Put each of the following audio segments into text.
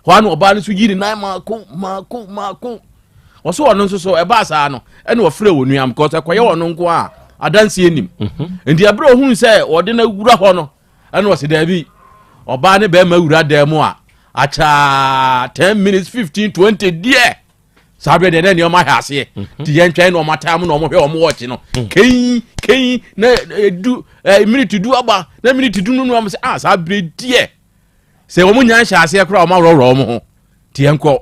Hɔ a na ɔbaa no nso yi ne nan maako maako maako. Ɔso ɔno nso so ɛbaa saa no ɛna ɔfrɛ wɔ nua because ɛkɔyɛ ɔno nko a adanseɛ nim. Nti ɛberɛ ohun sɛ ɔde no awura hɔ no ɛna ɔsi daabi, ɔbaa ne bɛrima awura dan mu a akyaa 10 minutes, 15, 20 deɛ, saa berɛ deɛ na nneɛma ahɛ aseɛ. Nti yɛntwɛn na ɔmo atam na ɔmo hwɛ ɔmo wɔkye no kɛyi kɛyi na edu minute 10 aba na minute 10 no ɔmo sɛ, ah, saa berɛ deɛ sɛ ɔmo nya nhyɛ aseɛ koraa, ɔmo aworɔworɔ ɔmo ho. Nti yɛnkɔ.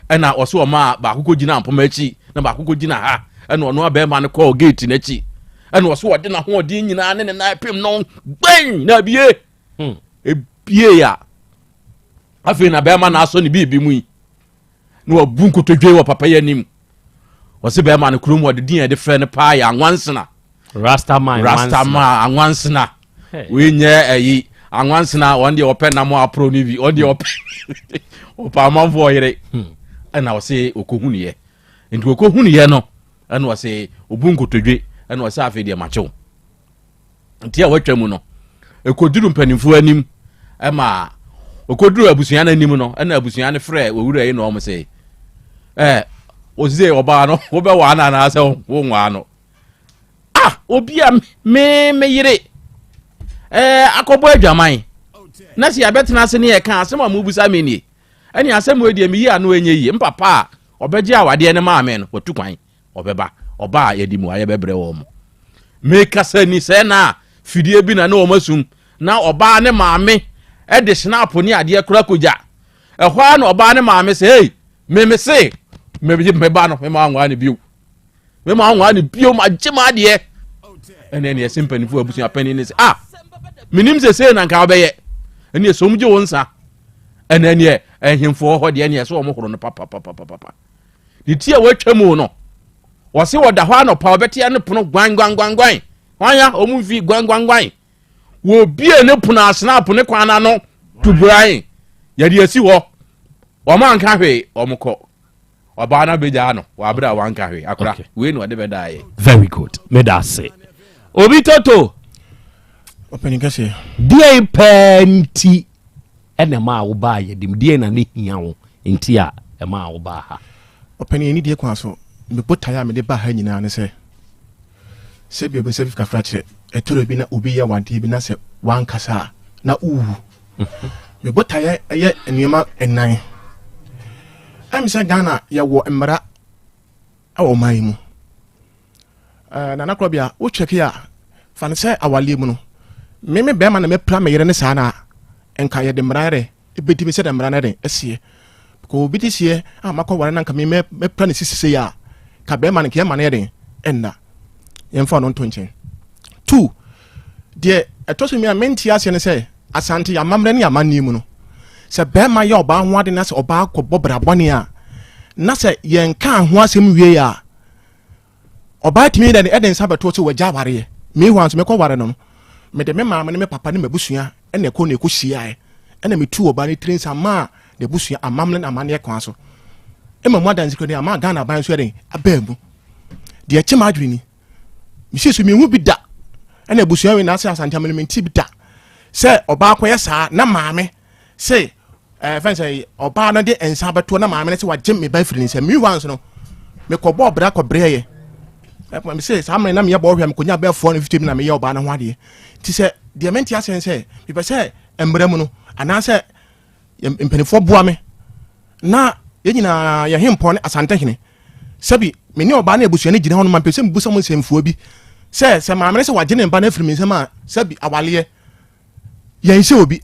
Ɛna ɔso ɔmo a baako kɔ gyina mpoma akyi na baako kɔ gyina ha, ɛna ɔno abɛɛma no kɔɔ gate n'akyi, ɛna ɔso ɔde n'ahoɔden nyinaa ne ne nan pem no gbɛn na abie. Ebie a afei na bɛrima na asɔ ne biribi mu yi na wabu nkotodwe wɔ papa yi anim. Ɔsi bɛrima no kurom wɔde din a yɛde frɛ no paa yɛ Anwansena. Rastaman. Rastaman Anwansena. Hey. Wei nyɛ ɛyi Anwansena, wɔn deɛ ɔpɛ nam aporo no bi, wɔn deɛ ɔpɛ amanfoɔ yere. Ɛna ɔsi okohuniyɛ, nti okohuniyɛ no ɛna ɔsi obu nkotodwe, ɛna ɔsi afei deɛ makyew. Nti a watwa mu no ekoduru mpanimfoɔ anim, ɛma okoduru abusua no anim no, ɛna abusua no frɛ owura yi na ɔmo sɛ osise ɔbaa no wobɛwaa no anaasɛ wonwaa no? Ah, obi a me yere akɔbɔ adwaman na sɛ yɛbɛtena ase ne yɛka asɛm a mobusa me nie, ɛne asɛm wei deɛ meyi ano ɛnyɛ yie. Mpapa a ɔbɛgye awadeɛ no maame no watu kwan, ɔbɛba. Ɔba a yɛde mu ayɛ bɛbrɛ wɔ mo. Mekasa ni sɛ na fidie bi na ne wɔn asum na ɔbaa ne maame ɛde snap ne adeɛ kora kogya ɛhɔ a, na ɔbaa ne maame sɛ, hey, meme se meba no mema anwaa ne bio, mema anwaa ne bio, ma gye ma adeɛ. Ɛne ɛsɛ mpanimfoɔ abusua panin ne sɛ, ah, menim sɛ sei na nka wobɛyɛ. Ɛne ɛsɛ gye wo nsa. Ɛne ɛneɛ ɛhemfoɔ hɔ deɛ, ɛne ɛsɛ wɔn horo no papapapapa. Ne ti a watwa mu no, wɔse wɔda hɔ anɔpa wɔbɛte ne pono gwan gwan gwan gwan, hwan ɔmu fi gwan gwan gwan, wɔbie ne pono asena ne kwan n'ano tuburan yɛde asi hɔ. Wɔn anka hwee, wɔn kɔ. Ɔbaa no abɛgyaa no wɔ abere a wanka hwee akora. Wei na ɔde bɛdaayɛ. Very good, meda ase, Obi Toto. Ɔpanin kɛseɛ. Deɛ pɛɛ nti ɛna ɛma a wobaa yɛdim deɛ na ne hia wo nti a ɛma a wobaa ha? Ɔpanin, ani deɛ kwan so me botaeɛ a mede ba ha nyinaa ne sɛ sɛbi obɛsɛ fi kafra kyerɛ ɛtɔrɔ bi na obi yɛ wadeɛ bi na sɛ wankasa a na wowu. Me botaeɛ ɛyɛ nneɛma ɛnan. Ɛm sɛ Ghana yɛwɔ mmara ɛwɔ ɔman yi mu. Nana Korɔbea, wokyɛke a fa no sɛ awaleɛ mu no, me me bɛrima na mɛpira me yere ne saa na nka yɛde mmara yɛrɛ ɛbɛdi me sɛdeɛ mmara no yɛde ɛseɛ because obi te seɛ a makɔ ware na nka me mɛpira ne sisi sei a ka bɛrima no nka yɛma no yɛde ɛnna yɛmfa ɔno nto nkyɛn. Two, deɛ ɛtɔ so mmienu a mente aseɛ ne sɛ Asante yɛ amammerɛ ne amanneɛ mu no, sɛ bɛrima yɛ ɔbaa ho ade na sɛ ɔbaa kɔbɔ bra bɔne a na sɛ yɛnka ho asɛm wie a, ɔbaa tumi dɛ ɛde nsa bɛto sɛ wagya awareɛ. Meanwhile nso mekɔ ware no, mede me maame ne me papa ne m'abusua ɛna ɛkɔ na ɛkɔ hyiaeɛ, ɛna metu ɔbaa no tiri nsa maa n'abusua amammerɛ ne amanneɛ kwan so ɛma mu adanse ne ama Ghana aban so yɛden abaa mu. Deɛ ɛkyɛ m'adwene ni, mesi so mehu bi da ɛna abusua wei n'ase Asante amene mente bi da sɛ ɔbaa kɔyɛ saa na maame sɛ fɛn sɛ ɔbaa no de nsa bɛtoɔ na maame no sɛ wagye me ba afiri ne nsam. Meanwhile nso no mekɔbɔ ɔbra kɔbrɛ yɛ me sɛ saa mmerɛ na meyɛ bɔ ɔhwɛ mekɔnya bɛɛ 450 bi na meyɛ ɔbaa no ho adeɛ. Nti sɛ deɛ mente aseɛ ne sɛ mepɛ sɛ mmerɛ mu no anaasɛ mpanimfoɔ boa me na yɛn nyinaa yɛhe mpɔn ne Asantehene sɛbi me ne ɔbaa ne abusua no gyina hɔ no ma mpɛ sɛ mebusa mo nsɛmfua bi sɛ maame no sɛ wagye ne mba no afiri me nsɛm a, sɛbi awaleɛ yɛnhyɛ obi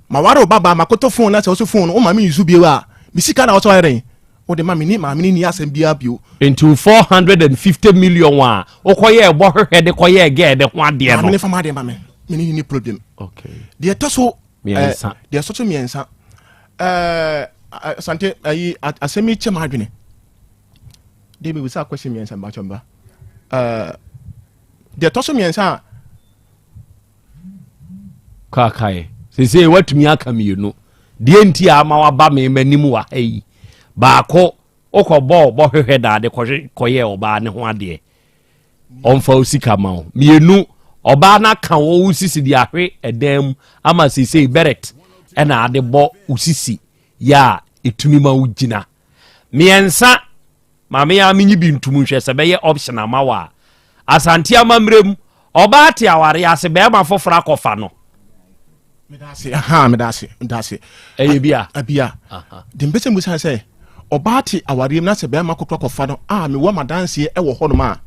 ma ware wo babaa makoto phone na sɛ wo so phone no woma me use bio a, me sika na wo sɛ wayɛ dɛn wode ma me ni maame no ni asɛm biara bio. Nti 450 million a wokɔyɛ ɛbɔ hwehwɛ de kɔyɛ gɛɛ de ho adeɛ maame no ne fa ma adeɛ ma me ne ni problem. Deɛ ɛtɔ so mmiɛnsa. Deɛ ɛtɔ so mmiɛnsa, Asante ayi asɛm yi kyɛ m adwene deɛ mebisa question mmiɛnsa mbakyɛ mba. Deɛ ɛtɔ so mmiɛnsa a Kaakae sesei woatumi aka mmienu deɛ nti a ama waba me m'anim wɔ ha yi. Baako, wokɔbɔɔ bɔhwehwɛ daade kɔyɛɛ ɔbaa ne ho adeɛ, ɔmfa wo sika ma wo. Mmienu, ɔbaa no aka wo sisi de ahwe ɛdan mu ama sesei beret ɛna ade bɔ wo sisi. Yɛ a ɛtumi ma wo gyina. Mmiɛnsa, maame yi ara menyi bi ntom nhwɛ sɛ bɛyɛ option ama wo a. Asante amammerɛ mu, ɔbaa te awareɛ ase, bɛrima foforɔ akɔfa no. Medase, aha, medase, medase. Ɛyɛ bi a. Abia. De mpɛ sɛ musa sɛ ɔbaa te awareɛ mu na sɛ bɛrima kokora kɔfa no a mewɔ madanseɛ ɛwɔ hɔnom a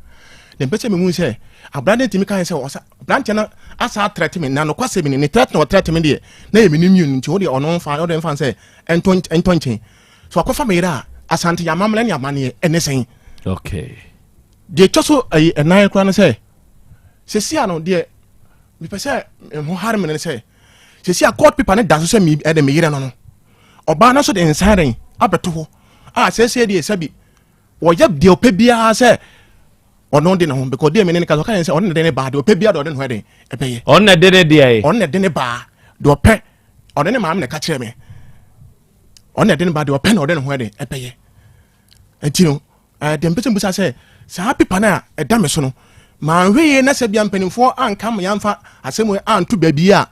de mpɛ sɛ mehu sɛ aberante ntumi ka sɛ ɔsa aberanteɛ no asa atrɛte me na nokwasɛm ni ne trɛte na ɔtrɛte me deɛ na yɛ mene mmienu nti wodeɛ ɔno mfa ɔde mfa sɛ ɛntɔ ɛntɔ nkyɛn so akɔfa me yere a asante yɛ amammerɛ ne amanneɛ ɛne sɛn. Okay. Deɛ ɛtwa so ɛyi ɛnan koraa no sɛ sɛsi a no deɛ mepɛ sɛ ho hare me no sɛ sɛsi a court paper no da so sɛ me ɛde me yere no no ɔbaa no nso de nsan den abɛto hɔ a sɛsɛ deɛ sɛbi wɔyɛ deɛ ɔpɛ biara sɛ ɔno de ne ho because deɛ mene ne ka sɛ ɔka yɛn sɛ ɔno na de ne baa deɛ ɔpɛ biara deɛ ɔde ne ho ɛden ɛbɛyɛ. Ɔno na de ne deɛ. Ɔno na de ne baa deɛ ɔpɛ ɔne ne maame na ɛka kyerɛ me ɔno na de ne baa deɛ ɔpɛ na ɔde ne ho ɛden ɛbɛyɛ nti no ɛɛ deɛ mpɛsɛ mbusa sɛ saa pepa no a ɛda me so no manhwɛ yie na sɛ bia mpanimfoɔ anka me yɛmfa asɛm anto baabi a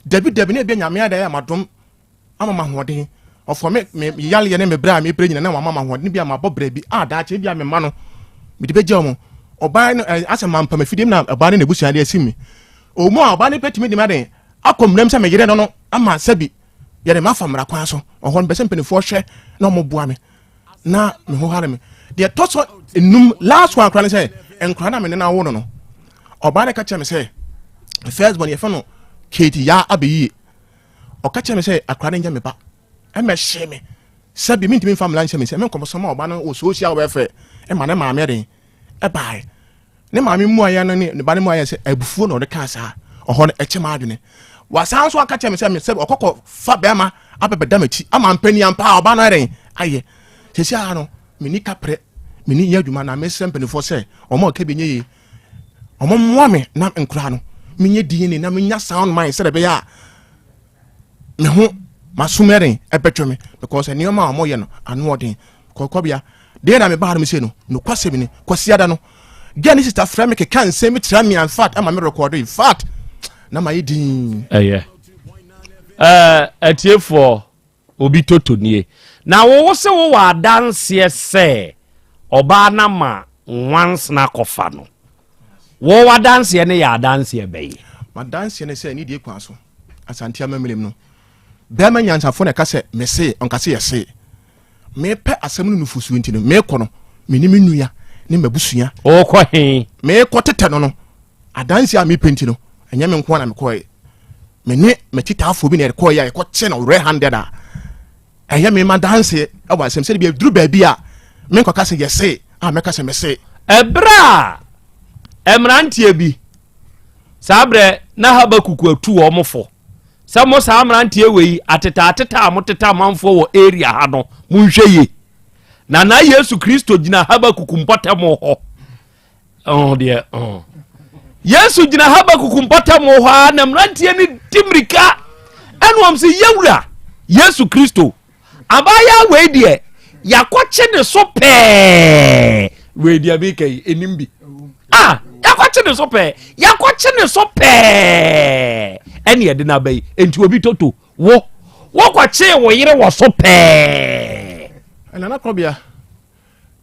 dabi dabi na ebia nyame adayɛ amadom ama me ahoɔden. Ɔfɔ me me yaleɛ ne me brɛ a mebrɛ nyina na wama me ahoɔden bi a mabɔ brɛ bi a daakye bi a me mma no mede bɛgya wɔn. Ɔbaa no asɛ mampa m'afidie mu na ɔbaa no n'abusua de asi me. Ɔmu a ɔbaa no bɛtumi de me aden akɔ mmerɛm sɛ meyere no no ama sɛbi yɛde mafa mmara kwan so. Ɔhɔ no bɛsɛ mpanimfoɔ hwɛ na wɔn boa me na me ho hare me. Deɛ ɛtɔ so enum last one koraa ne sɛ nkora na me ne no awo no no ɔbaa no ka kyerɛ me sɛ first born yɛfɛ no Kate yaa abɛyie. Ɔka kyerɛɛ me sɛ akwadaa no nyɛ me ba. Ɛma ɛhyee me sɛ bi mentumi mfa mmara nhyɛ me nsam. Menkɔsɔ ma ɔba no wɔ social welfare ma ne maame den ɛbaeɛ. Ne maame mmuaeɛ no ne ne ba no mmuaeɛ sɛ abufuo na ɔde kaa saa. Ɔhɔ no ɛkyɛ m'adwene. Wasan nso aka kyerɛ me sɛ me sɛ ɔkɔkɔ fa bɛrima abɛbɛda m'akyi ama mpanin ampa a ɔba no ayɛ ayɛ. Sɛsi ara no menni kaprɛ, menni nyɛ adwuma na mesrɛ mpanimfoɔ sɛ wɔn a ɔka bi nyɛ yie. Wɔn mmoa me na nkora no menyɛ DNA na menya sound mind sɛdeɛ ɛbɛyɛ a me ho masom ɛden ɛbɛtwe me because nneɛma a wɔyɛ no ano ɔden kɔkɔbea deɛ na mebaa no me sei no nokwasɛm ni kwasiada no gɛ ne sista frɛ me keka nsɛm bi kyerɛ me in fact ama me rekɔdo in fact na mayɛ din. Ɛyɛ ɛɛ atiefoɔ Obi toto nie. Na wo wo se wowɔ adanseɛ sɛ ɔbaa no ama nwansena akɔfa no. Wo w'adanseɛ no yɛ adanseɛ bɛn? M'adanseɛ ne sɛ nidie kwan so Asante amammerɛ mu no, bɛrima nyansafoɔ na ɛka sɛ mese, ɔnka sɛ yɛse. Mepɛ asɛm no nufosuo nti no, mekɔ no, me ne me nua ne m'abusua. Wokɔ he? Mekɔ tetɛ no no, adanseɛ a mepɛ nti no, ɛnyɛ me nko ara na mekɔɛ. Me ne m'akyitaafoɔ bi na yɛkɔɛ a yɛkɔkye no red handed a ɛyɛ me ma danseɛ ɛwɔ asɛm sɛde bi aduru baabi a menkɔka sɛ yɛse a mɛka sɛ mese. Ɛberɛ a mmeranteɛ bi, saa berɛ na Habakuk atu wɔn fo sɛ mo saa mmeranteɛ wei atetaatetaa a moteta amanfoɔ wɔ area ha no monhwɛ yie. Na na Yesu Kristo gyina Habakuk mpɔtam hɔ ɔho deɛ ɔho yesu gyina habakuk mpɔtam hɔ a na mmeranteɛ no di mmirika ɛna wɔn sɛ yɛwura yesu kristo abaayewa wei deɛ yɛakɔkye ne so pɛɛ wei deɛ meka yi ɛnim bi ah yɛakɔkye ne so pɛɛ yɛakɔkye ne so pɛɛ ɛne ɛde no aba yi enti obi toto wo wokɔkyee wo yere wɔ so pɛɛ ɛnana korɔbea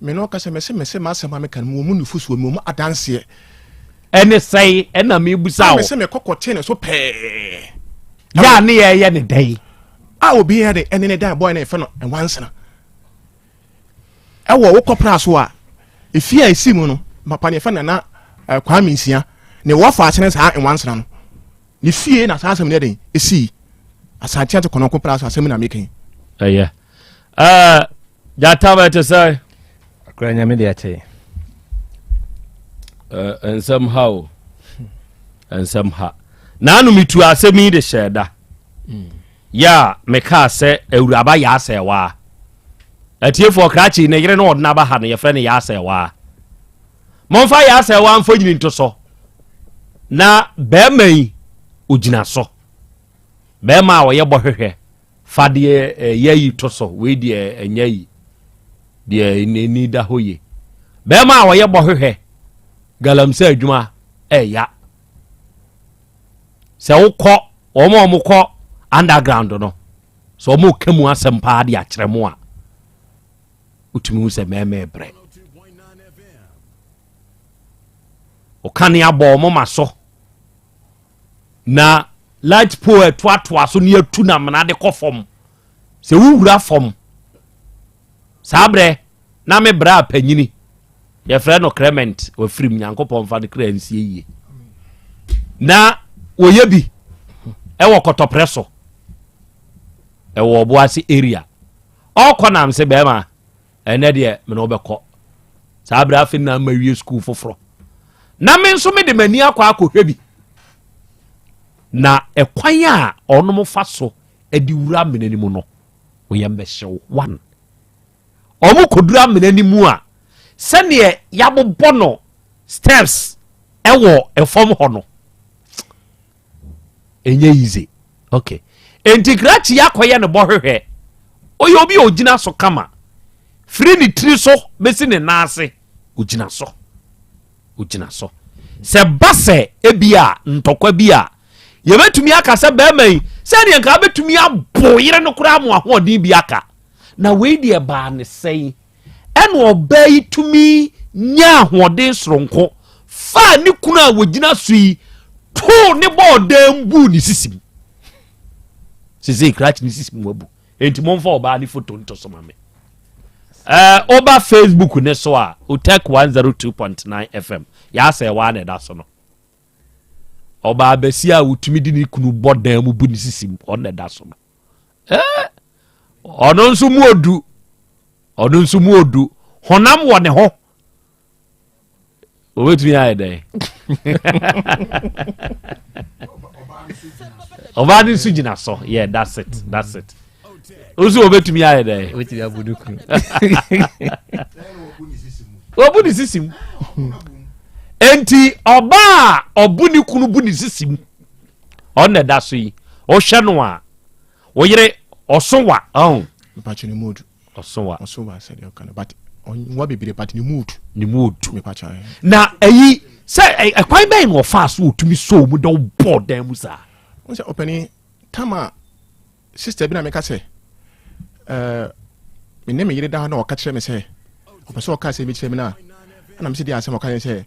Me ne ɔka sɛ mese mese m'asɛm a meka no mewɔ mu nufusuo mewɔ mu adanseɛ. Ɛne sɛe ɛna mebusa wo. Mese mekɔ kɔte ne so pɛɛ. Yɛ a ne yɛyɛ ne dɛn? A obi yɛ de ɛne ne dan bɔɔ ne fɛ no nwansena. Ɛwɔ wo kɔpra so a efie a esi mu no papa ne fɛ nana eh, Kwame Nsia ne wɔfa asene saa nwansena no. Ne fie na saa asɛm no yɛ den esii. Asante ate kɔnɔko pra so asɛm na meka yi. Ɛyɛ. Ɛɛ gyata bɛ te sɛ. Akora nyame de akyɛ. Ɛɛ nsɛm ha o. Nsɛm ha. Naanu metu asɛm yi de hyɛɛ da. Mm. Yɛ a mekaa sɛ awuraba yɛ asɛewaa. Atiefoɔ krakye ne yere no ɔde n'aba ha no yɛfrɛ no yɛ asɛewaa. Momfa yɛ asɛewa mfonyini nto so na bɛrima yi ogyina so. Bɛrima a ɔyɛ bɔhwehwɛ fa deɛ ɛyɛ yi to so, wei deɛ ɛnyɛ yi, deɛ ɛni da hɔ yie. Bɛrima a ɔyɛ bɔhwehwɛ galamsey adwuma ɛya. Sɛ wokɔ wɔn a wɔkɔ underground no. Sɛ ɔmo ka mu asɛm paa de akyerɛ mo a, wotumi hu sɛ mmarima brɛ. Ɔkane abɔ ɔmo ma so na light pole ɛtoatoa so ne atu na amena de kɔ fam. Sɛ wowura fam saa berɛ na me bra panyini yɛfrɛ no Clement, wafirim, Nyankopɔn mfa no kra nsie yie, na wɔyɛ bi ɛwɔ Kɔtɔprɛ so, ɛwɔ Ɔboase area. Ɔkɔ nam sɛ bɛrima ɛnɛ deɛ mene wobɛkɔ. Saa berɛ afei na ma wie sukuu foforɔ na me nso mede m'ani akɔ akɔhwɛ bi na ɛkwan a ɔnom fa so de wura amena no mu no, wɔyɛ mbɛhyew one. Ɔmo kɔduru amena no mu a, sɛneɛ yɛabobɔ no steps ɛwɔ ɛfam hɔ no, ɛnyɛ easy. Okay, enti krakye akɔyɛ ne bɔhwehwɛ. Ɔyɛ obi a ɔgyina so kama firi ne tiri so bɛsi ne nan ase. Ɔgyina so, ɔgyina so. Sɛ ba sɛ ebi a ntɔkwa bi a yɛbɛtumi aka sɛ bɛrima yi sɛdeɛ nka bɛtumi abo yere no koraa mo ahoɔden bi aka na wei deɛ baa ne sɛn, ɛna ɔbaa yi tumi nya ahoɔden soronko faa ne kunu a wɔgyina so yi too ne bɔɔdan buu ne sisim. Sese krakye ne sisim wabu. Enti momfa ɔbaa ne foto nto so ma me. Ɔba Facebook ne so a, Otec 102.9 FM, yɛasɛ waa na ɛda so no. Ɔbaa bɛsi a wotumi de ne kunu bɔ dan mu bu ne sisim, ɔno na ɛda so no. Ɔno nso mu odu, ɔno nso mu odu, honam wɔ ne ho, obetumi ayɛ dɛn? Ɔbaa no nso gyina so. Yeah, that's it, that's it. Nso obetumi ayɛ dɛn? Obetumi abu ne kunu. Obu ne sisi mu. Enti ɔbaa a ɔbu ne kunu bu ne sisi mu, ɔno na ɛda so yi. Ɔhwɛ no a, ɔyere ɔso wa ɔn. Mpakyɛ, ne mood. Ɔso wa. Ɔso wa sɛdeɛ ɔka no, but ɔnwa bebree, but ne mood. Ne mu odu. Mepakyɛ. Na ɛyi sɛ ɛkwan bɛn na ɔfaa so ɔtumi sɔɔ mu dɛ ɔbɔɔ dan mu saa? Wɔn sɛ ɔpanin tam a sister bi na meka sɛ me ne me yere da hɔ na ɔka kyerɛ me sɛ ɔpɛ sɛ ɔka asɛm bi kyerɛ me no a, ɛna me sɛ deɛ asɛm ɔka kyerɛ sɛ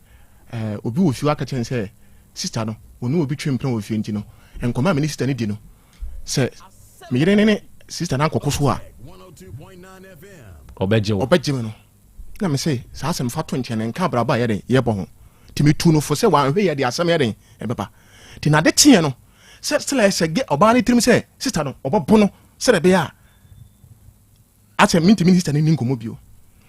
obi wɔ fie aka kyerɛ me sɛ sister no ɔne obi twe mpena wɔ fie, nti no nkɔmɔ a me ne sister no di no, sɛ me yere ne sister no ankɔkɔ so a, ɔbɛgye wo. Ɔbɛgye me no. Na me sɛ saa asɛm fa to nkyɛn, nka abrabɔ a yɛden yɛbɔ ho. Nti metu no fo sɛ wanhwɛ yɛ de asɛm yɛden ɛbɛba. Nti nade kyeɛ no sɛ sɛ sɛ ge ɔbaa no tirim sɛ sister no ɔbɛbo no sɛdeɛ ɛbɛyɛ a asɛ mentumi ne sister no ni nkɔmmɔ bio,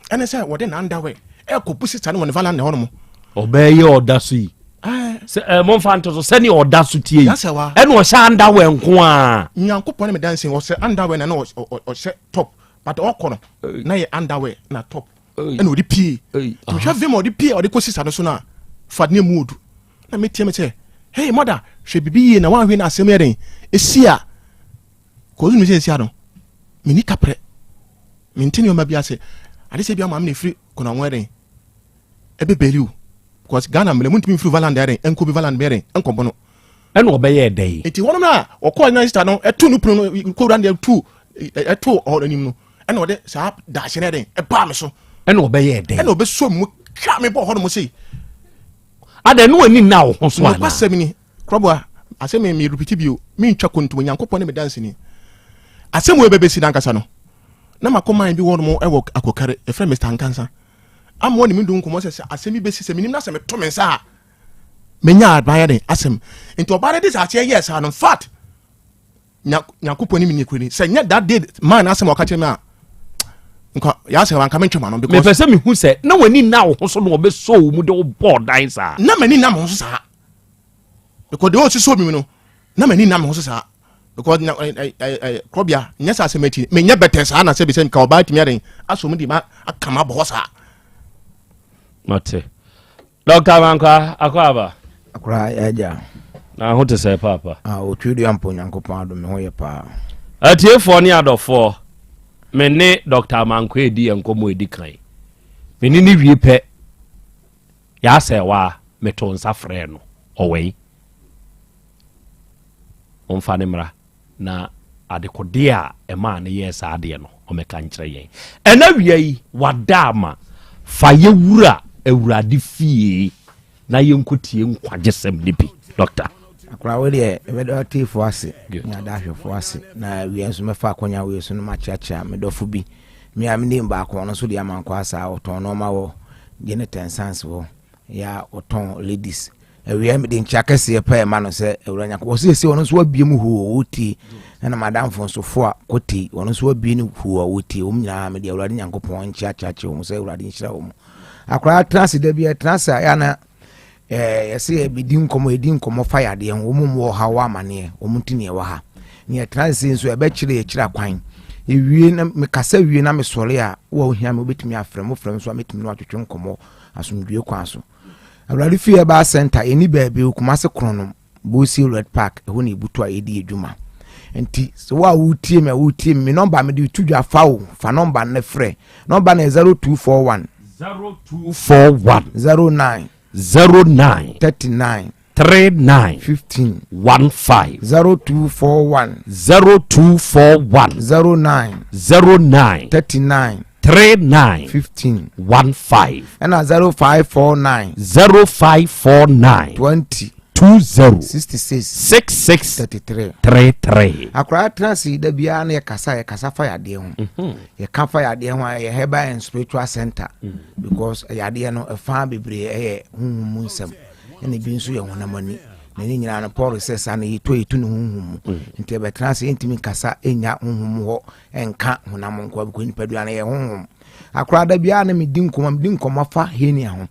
ɛne sɛ wɔde n'underwear ɛkɔbu sister no wɔ ne valanda hɔ nom. Ɔbɛyɛ ɔda so yi sɛ momfa nto so sɛnea ɔda so tie yi. Yasɛ wa. Ɛna ɔhyɛ underwear nko a. Nyankopɔn ne me danse, ɔsɛ underwear na ɔhyɛ top, but ɔkɔ no na yɛ underwear na top ɛna ɔde pie. Nti mehwɛ vim a ɔde pie a ɔde kɔ sister no so no a, fa ne mu odu na metie me sɛ, "Hey mother, hwɛ biribi yie na woanhwɛ no asɛm yɛ den ɛsi a kɔsu no sɛ ɛsi a no menni kaprɛ, mente nneɔma bi ase ade sɛ bia maame na ɛfiri kɔnɔngo ɛden ɛbɛbɛli o, because Ghana mmerɛ muntumi mfiri valanda ɛden ɛnkɔ bi valanda ɛden ɛnkɔbɔ no. Ɛna ɔbɛyɛ dɛn? Nti hɔnom no a ɔkɔɔ na sister no ɛto no pono no kɔwura no deɛ ɛto ɛto hɔ anim no, ɛna ɔde saa daahye no ɛden ɛbaa me so. Ɛna ɔbɛyɛ dɛn? Ɛna ɔbɛsɔ mu twa me bɔ hɔnom sei. Ada ne w'ani nna wo ho so anaa? Nokwasɛm ni, Kurɔboa, asɛm mi mi repeat bio, mentwa kontom, Nyankopɔn ne me danseni. Asɛm wei bɛbɛsi n'ankasa no, na makɔ man bi wɔnom ɛwɔ Akokare, yɛfrɛ Mr. Nkansa. Ama wɔne me du nkɔmmɔ sɛ sɛ asɛm bi bɛsi sɛ menim na sɛ meto me nsa a, menya aban den asɛm. Nti ɔbaa no de saa aseɛ yɛɛ saa no, in fact, Nyankopɔn ne me ni kuro ni, sɛ nyɛ that day man asɛm a ɔka kyerɛ me a, nka yɛasɛ wanka mentwe ma no because mepɛ sɛ mehu sɛ na w'ani nna wo ho so na ɔbɛsɔ wo mu de wo bɔɔ dan saa. Na m'ani nna me ho so saa because deɛ ɔsi so mi no, na m'ani nna me ho so saa because na ɛ ɛ ɛ ɛ kɔbea nyɛ sɛ asɛm akyi menyɛ bɛtɛ saa na sɛ bi sɛ nka ɔbaa tumi aden asɔ mu de ma aka ma bɔ hɔ saa. Mate. Dɔkta Mankwa, akɔ aba. Akora agya. Na ho te sɛ paapa? Ah, otwi dua mpo, Nyankopɔn adom, me ho yɛ paa. Atiefoɔ ne adɔfoɔ, me ne Dɔkta Mankwa edi yɛn nkɔmmɔ edi kan. Me ne ne wie pɛ, yɛasɛ wa meto nsa frɛ no, ɔwɛn. Ɔmfa ne mmra na. Adekodeɛ a ɛmaa no yɛɛ saa adeɛ no, ɔmmɛka nkyerɛ yɛn. Ɛna awia yi, wada ama fa yɛwura Awurade fie na yɛnkɔtie nkwagyesɛm no bi. Dɔkta. Akora wo deɛ, ɛbɛda ɔteefoɔ ase ne ada ahwɛfoɔ ase. Na awia nso mɛfa akɔnya wei so no makyeakyea me dɔfo bi, me a menim baako, ɔno nso de ama nkɔ asa, ɔtɔn nɔɔma wɔ gye tɛnsans hɔ yɛ a ɔtɔn ladies. Awia mede nkyia kɛseɛ pɛɛ ma no sɛ Awura Nyankopɔn ɔsɛ sɛ ɔno nso wabie mu hoo ɔtie, ɛna madamfo nso fo a kɔte, ɔno nso wabie no hoo a ɔtie. Wɔn nyinaa mede Awurade Nyankopɔn nkyeakyeakyɛ wɔn sɛ Awurade nhyira wɔn. Akora tena ase da bi ɛtena ase a ɛyɛ na yɛsɛ yɛbɛdi nkɔmmɔ, yɛdi nkɔmmɔ fa yadeɛ ho. Wɔn mu wɔ ha wɔ amaneɛ wɔn nti ne ɛwɔ ha ne yɛtena ase nso ɛbɛkyerɛ yɛkyerɛ akwan. Yɛwie na mekasa wie na mesɔre a, wo a wohia me wobɛtumi afrɛ mo, frɛ nso a mɛtumi no atwetwe nkɔmmɔ asomdwie kwan so. Awurade Fie Herbal Center, yɛni baabi wɔ Kumase Kronom, Bosie Red Park, ɛhɔ na ebutu a yɛdi adwuma. Nti sɛ wo a wotie me a wotie me, me nɔmba mede to dwa, fa wo fa nɔmba no frɛ. Nɔmba no yɛ 0241 0241 09 09 39 39 15 15. 0241 0241 09 09 39 39 15 15. Ɛna 0549 0549 20 20 66 66 33. 33. Akwaraa tena ase da biara na yɛkasa, yɛkasa fa yadeɛ ho. Yɛka fa yadeɛ ho a, ɛyɛ herbal and spiritual center because yadeɛ no ɛfa bebree ɛyɛ honhom mu nsɛm, ɛna ebi nso yɛ honam ani, na ne nyinaa no Paul sɛ saa na yɛtu yɛtu ne honhom mu. Nti ɛbɛtena ase, yɛntumi nkasa ɛnya honhom mu hɔ ɛnka honam nkoa because nipadua no yɛ honhom. Akwaraa da biara na medi nkɔmmɔ, medi nkɔmmɔ fa hernia ho.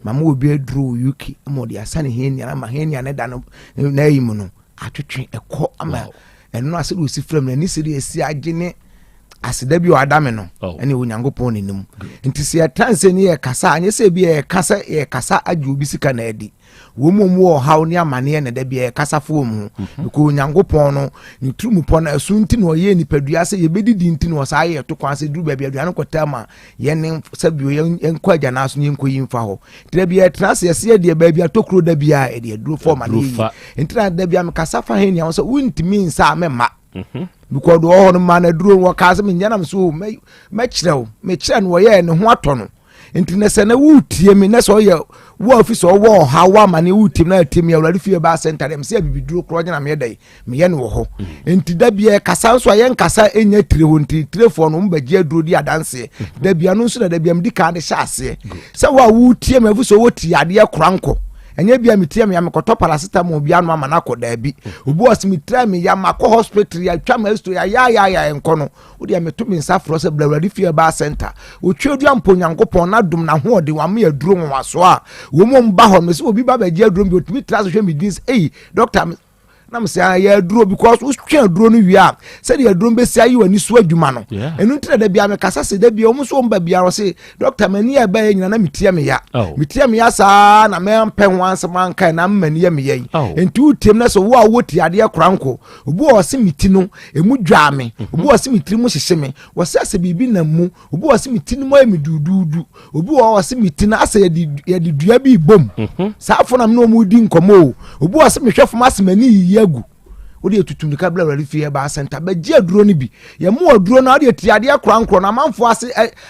Mama obi aduro wɔ UK ma ɔde asa ne hernia ama hernia ne da no n'ayi mu no atwetwe ɛkɔ ama ɛno ase de osi fira mu n'ani sɛ de esi agye ne aseda bi a ɔada me no ɛne Onyankopɔn n'anim. Nti sɛ yɛtra nsɛ ne yɛkasa anyɛ sɛ bi yɛka sɛ yɛkasa agye obi sika na adi wɔn mu wɔ ɔhaw ne amanneɛ na da bi yɛkasa fo wɔn ho because Onyankopɔn no ne turu pɔ no ɛso nti na ɔyɛ nipadua sɛ yɛbɛdidi, nti na ɔsaa yɛ ɛto kwan sɛ duru baabi aduane kɔtɛ ma yɛne sɛbio yɛnkɔ agya naa so ne yɛnkɔ yi mfa hɔ. Nti da bi yɛtena ase yɛsɛ yɛdeɛ baabi atokuro da bi a ɛde aduro fɔm ane yɛyi. Nti na da bi a mekasa fa he nea sɛ wontumi nsa a mɛma because deɛ ɔwɔ hɔ no ma no aduro, wɔkaa sɛ menyɛ nam so mɛkyerɛ wo, mekyerɛ no wɔyɛɛ ne ho atɔ no. Nti na sɛ na wotie me na sɛ ɔyɛ wo a ofi sɛ ɔwɔ ɔha wo amane wotie me na atie me Awurade Fie Herbal Center deɛ mesɛ abibiduro korɔ gyina meyɛ dɛ meyɛ no wɔ hɔ. Nti da bia kasa nso a yɛnkasa ɛnya tire hɔ, nti tirefoɔ no wɔmbɛgye aduro di adanseɛ da bia no nso na da bia medi kan de hyɛ aseɛ sɛ wo a wotie me afi sɛ ɔwɔ tie adeɛ kora nkɔ ɛnyɛ bia metie me ya mekɔtɔ paracetamol bi ano ama no akɔ. Daabi, obi wɔ sɛ metira me ya makɔ hospital yɛatwa ma asto yɛayɛayɛayɛ nkɔ no, wodeɛ meto me nsa frɛ sɛ bra Awurade Fie Herbal Center. Wɔtwa dua mpo Onyankopɔn n'adom n'ahoɔden wama yɛ aduro nwanwasoɔ a wɔn mu ba hɔ no sɛ obi ba bɛgye aduro bi, otumi tena so hwɛ me din sɛ, "Ei doctor," na mo sɛ ayɛ aduro because wotwe aduro no wie a, sɛdeɛ aduro no bɛsi ayi w'ani so adwuma no. Ɛno nti na da bia mekasa sɛ da bia wɔn nso wɔn ba biara sɛ, "Doctor, m'ani a ɛbɛyɛ nyina na metia me ya." Metia me ya saa na mɛmpɛ ho ansɛm anka na m'ani yɛ me yɛ yi. Nti wotie na sɛ wo a wowɔ ti adeɛ kora nkɔ, obi wɔ ɔse me ti no emu dwaa me, obi wɔ ɔse me tiri mu hyehye me, wɔse asɛ biribi nam mu, obi wɔ ɔse me ti no mu ayɛ me duuduudu, obi wɔ ɔse me ti no asɛ yɛde dua bi bom. Saa afɔ nam ne wɔn di nkɔmɔ o. Obi wɔ ɔse mehwɛ fam asɛ m'ani yiyi agu. Wode atutu mirika bla Awurade Fie Herbal Center bɛgye aduro no bi. Yɛmo aduro no wode ati adeɛ kora nkorɔ no amanfoɔ ase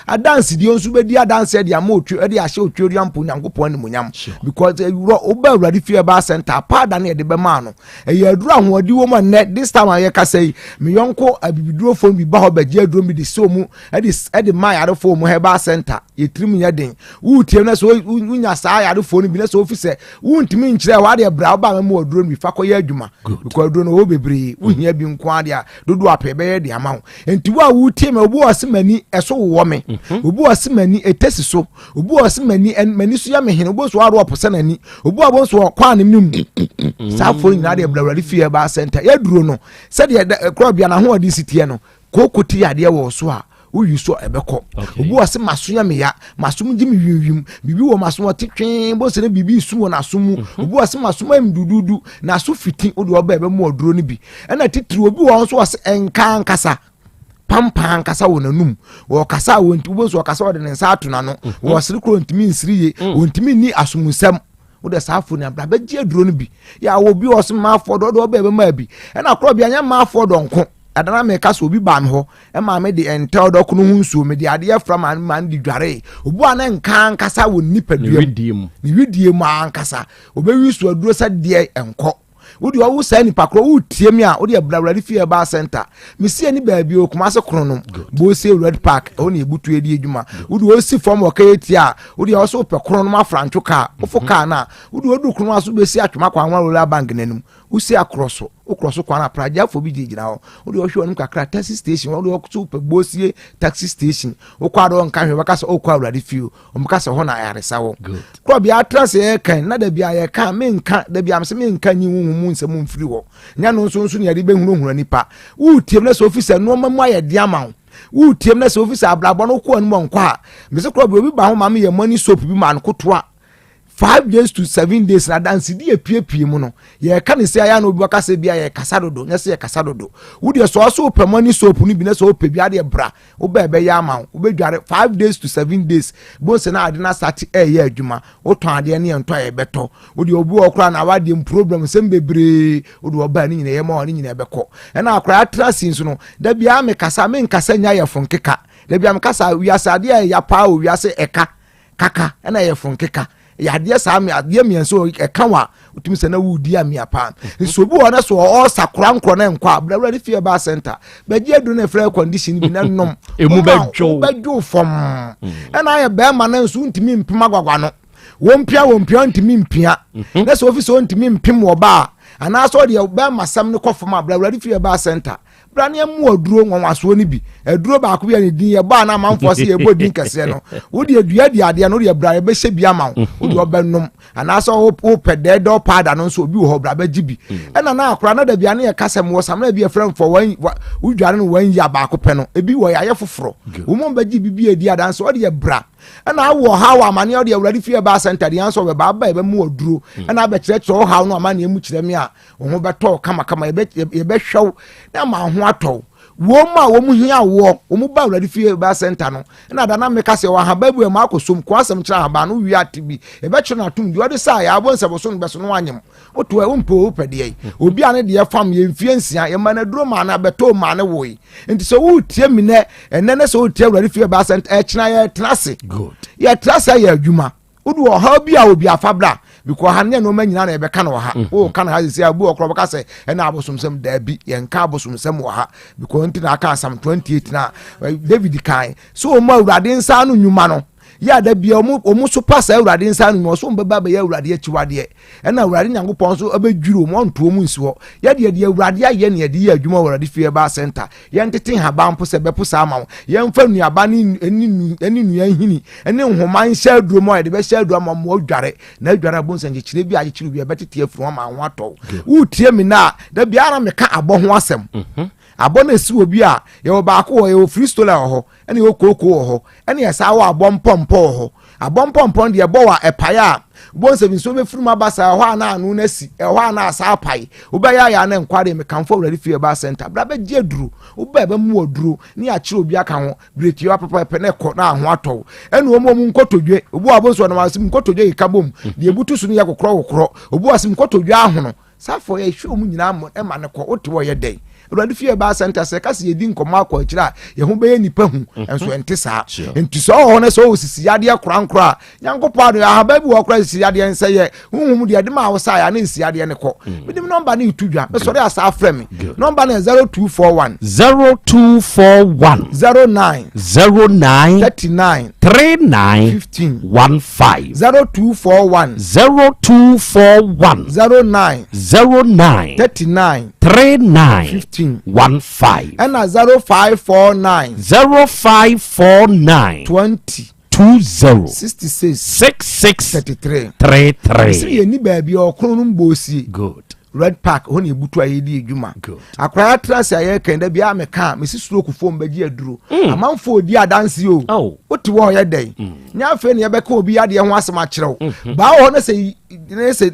adansedie nso bɛdi adanseɛ de ama otwe de ahyɛ otwe dua mpo Onyankopɔn animonyam because ewura woba Awurade Fie Herbal Center apaada no yɛde bɛmaa no ɛyɛ aduro ahoɔden wɔ mu a nnɛ this time a yɛkasa yi, me yɔnko abibidurofoɔ bi ba hɔ bɛgye aduro bi de sɛ ɔmu ɛde ma ayarefoɔ mu. Herbal center yɛtirim nyɛ den. Wotie no sɛ wonya saa ayarefoɔ no bi na sɛ wofi sɛ wontumi nkyerɛ hɔ adeɛ, bra woba ma mu aduro no bi fa kɔyɛ adwuma because aduro no wɔ bebree, wohia bi nko adeɛ a dodoɔ apɛ bɛyɛ de ama wo. Nti wo a wotie me, obi wɔ se m'ani ɛso wowɔ me, obi wɔ se m'ani ɛtɛsi so, obi wɔ se m'ani so yɛ me hene, obi nso aro ɔpo sɛ n'ani, obi wɔ nso ɔkɔ anim ne mu. Saa afɔ nyinaa deɛ bra Awurade Fie Herbal Center. Yɛduro no sɛdeɛ korɔ bia n'ahoɔden si teɛ no, kooko ti adeɛ wɔ so a woyi so ɛbɛkɔ. Obi wɔ se maso yɛ me ya, maso mu gye me wimwim, biribi wɔ maso ɔte twee bó sɛ ne biribi su wɔ n'aso mu. Obi wɔ se maso mu ayɛ me dududu n'aso fiti, wode ɔbɛ ɛbɛmu ɔduro no bi. Ɛna titiri obi wɔ nso wɔ se ɛnka ankasa pampan ankasa wɔ n'anum, wɔkasa a wɔnti wobɛnso ɔkasa wɔde ne nsa ato n'ano, wɔsere koro ntumi nsiri yie, wɔntumi nni asomusɛm. Wode saa afo ne abra bɛgye aduro no bi yɛ a obi wɔ so maafoɔ dɔ ɔde ɔbɛ bɛma bi. Ɛna korɔ bi anyɛ maafoɔ dɔ nko. Adana meka sɛ obi baa me hɔ ɛma me de ɛntɛw dɔkono ho nsuo, mede adeɛ fra ma ma no de dwaree. Obi a ne nka ankasa wɔ nipadua mu, ne widie mu ankasa, obɛwi so aduro sɛ deɛ ɛnkɔ. Wode ɔwo saa nipa korɔ wotie mi a, wode abura Awurade Fie Herbal Center. Mesie ne baabi o, Kumase Kronom, Bosie Red Park, ɛhɔ ne yɛbutu adi adwuma. Wode ɔsi fam wɔ kɛyɛ tie a, wode ɔwɔ sɛ wopɛ Kronom afrantwo kaa, wofo kaa no a, wode ɔdu Kronom aso bɛsi Atwoma kwan wa Royal Bank n'anim. Wosi akorɔ so, wokorɔ so kwan a, pragyafoɔ bi gyinagyina hɔ. Wode ɔhwɛ wɔn kakra, taxi station, wode ɔso wopɛ Bosie taxi station. Wokɔ ade ɔnka hwɛ, wɔka sɛ wokɔ Awurade fie, wɔn ka sɛ hɔ na ayaresa wɔ. Korɔ bia atra sɛ yɛka na da bia yɛka menka da bia mesɛ menka nyi wo mu nsɛm mfiri hɔ. Nya no nso nso ne yɛde bɛhunahuna nipa. Wotiem na sɛ ofi sɛ nneɛma mu ayɛ de ama wo. Wotiem na sɛ ofi sɛ abrabɔ no kɔ anim ɔnkɔ a, mesɛ korɔ bia obi ba ho ma me yɛ money soap bi ma no kotoa 5 days to 7 days na dansedi epiepie mu no. Yɛka ne sɛ ayɛ na obi waka sɛ bia yɛkasa dodo, nyɛ sɛ yɛkasa dodo. Wodeɛ sɛ ɔso wopɛ money soap no bi na sɛ wopɛ bi adeɛ bra, wobɛ ɛbɛyɛ ama wo. Wobɛdware 5 days to 7 days bonse na ade no asate ɛyɛ adwuma. Wotɔn adeɛ ne yɛntɔ a yɛbɛtɔ. Wode obi wɔ koraa na wadeɛ mu problem nsɛm bebree, wode ɔbaa ne nyina yɛ ma wa ne nyina ɛbɛkɔ. Ɛna akora atena si nso no, da biara mekasa menkasa nya yɛ fo nkeka. Da biara mekasa wiase adeɛ a ɛya paa wɔ wiase ɛka kaka ɛna ɛyɛ fo nkeka. Yɛ adeɛ saa adeɛ mmiɛnsa ɛka wa wotumi sɛ na wodi amia paa. Nso obi wɔ no so ɔɔsa korankorɔ ne nkɔ a, bra Awurade Fie Herbal Center bɛgye aduro no ɛfrɛ condition bi na nom. Emu bɛdwo. Bɛdwo fam. Ɛna ayɛ bɛrima no nso ntumi mpem agwagwa no, wɔmpia wɔmpia ntumi mpia na sɛ ofi sɛ ɔntumi mpem wɔ ba a, anaasɛ ɔdeɛ bɛrima sɛm no kɔ fam a, bra Awurade Fie Herbal Center, bra ne ɛmu aduro nwanwasoɔ no bi. Aduro baako bi a ne din yɛbɔ a na amanfoɔ sɛ yɛbɔ din kɛseɛ no, wode adua di adeɛ no, wode bra yɛbɛhyɛ bi ama wo, wode ɔbɛnom. Anaasɛ wopɛ dɛɛdɛw paada no nso, obi wɔ hɔ, bra bɛgye bi. Ɛna na akora na dabi ane yɛka sɛ mewɔ samina bi yɛfrɛ mfɔ wɔn wodware no wɔn yi a baako pɛ no ebi wɔ yɛayɛ foforɔ wɔn mu bɛgye bi bi edi adanse ɔde yɛ bra. Ɛna awɔ ɔhaw wɔ amaneɛ, ɔde Awurade Fie Herbal Center deɛ nso ɔbɛba aba yɛbɛmu aduro ɛna abɛkyerɛkyerɛ ɔhaw no amaneɛ mu kyerɛ me a, wo ho bɛtɔ kamakama. Yɛbɛhwɛw na ama ho atɔ wɔn mu a wɔn hia woɔ. Wɔn ba Awurade Fie Herbal Center no, ɛna da na meka sɛ wɔ ahaba bi mu akɔ som ko asɛm kyerɛ ahaba no wie ate bi yɛbɛkyerɛ no atom deɛ ɔde sɛ a yɛabɔ nsɛm so no bɛso no anyem woto ɛ wompɛ wopɛ deɛ yi obi a ne deɛ fam yɛ mfie 6 yɛma no aduro maa no abɛtɔ maa no woe. Nti sɛ woretie mi nɛ ɛnɛ ne sɛ woretie Awurade Fie Herbal Center, ɛkyena yɛtena ase, yɛtena ase yɛ adwuma. Wode ɔhaw bi a obi afa bra, because ha ne nneɛma nyinaa na yɛbɛka no wɔ ha. Wowɔ no ha sisi a, obi wɔ korɔ bɛka sɛ ɛna abosomsɛm. Daabi, yɛnka abosomsɛm wɔ ha, because nti na aka Psalm 28 na David kan so wɔn Awurade nsa ano nnwuma no yɛ ada bia ɔmo so pa saa Awurade nsa ano nnwuma so wɔn bɛba bɛyɛ Awurade akyiwadeɛ, ɛna Awurade Nyankopɔn nso ɛbɛdwiri wɔn, ɔnto wɔn nsi hɔ. Yɛdeɛ deɛ Awurade ayɛ ne yɛde yɛ adwuma wɔ Awurade Fie Herbal Center. Yɛntete nhaban mpo sɛ bɛpo saa ama wo, yɛmfa nnuaba ne nnua nhini ne nhoma nhyɛ aduro mu a yɛde bɛhyɛ aduro ama mo adware na adware abo nsɛnkyekyerɛ bi a akyekyere bi a ɛbɛtete afiri ho ama ho atɔ. Wotie mi na da biara meka abɔ ho asɛm. Abɔ no esi wɔ bi a yɛwɔ baako wɔ yɛwɔ fristola wɔ hɔ, ɛna yɛwɔ kooko wɔ hɔ, ɛna yɛsa wɔ abɔ mpɔmpɔ wɔ hɔ. Abɔ mpɔmpɔ no deɛ ɛbɔ wɔ ɛpae a wobɔ nsɛm nsuo bɛfiri mu aba saa ɛhɔ a na ano no asi ɛhɔ a na asa apae. Wobɛyɛ ayɛ a na nkwa deɛ mekamfo Awurade Fie Herbal Center. Bra bɛgye aduro, wobɛ bɛmu aduro ne yɛakyerɛ obi aka ho beretua pɛpɛpɛ na ɛkɔ na aho atɔw. Ɛna wɔn a wɔn nkotodwe, obi wɔ abonso ɔnam ase nkotodwe keka bom deɛ ebutu so no yɛ kokorɔ kokorɔ, obi wɔ ase nkotodwe ahono safo yɛ hwɛ wɔn nyinaa mo ɛma ne kɔ. Wote wɔ yɛ dɛn Awurade Fie Herbal Center sɛ kasi yɛdi nkɔmɔ akɔ akyire a yɛn ho bɛyɛ nipa hu nso ɛnte saa. Nti sɛ ɔwɔ hɔ no sɛ ɔwɔ sisi yadeɛ korankora a, Nyankopɔn ado ahaba bi wɔ kora sisi yadeɛ nsɛ yɛ huhum deɛ ɛde ma awosa yɛ ana esi yadeɛ ne kɔ. Mede me nɔmba no etu dwa, mesɔre asa afrɛ me nɔmba no yɛ 0241 0241 09 09 39 39 15 15 0241 0241 09 09 39 39 15 15 ɛna 0549 0549 20 20 66 66 33 33. Sɛ yɛni baabi a ɔkono no mbɔ osie Red Park hɔ na ebutu a yɛdi adwuma. Akwaraa atena ase a yɛreka da biara meka a mesi stroke fom bɛgye aduro. Amanfoɔ odi adanse o. Wote hɔ ɔyɛ dɛn nyɛ afei na yɛbɛka obi adeɛ ho asɛm akyerɛ wo baa wɔ hɔ ne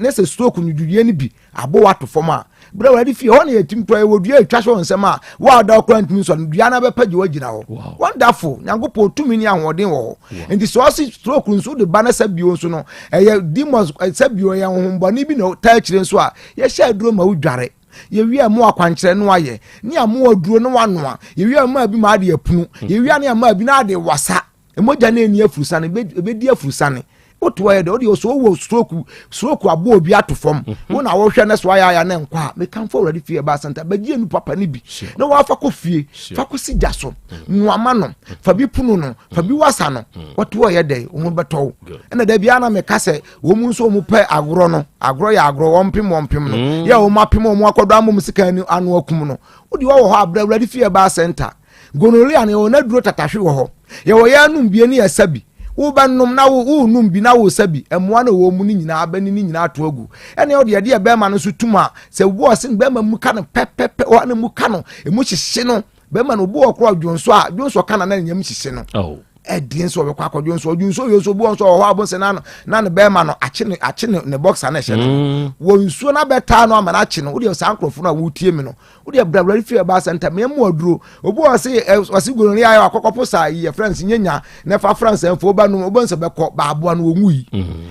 sɛ stroke no dwudie no bi abo wato fam a, berɛ Awurade fie hɔ na yɛtim tɔ yɛwɔ dua atwa hyɛ wo nsɛm a wo a ɔda wokora ntumi nsɔ no dua no bɛpɛ gye woagyina hɔ. Wonderful Nyankopɔn tumi ne ahoɔden wɔ hɔ. Nti sɛ ɔse stroke nso de ba no sɛ bio nso no ɛyɛ demons sɛ bio ɛyɛ honhombɔne bi na taa akyire nso a yɛhyɛ aduro ma wodware. Yɛwie a mo akwankyerɛ no ayɛ ne a mo aduro no wanoa. Yɛwie a mo bi ma ade apunu. Yɛwie a ne ama bi na ade wasa. Mogya no ani afurusane, ɛbɛdi afurusane. Woto ayɛ dɛ wode sɛ wowɔ stroke, stroke abɔ obi ato fam, wo na wohwɛ ne so ayɛ ayɛ ne nkɔ a, mekamfo Awurade Fie Herbal Center. Bɛgye anu papa no bi na wafa kɔ fie, fa kɔ si gya so, noama no, fa bi pono no, fa bi wasa no. Wɔto ɔyɛ dɛ wo ho bɛtɔ wo. Ɛna da biara na meka sɛ wɔn mu nso wɔn pɛ agorɔ no, agorɔ yɛ agorɔ, wɔn mpem wɔn mpem no yɛ wɔn apem wɔn akɔdɔ amom sika ano akum no. Wode wɔwɔ hɔ abrɛ Awurade Fie Herbal Center. Gonorrhea no, yɛwɔ n'aduro tatahwe wɔ hɔ. Yɛwɔ yɛn anom bie ne yɛsa bi. Wobɛnom na wonom bi na wosa bi, mmoa no ɛwɔ mu no nyinaa bɛne ne nyinaa ato agu. Ɛne ɔde yɛde yɛ bɛrima no nso tum a, sɛ obi wɔ se bɛrima mu ka no pɛpɛpɛ, ɔha no mu ka no, emu hyehye no. Bɛrima no, obi wɔ korɔ dwonso a, dwonso ka na na ne yam hyehye no. Ɛdeɛ nso ɔbɛkɔ akɔ dwonso, dwonso yɛ nso obi wɔ nso ɔwɔ hɔ abonse na na ne bɛrima no akye ne akye ne ne boxer na ɛhyɛ no. Wɔ nsuo no abɛtaa no ama no akye no. Wodeɛ saa nkurɔfo no a wotie mi no, wodeɛ bra Awurade Fie Herbal Center, mea mu aduro. Obi wɔ se ɔse gonorrhea ayɛ akɔkɔpo saa yi yɛ friends nyenya na fa France mfo ba no, wobɛn sɛ bɛkɔ baaboa no wɔnwu yi.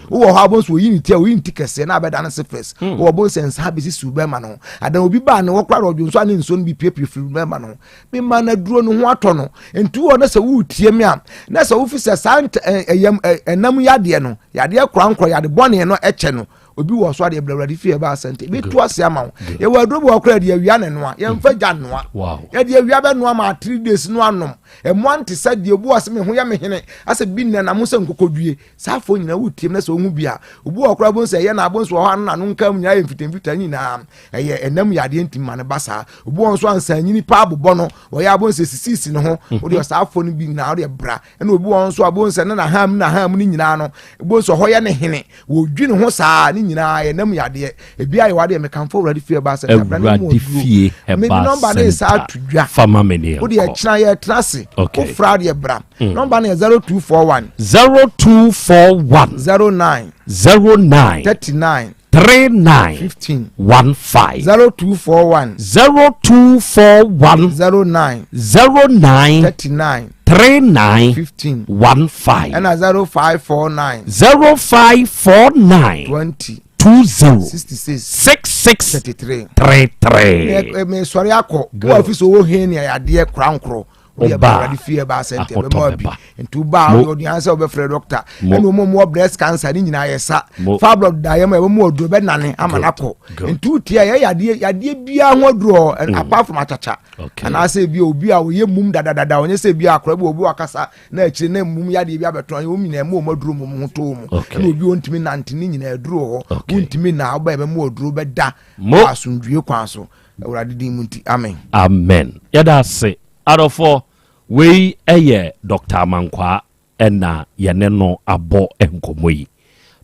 Wowɔ hɔ abɔ nso oyi ne ti a, oyi ne ti kɛseɛ na abɛda no syphilis. Wowɔ bɔ nsɛ nsa bɛsisi wo bɛrima no adan obi baa ne wɔkora na ɔdwo nso a ne nsuo no bi piepie firi bɛrima no, mema no aduro no ho atɔ no. Nti wɔ na sɛ woretie me a, na sɛ wofi sɛ saa ɛyam ɛnam yadeɛ no, yadeɛ korankorɔ, yade bɔne no ɛkyɛ no obi wɔ so adeɛ, brɛ Awurade Fie Herbal Center, ebi to ase ama wo. Yɛwɔ aduro bi wɔ koraa, yɛde awia ne noa, yɛmfa gya noa. Yɛde awia bɛnoa ma 3 days no anom. Ɛmoa nte sɛ deɛ obi wɔ sɛ me ho yɛ me hene asɛ bi nnɛ nam sɛ nkokɔdue. Saa afɔ nyinaa wotie mu na sɛ wohu bi a, obi wɔ koraa bo sɛ ɛyɛ na abo nso wɔ hɔ ano na ano nka mu nyinaa yɛ mfitamfita nyinaa ɛyɛ ɛnam yadeɛ, ntimi ma ne ba saa. Obi wɔ nso ansa nyini pa abobɔ no, wɔyɛ abo sɛ sisisi ne ho. Wode saa afɔ no bi nyinaa wode bra. Ɛna obi wɔ nso abo sɛ ne naham naham no nyinaa no bo nso hɔ yɛ ne hene, wɔdwi ne ho saa ne nyinaa yɛ nam yadeɛ. Ebi ayɛ wadeɛ. Mekamfo Awurade Fie Herbal Center. Awurade Fie Herbal Nɔmba ne saa Center to dwa. Fama me ne wode yɛnkɔ. Ɛkyena yɛtena ase. Wofra deɛ bra. Nɔmba no yɛ 0241 0241 09 09 39 39 15 15. 0241 0241 09 09 39 39 15 15. Ɛna 0549 0549 20 20 66 66 33. 33. Mesɔre akɔ wo afi sɛ ɔwɔ hɛn ne yadeɛ korankorɔ, woyɛ Ɔbaa. Awurade Fie Herbal Center Ahotɔ bɛma bi. bɛba. Nti wobaa Mo. wode ɔduane sɛ wobɛfrɛ doctor. Mo. Ɛne ɔma mu wɔ breast cancer ne nyinaa yɛ sa. Fibroid da yɛ ma yɛbɛmu aduro bɛnane ama no akɔ. Nti wotie a, yɛ yadeɛ yadeɛ biara ho aduro hɔ apart from akyakya anaasɛ bi obi a ɔyɛ mum dadadada, ɔnyɛ sɛ bi akora bi obi wakasa na akyire na mum yadeɛ bi abɛtɔ wɔn nyinaa mu wɔn aduro mu ho to mu. Ɛna obi ɔntumi nante ne nyinaa aduro hɔ. Wontumi na wobɛ yɛbɛmu aduro bɛda Mo. wɔ asomdwie kwan so, Awurade din mu nti, amen. Amen, yɛda ase adɔfoɔ. Wei ɛyɛ Dr Amankwaa ɛna yɛne no abɔ nkɔmmɔ yi.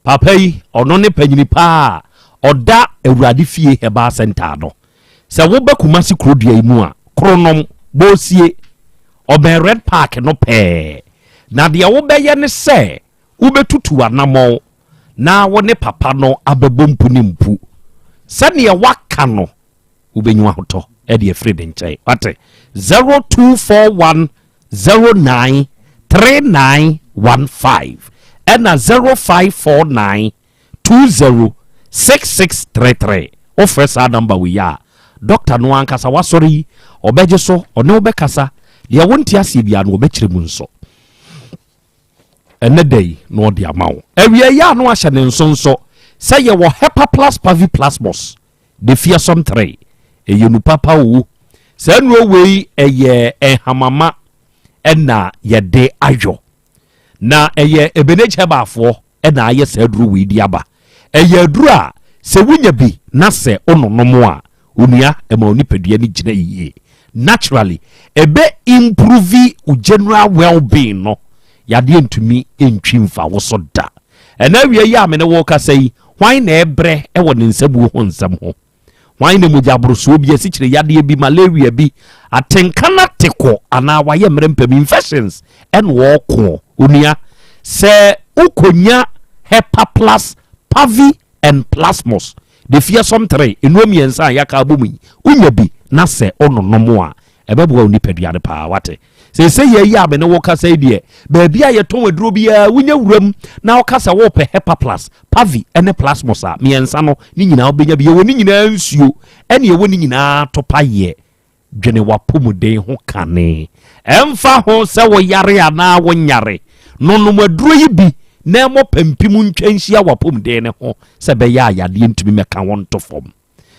Papa yi, ɔno ne panyini paa a ɔda Awurade Fie Herbal Center no. Sɛ wobɛ Kumase kurodua yi mu a, Kronom Boosie, ɔbɛn Red Park no pɛɛ. Na deɛ wobɛyɛ ne sɛ wobɛtutu anammɔn na wo ne papa no abɛbɔ mpu ne mpu sɛneɛ waka no, wobɛnyu ahotɔ ɛde afiri ne nkyɛn. Wate? 0241 09 3915 ɛna 0549 20 6633. Wofrɛ saa number wei a, doctor no ankasa wasɔre yi, ɔbɛgye so, ɔne wobɛkasa. Deɛ wonte aseɛ biara no, wɔbɛkyerɛ mu nso ɛnɛ da yi na ɔde ama wo. Awia yi a no ahyɛ ne nso nso sɛ yɛwɔ Hepa Plus Pavi Plasmos de Fiasɔm 3. Ɛyɛ nu papa o. Saa nnuro wei ɛyɛ nhamama ɛna yɛde ayɔ na ɛyɛ Ebenage Herbalfoɔ ɛna ayɛ saa aduro wei de aba. Ɛyɛ aduro a sɛ wonya bi na sɛ wononom a, onua, ɛma wo nipadua no gyina yie naturally. Ɛbɛ improve wo general well-being no. Yadeɛ ntumi ntwi mfa wo so da. Ɛna awia yi a me ne wo kasa yi, hwan na ɛbrɛ ɛwɔ ne nsabuo ho nsɛm ho? Hwan na mogya aborosoɔ bi, asikyire yadeɛ bi, malaria bi, atenka no ate kɔ anaa wayɛ mmerɛ mpam, infections ɛna ɔɔko? Onua, sɛ wokɔnya Hepa Plus Pavi and Plasmos de Fiasɔm 3, nnuro mmiɛnsa a yɛaka abɔ mu yi, wonya bi na sɛ wononom a, ɛbɛboa wo nipadua no paa. Wate? Seesei yɛ yi a me ne wo kasa yi deɛ, baabi a yɛtɔn aduro biara wonya wuram na woka sɛ wopɛ Hepaplus, Pavi ne Plasmos a, mmiɛnsa no ne nyinaa wobɛnya bi. Yɛwɔ ne nyinaa nsuo ɛne yɛwɔ ne nyinaa topayeɛ. Dwene w'apɔmuden ho kane. Ɛmfa ho sɛ woyare anaa wonyare, nonom aduro yi bi na ɛmmɔ pampim ntwa nhyia w'apɔmuden no ho sɛ ɛbɛyɛ a yadeɛ ntumi mmɛka wo nto fam.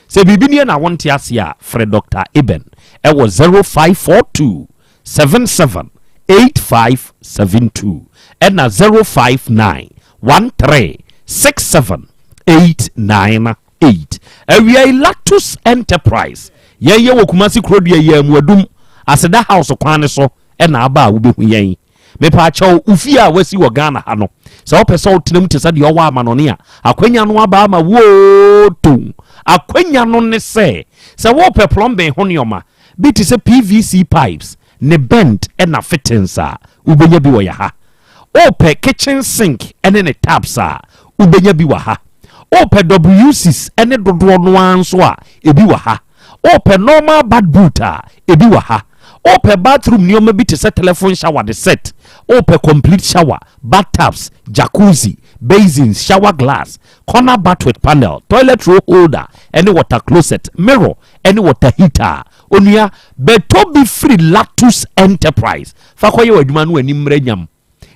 Sɛ biribi nie na wonte aseɛ a, frɛ Dɔkta Eben wɔ 0542 77 8572 ɛna 059 13 67 898. Awia yi Lactus Enterprise yɛn yɛ wɔ Kumasi Kurodua yi Amuadum Aseda House kwan no so ɛna aba a wobɛhu yɛn. Mepaakyɛw, wo fie a wasi wɔ Ghana ha no, sɛ wopɛ sɛ wotena mu te sɛ deɛ ɔwɔ amanɔne a, akwanya no aba ama wo oo. Akwanya no ne sɛ, sɛ wopɛ plumbing ho nneɛma bi te sɛ PVC pipes, ne bend ɛna fittings a, wobɛnya bi wɔ yɛ ha. Wopɛ kitchen sink ɛne ne taps a, wobɛnya bi wɔ ha. Wopɛ WCs ɛne dodoɔ no ara nso a, ebi wɔ ha. Wopɛ normal bath boot a, ebi wɔ ha. Wopɛ bathroom nneɛma bi te sɛ telephone shower de set, wopɛ complete shower, bathtubs, jacuzzi, basins, shower glass, corner bath with panel, toilet roll holder ɛne water closet, mirror ɛne water heater, onua, bɛtɔ bi firi Lactus Enterprise fa kɔyɛ wɔ adwuma no anim mmerɛ nyam.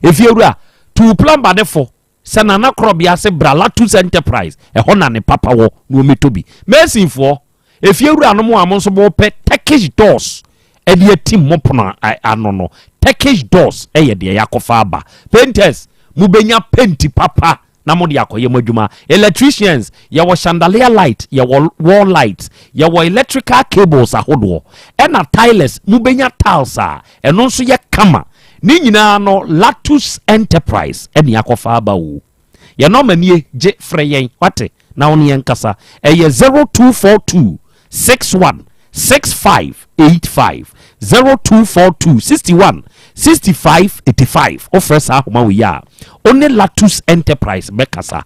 Efiewura tu plumber ne fo sɛ Nana Korɔbea ase bra Lactus Enterprise, ɛhɔ na ne papa wɔ na wɔmɛtɔ bi. Masonfoɔ, efiewura no mu a mo nso mopɛ Turkish doors ɛde atim mo pono ano no, Turkish doors ɛyɛ deɛ yɛakɔfa aba. Painters, mobɛnya paint papa na mode akɔyɛ mo adwuma. Electricians, yɛwɔ chandelier light, yɛwɔ wall light, yɛwɔ electrical cables ahodoɔ. Ɛna tilers, mobɛnya tiles a ɛno nso yɛ kama. Ne nyinaa no Lactus Enterprise ɛne akɔfa aba o. Yɛn nɔɔma nie, gye frɛ yɛn wate na wo ne yɛn kasa. Ɛyɛ 0242 61 65 85, 0242 61 65 85. Wofrɛ saa ahoma wei a, wo ne Lactus Enterprise bɛkasa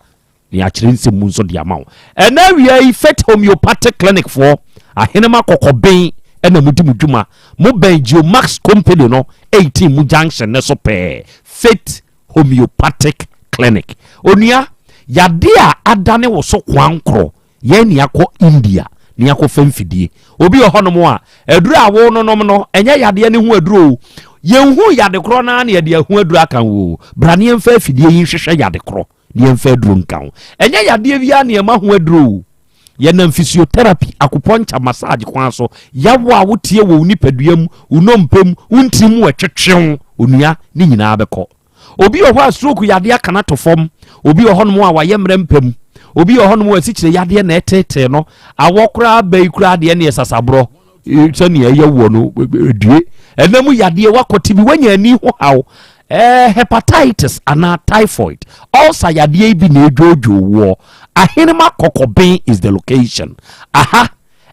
na yɛakyerɛ nsɛm mu nso de ama wo. Ɛna awia yi Fet Homeopathic Clinic foɔ, Ahenema Kɔkɔben ɛna mudi mu dwuma. Mobɛn Geomax Company no 18 mu junction ne so pɛɛ. Fet Homeopathic Clinic, onua, yade a adane wo so kwankorɔ, yɛn ne akɔ India ne akɔ fam fidie. Obi wɔ hɔnom a aduro a wo nonom no ɛnyɛ yadeɛ ne ho aduro o. Yɛnhu yade korɔ naa na yɛde ahu aduro aka wo. Bra ne yɛmfa afidie yi nhwehwɛ yade korɔ ne yɛmfa aduro nka ho. Ɛnyɛ yadeɛ biara ne yɛma ho aduro o. Yɛnam physiotherapy, acupuncture, massage kwan so. Yawo a wotie wɔ wo nipadua mu, wo nnompe mu, wo ntiri mu ɛtwetwew, onua, ne nyinaa bɛkɔ. Obi wɔ hɔ a stroke yadeɛ aka no ato fam. Obi wɔ hɔnom a wayɛ mmerɛ mpam. Obi wɔ hɔnom a asikyire yadeɛ na ɛtetee no. Awɔ koraa bɛyi koraa deɛ ne ɛsasaborɔ sɛnea ɛyɛ wɔ no due. Ɛnam yadeɛ wakɔte bi wanya ani ho haw, hepatitis anaa typhoid, ulcer yadeɛ yi bi na edwoodwoo woɔ, Ahenema Kɔkɔben is the location. Aha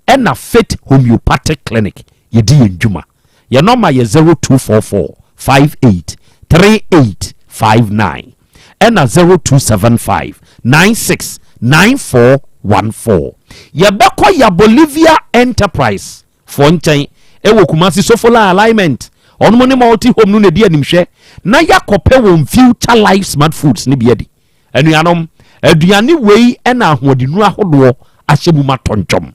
ɛna Fit Homeopathic Clinic yɛdi yɛn dwuma. Yɛn nɔma yɛ 0244 58 38 59 ɛna 0275 96 94 14. Yɛbɛkɔ ya Bolivia Enterprise foɔ nkyɛn ɛwɔ Kumasi Sofola Alignment. Ɔnom ne multi home no na ɛdi animhwɛ na yɛakɔpɛ wɔn Future Life Smart Foods ne bi adi. Anuanom, aduane wei ɛna ahoɔdenu ahodoɔ ahyɛ mu ma tɔntwɔm.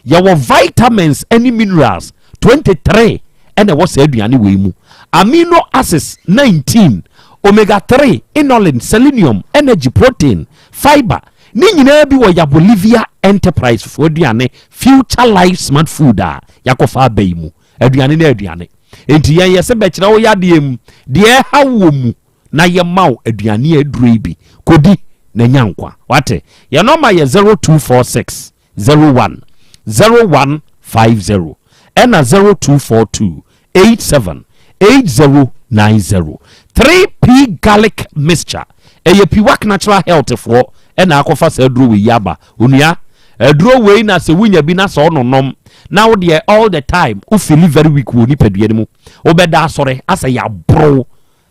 Yɛwɔ vitamins ne minerals 23 ɛna ɛwɔ saa aduane wei mu, amino acids 19, omega 3, inulin, selenium, energy, protein, fiber ne nyinaa bi wɔ ya Bolivia Enterprise foɔ aduane Future Life Smart Food a yɛakɔfa aba yi mu. Aduane ne aduane enti yɛn yɛ sɛ bɛkyerɛ wo yadeɛ mu deɛ ɛha wɔ mu na yɛma wo aduane a aduro yi bi kɔdi na nya nkwa wate. Yɛn nɔma yɛ 0246 01 0150 ɛna 0242 87 8090. 3P Garlic Mixture ɛyɛ Piwak Natural Health foɔ ɛna akɔfa saa aduro wei yi aba. Onua, aduro wei na sɛ wonya bi na sɛ ɔnonom na wo deɛ all the time wo feel very weak wɔ nipadua no mu, wobɛda asɔre asɛ yɛaboro.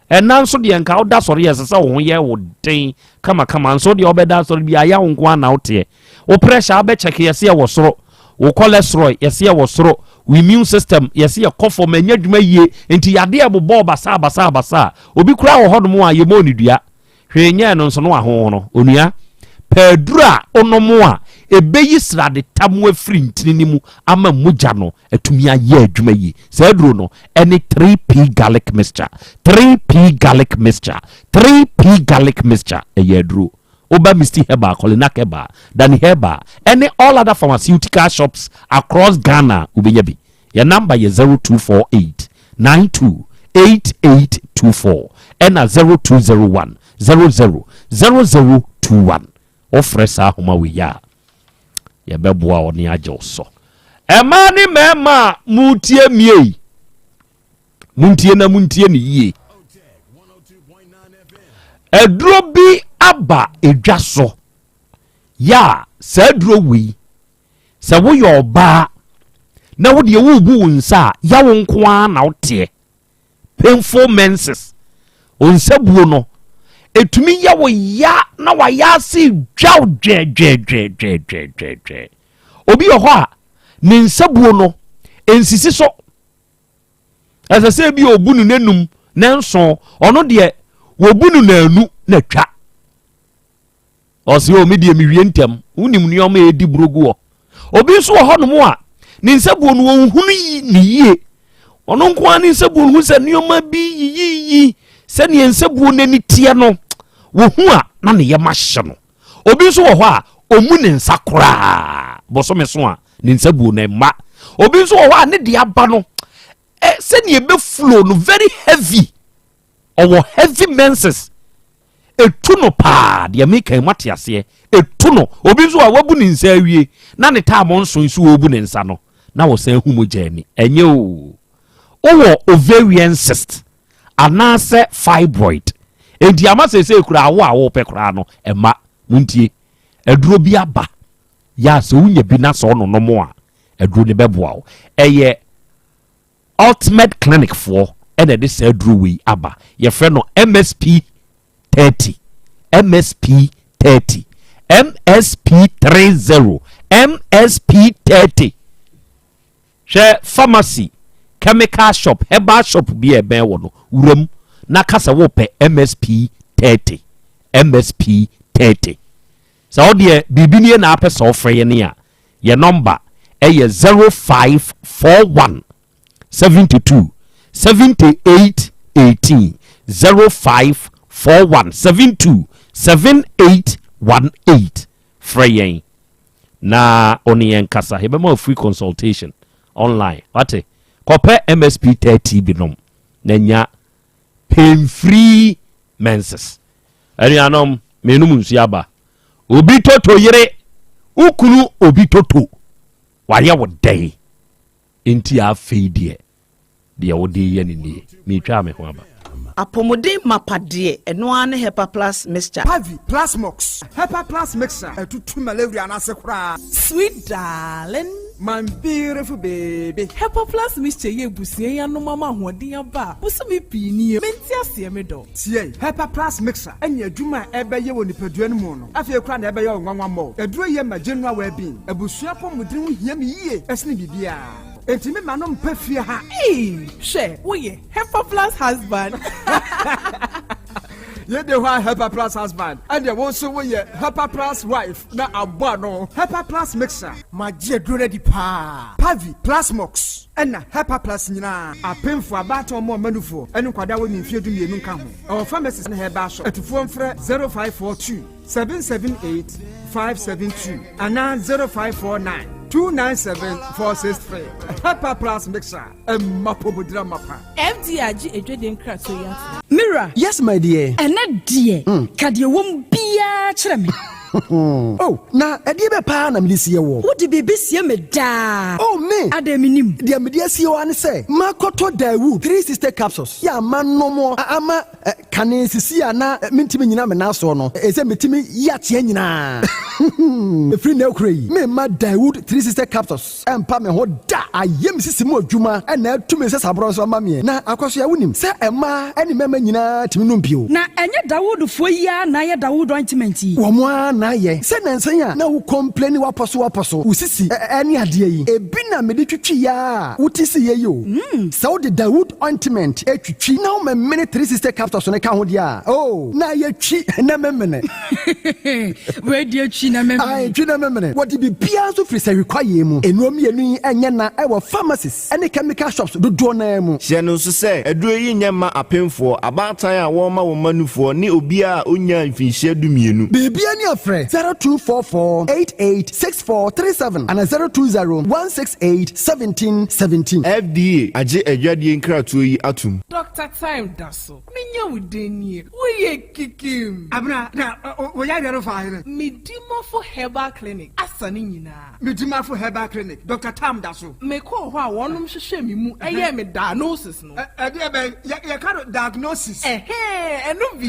Ɛna nso deɛ nka woda sɔre yɛ ɛsɛ sɛ wo ho yɛ wo den kamakama, nso deɛ wobɛda asɔre bi ayɛ wo nko ana woteɛ. Wo pressure wobɛkyɛke yɛsɛ yɛwɔ soro, wo cholesterol yɛsɛ yɛwɔ soro. Wo immune system yɛse yɛkɔ fam, ɛnyɛ adwuma yie, nti yadeɛ ɛbobɔ wo basaa basaa basaa. Obi koraa wɔ hɔnom a yɛmmɔɔ no dua, hwee nyɛɛ no nso no wahohono. Onua, pɛ aduru a wonom a ɛbɛyi srade tam afiri ntini no mu ama mogya no atumi ayɛ adwuma yie. Saa aduro no ɛne 3P garlic mixture, 3P garlic mixture, 3P garlic mixture. Ɛyɛ aduro. Woba Misty Herbal, Kolinak Herbal, Danny Herbal ɛne all other pharmaceutical shops across Ghana, wobɛnya bi. Yɛn number yɛ 0248 92 8824 ɛna 0201 00 0021. Wofrɛ saa ahoma wei a, yɛbɛboa wo ne agye wo so. Ɛmaa ne mmarima a motie mie, montie na montie ne yie. Aduro bi aba edwa so yɛ a, saa aduro wei, sɛ woyɛ ɔbaa na wodeɛ worebu wo nsa a, yawo nko ara na woteɛ, painful menses, wo nsa buo no ɛtumi yɛ wo ya na wayɛ ase dwaw dwɛdwɛdwɛdwɛdwɛdwɛ. Obi wɔ hɔ a ne nsa buo no nsisi so, ɛsɛ sɛ bi obu no n'anum ne nson, ɔno deɛ wɔbu no n'anu na twa. Ɔsɛ o, me deɛ mewie ntɛm. Wonim nneɛma a ɛdi buro gu hɔ. Obi nso wɔ hɔnom a ne nsa buo no wɔnhunu ne yie, ɔno nko ara ne nsa buo no hu sɛ nneɛma bi yiyiyi sɛdeɛ nsa buo n'ani teɛ no, wɔhu a na ne yam ahye no. Obi nso wɔ hɔ a ɔmu ne nsa koraa bɔsɔme so a, ne nsa buo no mma. Obi nso wɔ hɔ a ne deɛ aba no sɛdeɛ ɛbɛflow no very heavy, ɔwɔ heavy menses, etu no paa. Deɛ meka mu ate aseɛ, etu no. Obi nso a wabu ne nsa awie na ne taamo nso nso wɔbu ne nsa no na wɔsan hu mogya ani. Ɛnyɛ o, wowɔ ovarian cyst anaasɛ fibroid, enti ama sɛsɛ kura awo a wɔpɛ koraa no ɛma. Montie, aduro bi aba yɛ a, sɛ wonya bi na sɛ ɔnonom a, aduro no bɛboa wo. Ɛyɛ Ultimate Clinic foɔ ɛna ɛde saa aduro wei aba. Yɛfrɛ no MSP 30, MSP 30, MSP 30, MSP 30. Hwɛ, pharmacy, chemical shop, herbal shop bi a ɛbɛn wɔ no, wuram na kasa wopɛ MSP 30, MSP 30. Sɛ wodeɛ biribi nie na apɛ sɛ wofrɛ yɛ ne a, yɛ number ɛyɛ 0541 72 78 18, 0541 72 78 18. Frɛ yɛn na ɔne yɛn kasa, yɛbɛma wo free consultation online. Wate? Kɔpɛ MSP 30 bi nom na nya pain free menses. Anuanom, menum nsuo aba. Obi toto yere wokunu, obi toto wayɛ wo dɛn nti afei deɛ wode yɛ no nie? Meretwa me ho aba. Apɔmuden mapa deɛ, ɛno ara ne Hepa Plus mixture. Pavi Plasmox, Hepa Plus mixture ɛtutu malaria n'ase koraa. Sweet darling. My beautiful baby. Hepa Plus mixture yɛ ebusua yi anom ama ahoɔden aba a bosome pii nie. Mente aseɛ, me dɔ. Tie, Hepa Plus mixture ɛne adwuma a ɛbɛyɛ wɔ nipadua no mu no, afei koraa na ɛbɛyɛ ɔnwanwa mmɔ. Aduro yɛ ma general well-being. Abusua pɔmuden ho hia me yie ɛsene biribiara, enti me ma no mpɛ fie ha. Ee, hwɛ, woyɛ Hepa Plus husband. Yɛde hɔ a, Hepa Plus husband, ɛdeɛ wo nso woyɛ Hepa Plus wife na abɔ ano. Hepa Plus mixture. Magye aduro no adi paa. Pavi Plasmox ɛna Hepa Plus nyinaa, apemfo, abaatan, ɔmo ɔmanufoɔ ɛne nkwadaa wɔ ne mfeɛ 12 nka ho. Ɛwɔ pharmacies ne herbal shop. Atufoɔ mfrɛ 0542 778 572 anaa 0549 297 463. Hepa Plus mixture, ɛmma pɔmudira mapa. FDA agye edwede nkratoɔ yi ato. Mira. Yes, my dear. Ɛnɛ deɛ, ka deɛ wɔm biara kyerɛ me. Oh, na ɛdeɛ bɛ paa na mede sie wɔ? Wode biribi sie me daa. Oh, me. Adɛn, menim? Deɛ mede asie wɔ ne sɛ makɔtɔ Daewoo 360 capsules yɛ ama nomɔ ama kane sisi a na mentumi nyina me nan soɔ no, ɛsɛ metumi yi ateɛ nyinaa. Ɛfiri nnɛ rekora yi, meremma Daewoo 360 Capsules ɛmpa me ho da. Ayɛ me sisi mu adwuma na atu me nsasaborɔ nso ama meɛ. Na Akwasoa, wonim sɛ mmaa ne mmarima nyinaa tumi nom bio. Na ɛnyɛ Dawoodfoɔ yi ara na ayɛ Dawood ointment yi? Wɔn ara na ayɛ. Sɛ nnansa yi a na wo complaini w'apɔso w'apɔso, wo sisi ne adeɛ yi, ebi na mede twitwiiɛ ara a wote siiɛ yi o. Sɛ wode Dawood ointment twitwi na womemene 360 Capsules no ka ho deɛ a, oh, na ayɛ twi na memene. Wei deɛ twi na memene. Ae, twi na memene. Wɔde biribiara nso firi sahwi kwaeɛ mu. Nnuro mmienu yi nyɛ na ɛwɔ pharmacies ne chemical shops dodoɔ no ara mu. Hyɛ no nso sɛ, aduro yi nyɛ mma apemfoɔ, abaatan a wɔrema wɔn mma nufoɔ ne obiara a ɔnnyaa mfinhyia dumienu. Biribiara ni a frɛ 0244 88 6437 anaa 020 168 17 17. FDA agye adwadie nkratoɔ yi atom. Doctor Time da so. Menya wo dɛn nie? Woyɛ kikim. Abena, na wo yareɛ no faa hene? Medimafo Herbal Clinic asa ne nyinaa. Medimafo Herbal Clinic, Doctor Tam da so. Mekɔɔ hɔ a wɔnom hwehwɛɛ me mu yɛɛ me diagnosis no. Ɛdeɛ bɛn? Yɛka no diagnosis. Ɛhɛɛ, ɛno bi.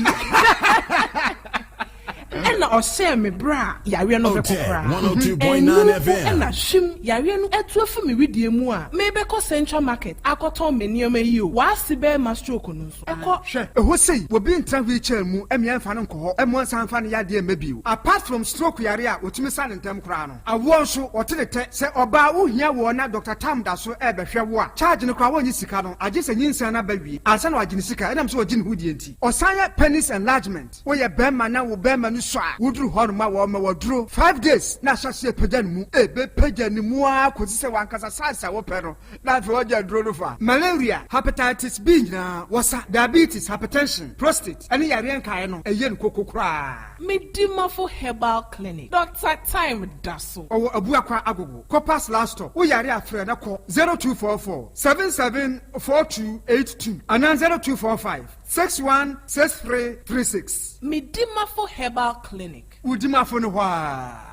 Ɛna ɔhyɛɛ me berɛ a yareɛ no bɛkɔ koraa. Ɛnnuru mpo na hwim, yareɛ no atu afi me wedeɛ mu a merebɛkɔ Central Market akɔtɔn me nneɛma yi o, w'ase bɛrima stroke no nso ɛkɔ. Hwɛ, ɛhɔ sei, obi ntra wheelchair mu mmea mfa no nkɔ hɔ mmoa nsan mfa no yadeɛ mma bio. Apart from stroke yare a wɔtumi sa no ntɛm koraa no, awoɔ nso, wɔte ne tɛ. Sɛ ɔbaa wohia woɔ na Doctor Tam da so rebɛhwɛ wo a, charge no koraa wɔnnye sika no, agye sɛ nyinsɛn no aba wie ansa na wɔagye ne sika ɛnam sɛ wɔgye ne ho die nti. Ɔsan yɛ penis enlargement. Woyɛ bɛɛma na wo bɛɛma no sua a, woduru hɔ nom a wɔma waduro 5 days na ahyɛ aseɛ pagya ne mu. Ɛbɛpagya ne mu ara kɔsi sɛ wankasa size a wopɛ no na afei wagya aduro no fa. Malaria, Hepatitis B nyinaa wɔsa, diabetes, hypertension, prostate ɛne yareɛ nkaeɛ no ɛyɛ no koko koraa. Medimafo Herbal Clinic, Doctor Time da so. Ɔwɔ Abuakwa Agogo, Corpus Last Stop. Wo yare a frɛ na kɔ 0244 77 4282 anaa 0245 616336. Medimafo Herbal Clinic. Wodimafo no hɔ a.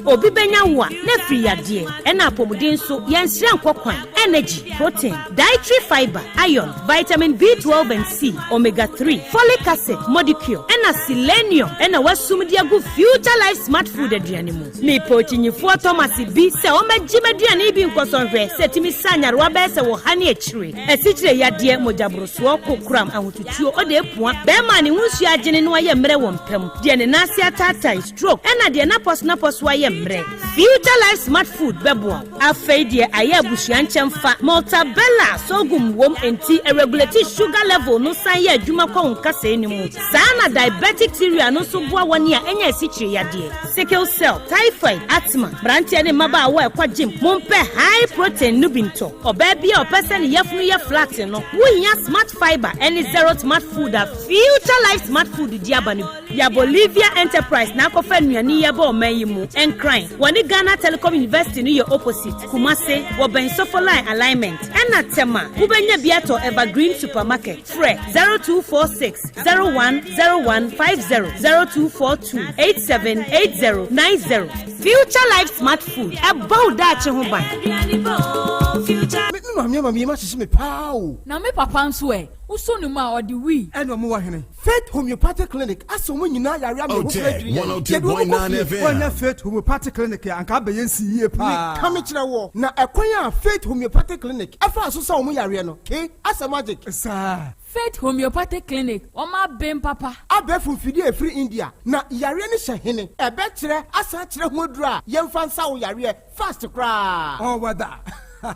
Obi bɛnya wo a na afiri yadeɛ ɛna apɔmuden nso yɛnsrɛ nkɔ kwan. Energy, protein, dietary fiber, iron, vitamin B12 and C, omega 3, folic acid, modicure ɛna selenium ɛna wasum de agu Future Life Smart Food aduane mu. Mepɛ okyinyifoɔ Thomas bi sɛ ɔmmɛgye m'aduane bi nkɔsɔnhwɛ sɛ tumi sa nyarewa bɛyɛ sɛ wɔ ha ne akyire, asikyire yadeɛ, mogyaborosoɔ, kokoram, ahotutuo, ɔde apua, bɛrima a ne ho nsuo agyene no ayɛ mmerɛ wɔ mpam, deɛ ne nan ase ataatae, stroke, ɛna deɛ n'apɔso n'apɔso ayɛ mmerɛ. Future Life Smart Food bɛboa wo. Afei deɛ ayɛ abusua nkyɛmfa, Maltabella sorghum wom nti ɛregulate sugar level no san yɛ adwuma kɔ wo nkasɛɛ no mu. Saa na diabetic cereal no nso boa wɔn a ɛnya asikyire yadeɛ, sickle cell, typhoid, asthma. Mmeranteɛ ne mmabaawa a ɛkɔ gym, mompɛ high protein no bi ntɔ. Ɔbaa bi a ɔpɛ sɛ ne yafunu yɛ flat no, wohia Smart Fiber ne Zero Smart Food a Future Life Smart Food di aba no bi. Ya Bolivia Enterprise na akɔfa nnuane yi aba ɔman yi mu. Nkran, wɔne Ghana Telecom University no yɛ opposite. Kumase, wɔbɛn Sofoline Alignment. Ɛna Tema, wobɛnya bi atɔ Evergreen Supermarket. Frɛ 0246 010150, 0242 878090. Future Life Smart Food, ɛbɔ wo daakye ho ban. Me maame ama me yam ahyehye me paa o. Na me papa nso ɛ, wosɔ ne mu a ɔde wii. Ɛna ɔmo wɔ hene? Faith Homeopathic Clinic asɛ ɔmo nyinaa yare ama ɛho kura adwiri yɛn. Yɛde wɔn kɔ fie. Wɔnyɛ Faith Homeopathic Clinic a anka abɛyɛ nsi yie paa. Meka me kyerɛ woɔ, na ɛkwan a Faith Homeopathic Clinic ɛfaa so sa wɔn yareɛ no, ke asɛ magic. Saa. Faith Homeopathic Clinic, wɔn aben papa. Abɛɛfo mfidie a ɛfiri India, na yareɛ no hyɛ hene? Ɛbɛkyerɛ asan akyerɛ ho aduro a yɛmfa nsa wo yareɛ fast koraa. All weather.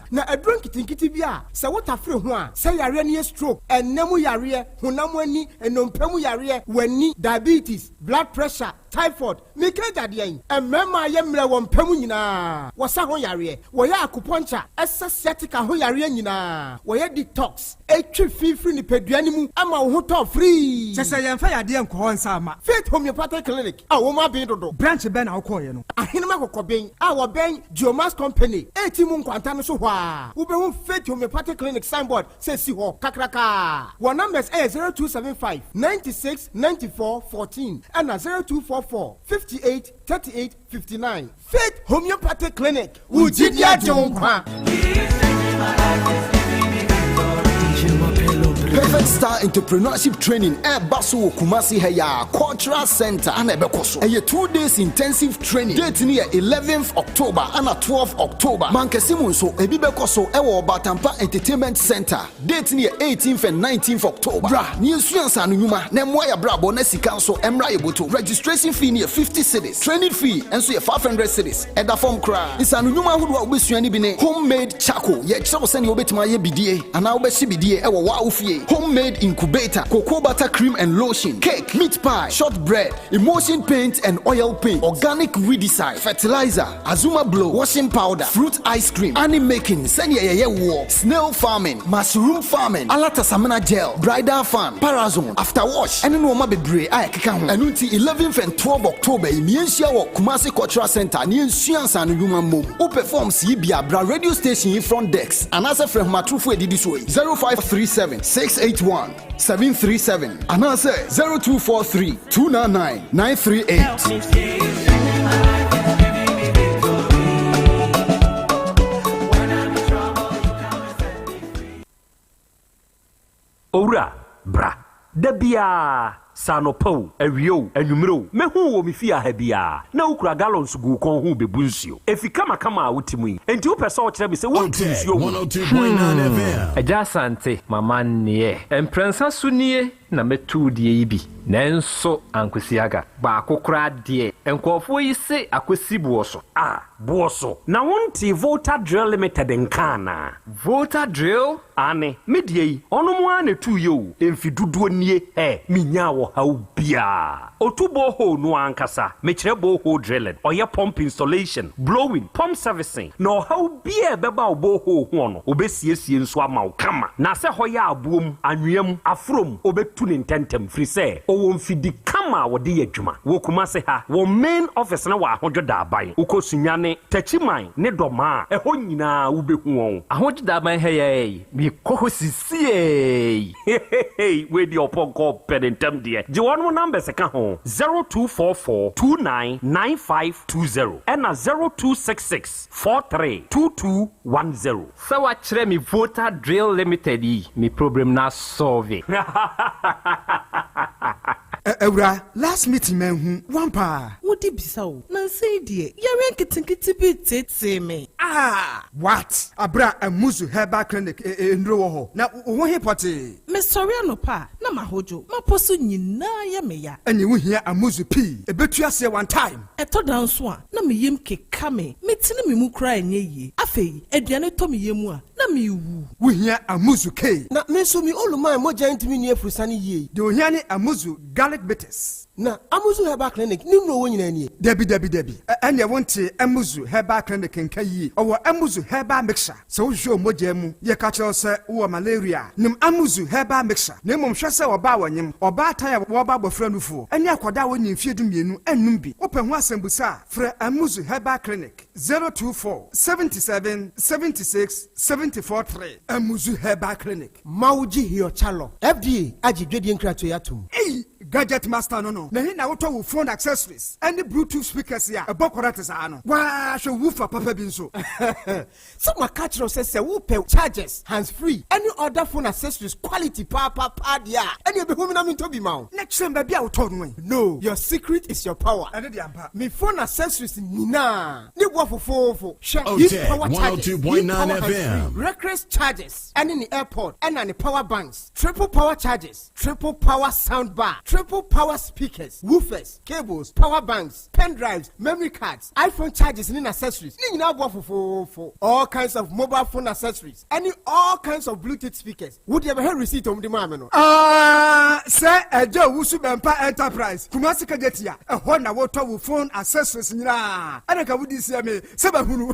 Na aduro nketenkete bi a sɛ wotafere ho a, sɛ yareɛ no yɛ stroke, ɛnna mu yareɛ, honam ani, nnompe mu yareɛ, w'ani, diabetes, blood pressure, typhoid, meka agyadeɛ yi, mmarima a yɛ mmerɛ wɔ mpa mu nyinaa, wɔsa ho yareɛ, wɔyɛ acupuncture, ɛsa sciatica ho yareɛ nyinaa, wɔyɛ detox, ɛtwi fi firi nipadua no mu ama wo ho tɔ free. Kyɛ sɛ yɛmfa yadeɛ nkɔ hɔ nsa ama. Faith Homeopathic Clinic a wɔn aben dodo. Branch bɛn na wokɔɔyɛ no? Ahenema Kɔkɔben a wɔbɛn Geomas Company eti mu nkwanta no so hɔ a, wobɛhu Faith Homeopathic Clinic signboard sɛ si hɔ kakrakaa. Wɔn numbers ɛyɛ 0275 96 94 14 ɛna 0244 58 38 59. Faith Homeopathic Clinic, wo gyidi agye wo nkwa. Young Star Entrepreneurship Training ɛreba so wɔ Kumasi ha yi ara, Cultural Centre ana ɛbɛkɔ so. Ɛyɛ 2 days intensive training. Date no yɛ 11th October ana 12th October. Mankɛse mu nso, ebi bɛkɔ so ɛwɔ Ɔbatampa Entertainment Centre. Date no yɛ 18th and 19th October. Bra ne yɛnsua nsaano nnwuma na mmoa yɛ abrabɔ na sika nso mmra yɛ boto. Registration fee no yɛ 50 cedis. Training fee nso yɛ 500 cedis. Ɛda fam koraa. Nsaano nnwuma ahodoɔ a wobɛsua no bi ne homemade charcoal. Yɛkyerɛ wo sɛnea wobɛtumi ayɛ bidie anaa wobɛhye bidie ɛwɔ wo fie. Homemade incubator, cocoa butter cream and lotion, cake, meat pie, shortbread, emulsion paint and oil paint, organic weedicide, fertilizer, azuma blow, washing powder, fruit ice cream, honey making, sɛnea yɛyɛ woɔ, snail farming, mushroom farming, alatasamina gel, bridal fan, parazone, after wash, ɛne nneɛma bebree a ɛkeka ho. Ɛno nti 11th and 12 October yi, miɛnhyia wɔ Kumasi Cultural Center ne yɛnsua nsaano nnwuma mmom. Wopɛ forms yi bia, bra radio station yi front desk anaasɛ frɛ homatorofo adidi soɔ yi, 0537 681 737 anaasɛ 0243 299 938. Owura, bra. Da biara, sɛ anɔpa o, awia o, anwummerɛ o, mɛhu wo wɔ me fie ha biara na wokura gallons gu wo kɔn ho bɛbu nsuo. Efi kamakama a wote mu yi, enti wopɛ sɛ ɔkyerɛ me sɛ wontu nsuo ho? Agya Asante, mama nneɛ. Mprɛnsa so nie na mɛtu deɛ yi bi, nanso ankosi aga. Baako koraa deɛ, nkurɔfoɔ yi se akɔsi boɔ so. A, boɔ so. Na wonte Volta Drill Limited nka anaa? Volta Drill? Aane, me deɛ yi, ɔnom ara na ɛtuiɛ o, mfe dodoɔ nie, ɛ, menyaa ɔhaw biara. Ɔtu borehole no ankasa, mekyerɛ borehole drilling, ɔyɛ pump installation, blowing, pump servicing, na ɔhaw biara a ɛbɛba wo borehole ho no, ɔbɛsiesie nso ama wo kama. Na sɛ hɔ yɛ aboɔ mu, anwea mu, aforɔ mu, ɔbɛtu no ntɛmntɛm, firi sɛ ɔwɔ mfidi kama a wɔde yɛ adwuma. Wɔ Kumase ha, wɔn main office no wɔ Ahodwo Daaban. Wokɔ Sunyani, Techiman ne Dɔmaa a, ɛhɔ nyinaa wobɛhu wɔn. Ahodwo Daaban ha yi ara yi, mekɔ hɔ sisiei. Hehehe, wei deɛ ɔpɔnkɔ pɛ ne ntɛm deɛ. Gye wɔn numbers ka ho, 0244 29 9520 ɛna 0266 43 2210. Sɛ wakyerɛ me Volta Drill Limited yi, me problem no asɔlve. Awura, last meeting manhu wan paa. Wode bisa o, nansa yi deɛ yareɛ nketenkete bi reteetee me. Ah! What? Abere a Amuzu Herbal Clinic nnuro wɔ hɔ, na wo ho he pɔtee? Mesɔre anɔpa a, na mahodwo, m'apɔ so nyinaa yɛ me ya. Ɛneɛ wohia Amuzu pii, ɛbɛtu aseɛ one time. Ɛtɔ da nso a, na me yam keka me, metene me mu koraa ɛnyɛ yie. Afei, aduane tɔ me yam a, na mewu. Wohia Amuzu K. Na me nso me oluman mogya ntumi nni afurusane yie. Deɛ ohia ne Amuzu Garlic Bitters. Na Amuzu Herbal Clinic ne nnuro wɔ nyinaa nie. Dabi dabi dabi, ɛneɛ wontee Amuzu Herbal Clinic nka yie. Ɔwɔ Amuzu Herbal Mixture. Sɛ wohwehwɛ wo mogya mu, yɛka kyerɛ wo sɛ wowɔ malaria a, nom Amuzu Herbal Mixture. Na mmom hwɛ sɛ ɔbaa a wɔnyem, ɔbaatan a wɔreba abɔfra nufoɔ, ne akwadaa a wɔnni mfeɛ 12 nnom bi. Wopɛ ho asɛmbusa a, frɛ Amuzu Herbal Clinic, 024 77 76 74 3. Amuzu Herbal Clinic. Mawugye Hiɔchalɔ, FDA agye dwadie nkratoɔ yi atom. Ei! Gadget Master no, na ɛhe na wotɔ wo phone accessories ne Bluetooth speakers a ɛbɔ kɔrɛte saa no? Waa, hwɛ woofer papa bi nso. Sɛ maka kyerɛ wo sɛ sɛ wopɛ chargers, hands free ne other phone accessories quality paapaa deɛ a, ɛneɛ bɛhu me na mentɔ bi ma wo. Na kyerɛ me baabi a wotɔɔ no ɛ. No, your secret is your power. Ɛno deɛ ampa. Me phone accessories nyinaa ne boɔ fofoofo. Hwɛ, heat power chargers, heat power hands free, Recris chargers ɛne ne airpod ɛna ne power banks, triple power chargers, triple power sound bar, triple power speakers, woofers, cables, power banks, pen drives, memory cards, iPhone chargers ne accessories. Ne nyinaa boɔ fofoofo. All kinds of mobile phone accessories ɛne all kinds of Bluetooth speakers. Wo deɛ bɛhwɛ receipt ɔmo de maa me no. Ah, sɛ ɛgya Owusu Bɛmpa Enterprise, Kumasi Kejetia, ɛhɔ na wotɔ wo phone accessories nyinaa. Ɛna ka wodi seɛ me sɛ bɛhunu.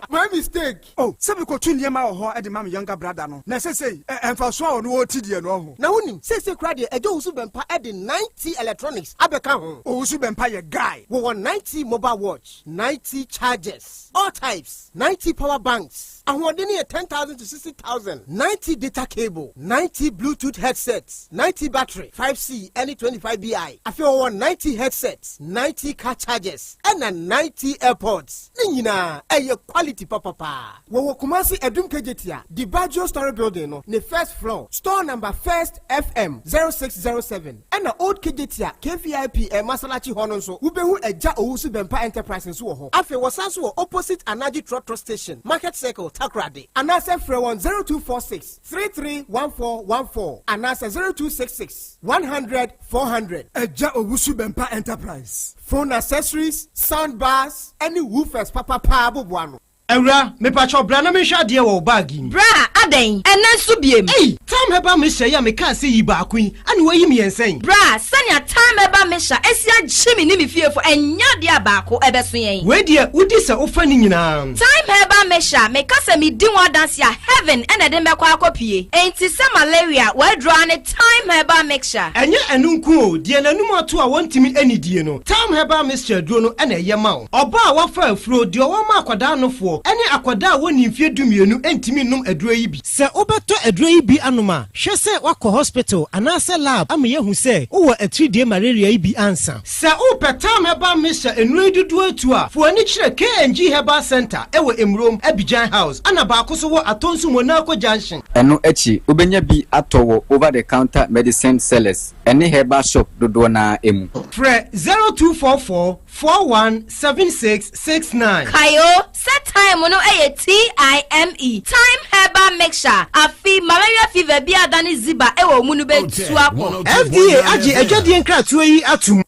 My mistake. Oh, sɛ mekɔtu nneɛma wɔ hɔ de ma me younger brother no, na ɛsɛ sɛ ɛmfaso a ɔno ɔte deɛ no ɔho. Na wonim, seesei koraa deɛ ɛgya Owusu Bɛmpa de 9T Electronics abɛka ho. Owusu Bɛmpa yɛ guy. Wɔwɔ 9T mobile watch, 9T chargers, all types, 9T power banks, ahoɔden no yɛ 10,000 to 60,000, 9T data cable, 9T Bluetooth headsets, 9T battery, 5C ɛne 25BI. Afei wɔwɔ 9T headsets, 9T car chargers, ɛna 9T airpods. Ne nyinaa ɛyɛ quality. quality papapaa. Wɔwɔ Kumasi Adum Kejetia, Dibaggio Story Building no ne first floor, store number First FM 0607. Ɛna Old Kejetia KVIP Masalakyi hɔ no nso, wobɛhu Agya Owusu Bɛmpa Enterprise nso wɔ hɔ. Afei wɔsan nso wɔ opposite Anaji Trɔtrɔ Station, Market Circle, Takoradi. Anaasɛ frɛ wɔn 0246 331414 anaasɛ 0266 100 400. Agya Owusu Bɛmpa Enterprise, phone accessories, sound bars, ɛne woofers papapaa boboa no. Awura, mepakyɛw bra na menhwɛ adeɛ wɔ wo bag yi mu. Bra, adɛn? Ɛnnɛ nso biem? Ei! Thyme Herbal Mixture yi a mekaa sɛ yi baako yi, ɛna woayi mmiɛnsa yi? Bra, sɛnea Thyme Herbal Mixture asi agye me ne me fiefo, ɛnyɛ adeɛ a baako ɛbɛso yɛn. Wei deɛ, wodi sɛ wofa ne nyinaa. Thyme Herbal Mixture, meka sɛ medi ho adanse a, heaven na ɛde me bɛkɔ akɔpue. Enti sɛ malaria, w'aduro ara ne Thyme Herbal Mixture. Ɛnyɛ ɛno nko o, deɛ n'anum ato a wɔntumi nnidie no, Thyme Herbal Mixture aduro no na ɛyɛ ma wo. Ɔbaa a wafa afuro, deɛ ɔwɔ ma akwadaa nofoɔ, ne akwadaa a wɔnnii mfeɛ dumienu ntumi nnom aduro yi bi. Sɛ wobɛtɔ aduro yi bi anom a, hwɛ sɛ woakɔ hospital anaasɛ lab ama yɛahu sɛ wowɔ atiridie malaria yi bi ansa. Sɛ wopɛ Tam Herbal Mixture nnuro yi dodoɔ atu a, fa w'ani kyerɛ KNG Herbal Centre wɔ Emurom, Abidjan House, ɛna baako nso wɔ Atonsu Monaco Junction. Ɛno akyi, wobɛnya bi atɔ wɔ over-the-counter medicine sellers ne herbal shop dodoɔ no ara mu. Frɛ 0244 417669. Kae o, sɛ thyme no yɛ TIME, Thyme Herbal Mixture, afe malaria fever bi a adane ziba wɔ wo mu no bɛtu akɔ. FDA agye adwadie nkratoɔ yi atom.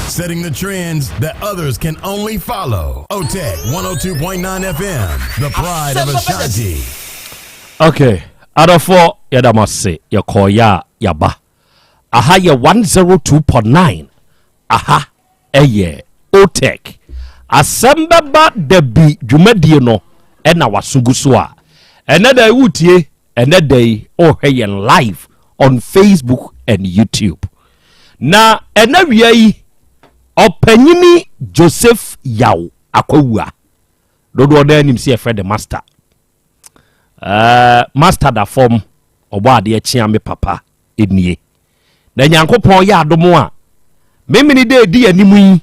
Setting the trends that others can only follow. OTEC 102.9 FM, the pride of Ashanti. Okay, adɔfoɔ yɛda mo ase yɛkɔɔyɛ a yɛaba. Aha yɛ 102.9 aha ɛyɛ OTEC. Asɛm bɛba da bi dwumadie no ɛna waso gu so a ɛnɛ da yi wotie ɛnɛ da yi wohwɛ yɛn live on Facebook and YouTube. Na ɛnɛ wia yi ɔpanyini Joseph Yaw Akwawua dodoɔ no anim sɛ yɛfrɛ de master. Uh, master da fam ɔbɔ adeɛ kyea me papa nie. Na Nyankopɔn yɛ adom a, memene dɛ ɛdi anim yi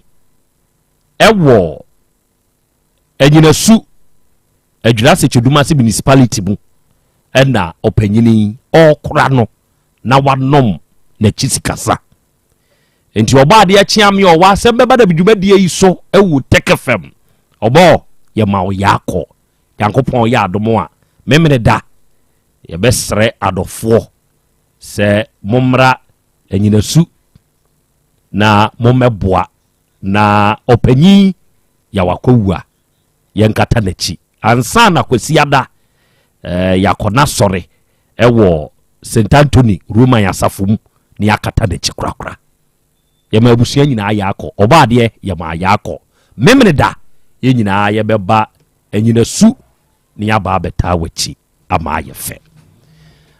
ɛwɔ Anyinasu Adwira Sekyedumase Municipality mu ɛna ɔpanyini ɔkora no na wanom n'akyi sikasa. Nti ɔbɔ adeɛ kyea me ɔwɔ asɛm bɛba da dwumadie yi so ɛwɔ Tech FM. Ɔbɔ yɛ ma ɔyɛ akɔ. Nyankopɔn yɛ adom a memene da yɛbɛsrɛ adɔfoɔ sɛ mommra Anyinasu na mommɛboa na ɔpanyin Yaw Akɔwu a yɛnkata n'akyi ansa na Kwasiada eh, yɛakɔ n'asɔre ɛwɔ St. Anthony Roman asafo mu na yɛakata n'akyi korakora. Yɛma abusua nyinaa yɛakɔ, ɔbɔ adeɛ yɛma yɛakɔ. Memeneda yɛn nyinaa yɛbɛba Anyinasu na yɛaba abɛtaa w'akyi. ama ayɛ fɛ.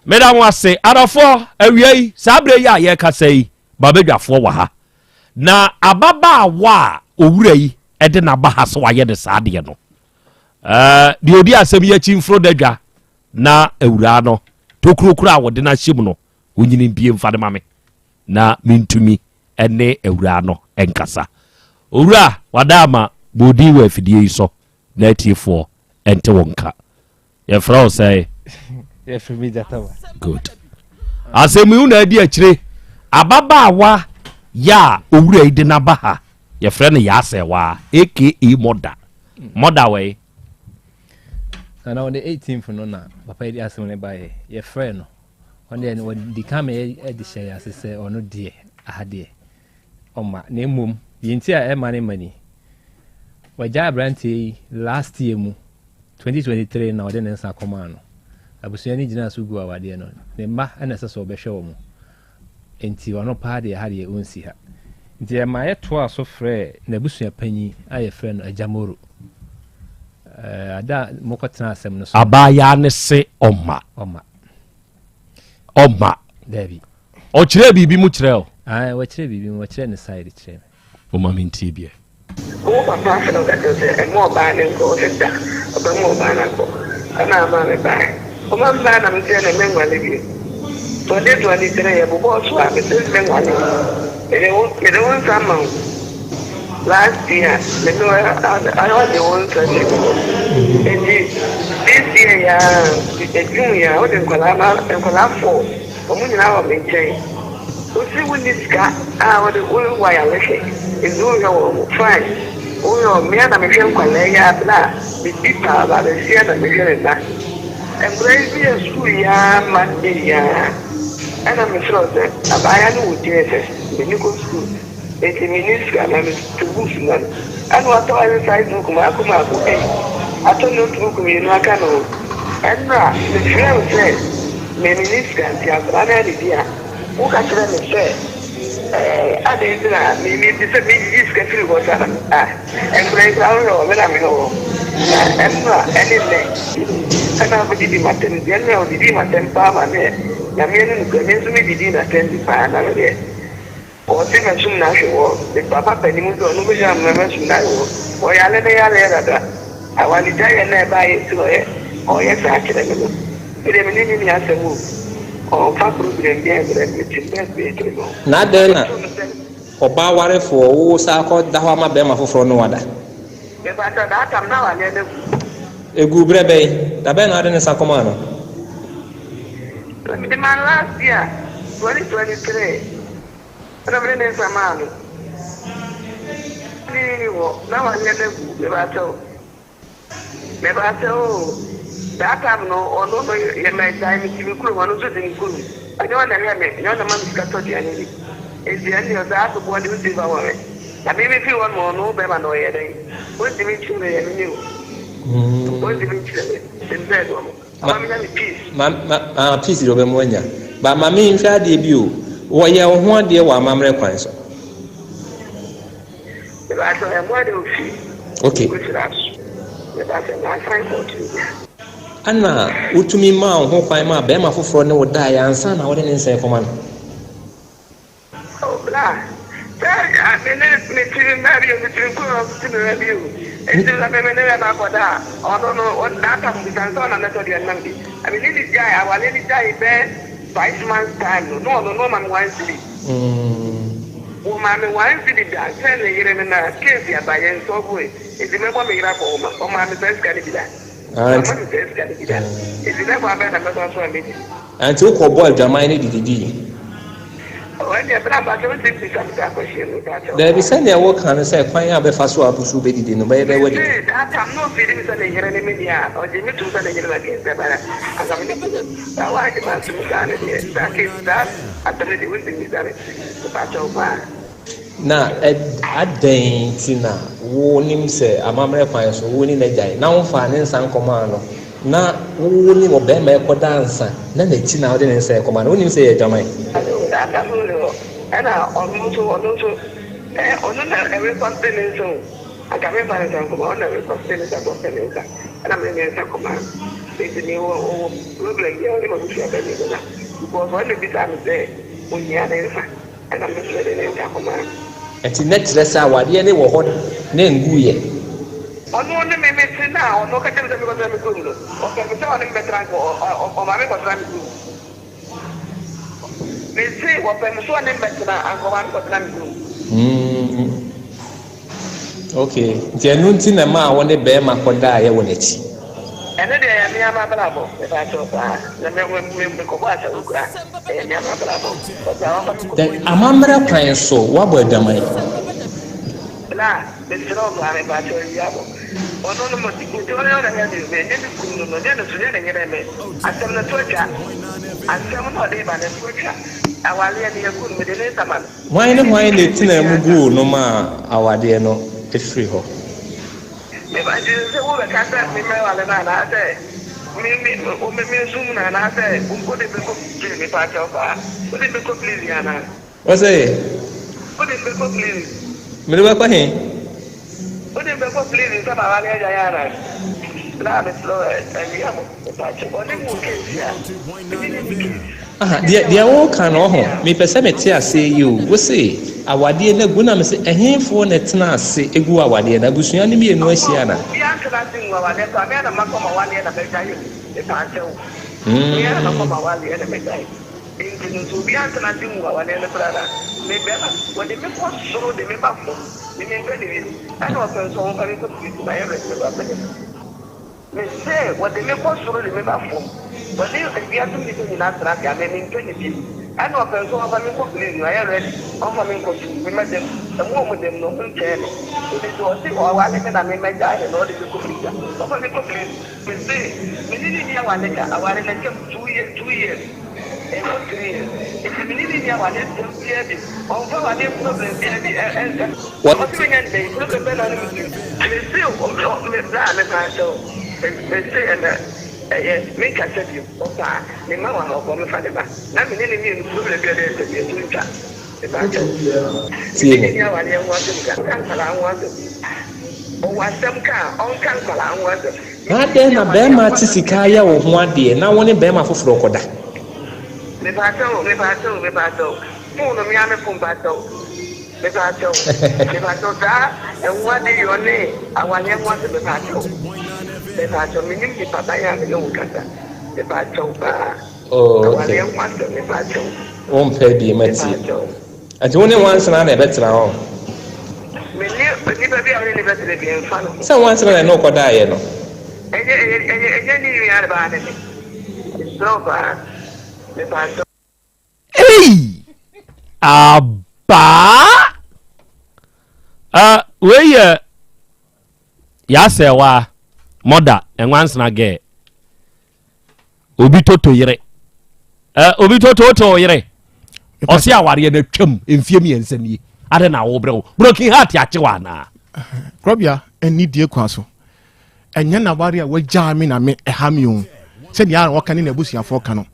Meda mo ase adɔfoɔ awia yi saa berɛ yi a yɛrekasa yi babadwafoɔ wɔ ha na ababaawa a owura yi de n'aba ha sɛ wayɛ ne saa adeɛ no ɛɛ deɛ odi asɛm yi akyi mforo dadwa na awuraa no tokuro koro a wɔde no ahyɛ mu no onyini mpie mfa no ma me na mentumi ne awuraa no nkasa owura wada ama bɔɔdin wɔ afidie yi so na atiefoɔ ɛnte wo nka yɛfrɛ wo sɛ yɛfrɛ me gyataba good asɛm yi na adi akyire ababaawa yɛ a owura yi de n'aba ha yɛfrɛ no yaasɛwa aka mɔda mɔda wɔ na on the 18th no na papa yi de asɛm no baeɛ yɛfrɛ no ɔno deɛ wɔdi ka ma yɛde hyɛ yɛ ase sɛ ɔno deɛ aha deɛ ɔma na mmom deɛ nti a ɛma ne ma ni Wagyae aberanteɛ yi last year mu, 2023 na ɔde ne nsa kɔmaa no. Abusua no gyinaa so guu awadeɛ no. Ne mma na ɛsɛ sɛ ɔbɛhwɛ wɔn. Enti ɔno paa deɛ ha deɛ ɔnsi ha. Nti ɛma yɛtoaa so frɛɛ n'abusua panyin a yɛfrɛ no Agya Moro. Ɛɛ, ada a mokɔtena asɛm no so. Abaayaa no se ɔmma. Ɔmma. Ɔmma. Daabi. Ɔkyerɛɛ biribi mu kyerɛɛ wo? Ae, ɔkyerɛɛ biribi mu, ɔkyerɛɛ ne side kyerɛɛ me. Momma mentie bi ɛ. Wo papa afei na ɔka kyerɛ wo sɛ ɛmma ɔbaa no nkɔ, ɔse da, ɔbɛma ɔbaa no akɔ, ɛna ama me bae. Ɔma me bae na mese ɛnɛ mɛnwale bio. 2023 yɛbobɔɔ so a mese mɛnwale. Mede wo mede wo nsa ma wo. Last year me ne ɔde wo nsa si hɔ. Enti this year yi ara June yi ara wode nkwadaa no nkwadaa four wɔn nyinaa wɔ me nkyɛn. Wosi wonni sika a wode wo ayarehwɛ nti wohwɛ wɔn fine wohwɛ wɔn me ara na mehwɛ nkwadaa yi ara bere a medi paa ba bɛsia na mehwɛ me mma. Nkwadaa yi bi yɛ sukuu yi ara Monday yi ara ɛna mesrɛ wo sɛ abaayewa no wɔ JSS m'ani kɔ sukuu. Enti menni sika na meto books ma no. Ɛna watɔ exercise book mmaako mmaako ei, atɔ note book mmienu aka ne ho. Ɛnora mefrɛɛ wo sɛ me menni sika nti akwadaa no annidi a, woka kyerɛɛ me sɛ ɛɛ adɛn nti na me mepɛ sɛ megyegye sika firi hɔ saa na me ah nkwadaa yi koraa wohwɛ wɔn me na mehwɛ wɔn. Na ɛnora ɛne nnɛ ɛna wobɛdidi m'atɛm nti ɛnora wodidii m'atɛm paa ma me Nyame anim nokorɛ me nso medidii n'atɛm bi paa na me deɛ Ɔse mɛsom no ahwɛ wɔ me papa panin mu sɛ ɔno bɛhyira me ma mɛsom no ahwɛ wɔ ɔyare ne yareɛ dada awaregyaeɛ no a ɛbaeɛ nti na ɔyɛ ɔyɛ saa kyerɛ me no me deɛ me ne no nni asɛm o ɔmfa problem biara mbrɛ me mete me baabi kyerɛ me o Na adɛn na ɔbaa warefoɔ wo saa kɔ da hɔ ama bɛɛma foforɔ ne wada? Mepakyɛw that time na awareɛ no agu. Eguu berɛ bɛn? Da bɛn na wode ne nsa kɔmaa no? Mede maa no last year 2023 ɛna mede ne nsa maa no. Ne ni hɔ na wareɛ no agu mebakyɛw mebakyɛw oo that time no ɔno no yɛ magyae me ti me kurom ɔno nso di ne kurom ɛnyɛ ɔna ɛhwɛ me ɛnyɛ ɔna ma me sika tɔ aduane di nti ɛno deɛ saa soboɔ deɛ wontumi fa wɔ me na me me firi hɔ no ɔno bɛrima no ɔyɛ dɛn wontumi nkyerɛ me yɛ me ne o wontumi nkyerɛ me mpɛ dɔm. Ma ma ma ah peace deɛ ɔbɛma wanya. Ba ma me nhwɛ adeɛ bi o. Wɔyɛ wo ho adeɛ wɔ amammerɛ kwan so. Okay. Ɛna wotumi maa wo ho kwan maa bɛrima foforɔ ne wo daeɛ ansa na wode ne nsa rekɔma no. Oh bra, sɛ me ne me ti mma bio, me tiri nko na ɔso ti me mma bio. Enti sɛ me me ne bɛma akɔda a, ɔno no, that time bisa no sɛ ɔna mɛtɔ deɛ nam bi. Na me ne no gyae, awareɛ no gyae bɛyɛ 5 months time no, na ɔno no ɔma me 1 cedi. Wɔmaa me 1 cedi da sɛ ne yere no na case aba yɛn nsɔlvo ɛ, enti mɛbɔ me yere akɔhoma. Ɔmaa me saa sika no bi da. Wamma me saa sika no bi da. Enti na kwan bɛn na mɛfa so a mɛdi? Nti wokɔbɔɔ adwaman no de didii? Daabi, sɛnea woka no sɛ kwan a wobɛfa so a wo nso wobɛdidi no, bɛyɛ dɛn woadidi? Na adɛn nti na wonim sɛ amammerɛ kwan so wo ne no agyae, na womfaa ne nsa nkɔmaa no, na wo ne ɔbarima rekɔda ansa na n'akyi na wode ne nsa rekɔma no? Wonnim sɛ ɛyɛ adwaman? Ɛna ɔno nso ɔno nso ɛ ɔno na ɛrekɔste ne nsa o anka memfa ne nsa nkɔma ɔno na ɛrekɔste ne nsa kɔpɛ ne nsa ɛna mede me nsa kɔma no nti me wɔ ɔwɔ problem biara ɔne m'abusua panyin no na because ɔno na ebisaa me sɛ ohia ne nsa ɛna me nso mede ne nsa kɔmaa no. Nti na kyerɛ sɛ awadeɛ no wɔ hɔ na ɛnguiɛ. Ɔno ne me me te na ɔno ka kyerɛ me sɛ mekɔtena me kurom no ɔpɛ me sɛ ɔne me bɛtena nka ɔma me kɔtena me kurom. Mese wɔpɛ me so ɔne me bɛtena anka ɔma me kɔtena me kurom. Mm, okay, nti ɛno nti na ɛmaa wo ne bɛrima kɔdaeɛ wɔ n'akyi? Ɛno deɛ ɛyɛ me ara m'abrabɔ, mepakyɛw paa, na me me me mekɔbɔ asawu koraa, ɛyɛ me ara m'abrabɔ, ɔsɛ a wamfa me nkɔbɔ Then amammerɛ kwan so woabɔ adwaman? Bra, mesrɛ wo paa, mepakyɛw awia bɔ. Ɔno no mo nti ɔno na ɔyɛ me o, me nyɛ me kunu no no, nyɛ ne so, nyɛ ne yere me. Asɛm no to atwa. Asɛm no a ɔde ba no to atwa. Awareɛ no yɛgu no, mede ne nsa ma no. Hwan ne hwan na ɛtenaa mu guu no maa awadeɛ no firii hɔ? Me ba, nti sɛ wobɛka sɛ memmɛware no anaasɛ me me wo me mensum no anaasɛ wode me kɔ prison mepakyɛw paa, wode me kɔ prison anaa? Ɔse. Wode me bɛkɔ prison. Mede wo bɛkɔ he? Wode me bɛkɔ prison sɛ maware agya yɛ anaa? Bra mesrɛ wo awia mo mepakyɛw ɔne me wɔ case a mene no nni case. Aha, deɛ deɛ woka no ɔho, mepɛ sɛ mete aseɛ yie o. Wose awadeɛ no agu na mese ɛhefoɔ na ɛtena ase gu awadeɛ no? Abusua no mmienu ahyia anaa? Obiara ntena ase ngu awadeɛ koraa, me ara na makɔ m'awadeɛ na magyae o, mepakyɛw. Me ara na makɔ m'awadeɛ na magyae. Nti no sɛ obi antena ase nwu awareɛ no koraa no a, me bɛrima wɔde me kɔ soro de me ba fam, me mempɛ no bio. Ɛna ɔpɛ nso ɔmfa me nkɔ prison, mayɛ ready mɛba abɛyɛ no. Mese wɔde me kɔ soro de me ba fam, wɔne wiase mu nnipa nyinaa tena ase a, me mempɛ no bio. Ɛna ɔpɛ nso ɔmfa me nkɔ prison, mayɛ ready, ɔmfa me nkɔ tom, me mɛda mu. Ɛmu a ɔmo da mu no, ɔmo nkyɛɛ me. Nti sɛ ɔse ɔware me na me mɛgyae no na ɔde me kɔ prison a, ɔmfa me nkɔ prison. Mese me ne no nni aware da, aware no atwam 2 years, ɛkɔ 3 years, nti me ne no nni aware nsɛm biara bi, ɔmfa aware problem biara bi ɛnsɛ. Ɔse menya no dɛn, problem bɛn na ɔne me di? Mese me bra me paa kyɛw, mese ɛnɛ ɛyɛ menkasa bio, ɔpɛ a ne mma wɔ ha ɔkɔ mefa ne ba, na me ne no mmienu problem biara deɛ ɛsɛ bi ɛto ntwa, me paa kyɛw. Tie Me ne me. no nni awareɛ ho asɛm ka, ɔnka nkwadaa ho asɛm, ɔwɔ asɛm ka a ɔnka nkwadaa ho asɛm. Na adɛn na bɛrima te sika ayɛ wo ho adeɛ na wo ne bɛrima foforɔ kɔda? Mepaakyɛw, mepaakyɛw, mepaakyɛw. Phone no mea me phone paakyɛw. Mepaakyɛw, mepaakyɛw saa ɛho ade yɔ ne awareɛ ho asɛm mepaakyɛw. Mepaakyɛw menim nipa ban a me ne wo kasa. Mepaakyɛw paa. Oh, okay. Awareɛ ho asɛm mepaakyɛw. Wompɛ bi matie. Mepaakyɛw. Nti wo ne nwansena na ɛbɛtena hɔ? Me ne nipa bi a wo ne ne bɛtena bi mfa no ho. Sɛ nwansena na ɛne wo kɔdaeɛ no. Ɛnyɛ ɛnyɛ ɛnyɛ ɛnyɛ ne nua baa ne me. Mesrɛ wo paa. Mepaakyɛw. Ei! Abaa! Uh, wei yɛ yasɛwa mɔda nwansena gɛ obi toto yere uh, obi toto wote yere ɔse awareɛ no atwam mfie 3 nie ade na wobrɛ wo broken heart akye wɔ anaa? Korɔbea ɛni die kwan so ɛnyɛ naware a wagyaa me na me ɛha me o, sɛdeɛ a wɔka ne n'abusuafoɔ ka no,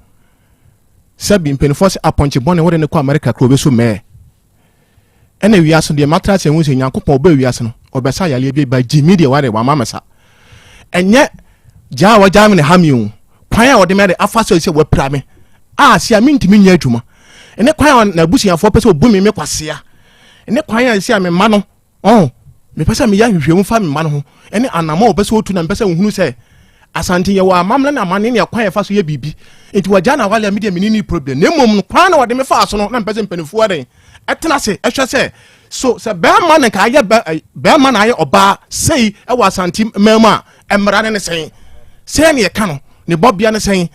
sɛbi mpanimfoɔ sɛ apɔnkye bɔne wode ne kɔ Amerika kuro bɛso mɛɛ. Ɛna wiase deɛ matra sɛ hu sɛ Nyankopɔn ɔbɛ wiase no ɔbɛsa yareɛ bi ba gyimi deɛ ware wama me sa. Ɛnyɛ gyaa a wagyaa me ne ha me o, kwan a wɔde me ade afa so sɛ wapira me a se a mentumi nyɛ adwuma, ɛne kwan a n'abusuafoɔ pɛ sɛ ɔbu me me kwasea, ɛne kwan a sɛ a me mma no ɔn mepɛ sɛ meyɛ ahwehwɛmu fa me mma no ho, ɛne anamɔ a wɔpɛ sɛ wɔtu, na mepɛ sɛ wɔhunu sɛ Asante yɛwɔ amammerɛ ne amanne ne ɛkwan yɛfa so yɛ biribi. Nti wɔagya na awale a medeɛ mene ne problem, na mmom no kwan na wɔde me faa so no na mepɛ sɛ mpanimfoɔ ɛdɛn ɛtena ase ɛhwɛ sɛ so sɛ bɛrima na nka ayɛ bɛrima na ayɛ ɔbaa sei ɛwɔ Asante mmaa mu a, mmara ne ne sɛn sɛn ne yɛka no ne bɔbea ne sɛn,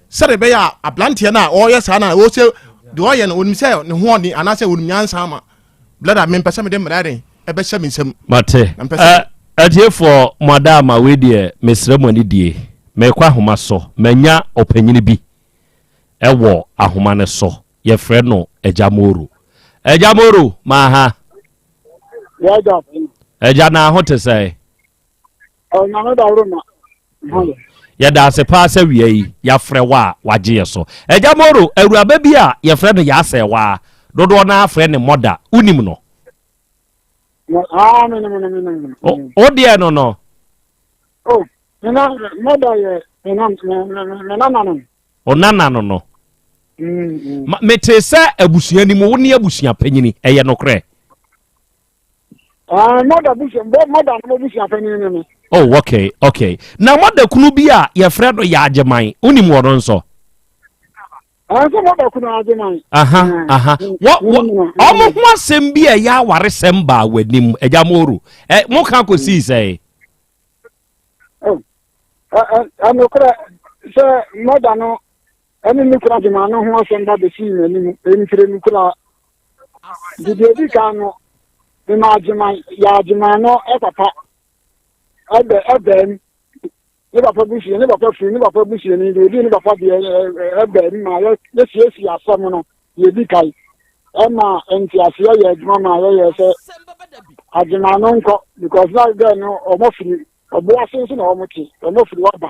sɛde ɛbɛyɛ a aberanteɛ no a ɔreyɛ saa no a ɔsɛ deɛ ɔyɛ no ɔnim sɛ ne ho ɔden anaasɛ ɔnim nyansa ama blada. Mempɛ sɛ mede mmara den ɛbɛhyɛ me nsam. Mate. Na mpɛ sɛ Atiefoɔ, mo ada ama wei deɛ, mesrɛ mo anidie. Merekɔ ahoma so, manya ɔpanyini bi ɛwɔ ahoma no so, yɛfrɛ no Agya Moro. Agya Moro, maaha. Agya, na ho te sɛ? Ɔnyame daworo ma. Yɛda ase paa sɛ wia yi yɛafrɛ wo a wagye yɛ so. Agya Moro, awuraba bi a yɛfrɛ no Yaasɛwaa, dodoɔ no afrɛ ne mɔda, wonim no? Ah, me no me no me no. Wo deɛ no no? Oh, me na mɔda yɛ me na me nana no. O nana no no. Mete sɛ abusua ni mu, wo ne abusua panyini, ɛyɛ nokorɛ? Ah, mɔda busua, mɔda no busua panyin ne me. Oh, okay. Na mɔda kunu bi a yɛfrɛ no yɛ Agyeman, wonim wɔ no nso? Ah, sɛ mɔda kunu Agyeman. Aha. Wɔ wɔ ɔmo ho asɛm bi a ɛyɛ awaresɛm baa w'anim, Agya Moro. Ɛ mo ka kɔsii sɛ? Oh, ɛ ɛ ɛnokorɛ sɛ mɔda no ɛne ne kura Agyeman no ho asɛm ba bɛsii m'anim mprenu koraa. Nti deɛ ɛdi kan no, mema Agyeman yɛ Agyeman no papa ɛbɛ ɛbɛn ne papa busua, ne papa firi ne papa busuani deɛ ɔdi ne papa deɛ ɛbɛn ma yɛ yɛsiesie asɛm no. Deɛ ɛdi kan ɛma nteaseɛ yɛ adwuma ma yɛyɛ sɛ Agyeman no nkɔ because na gɛ no ɔmɔ firi ɔboase nso na ɔmo te ɔmɔ firi waba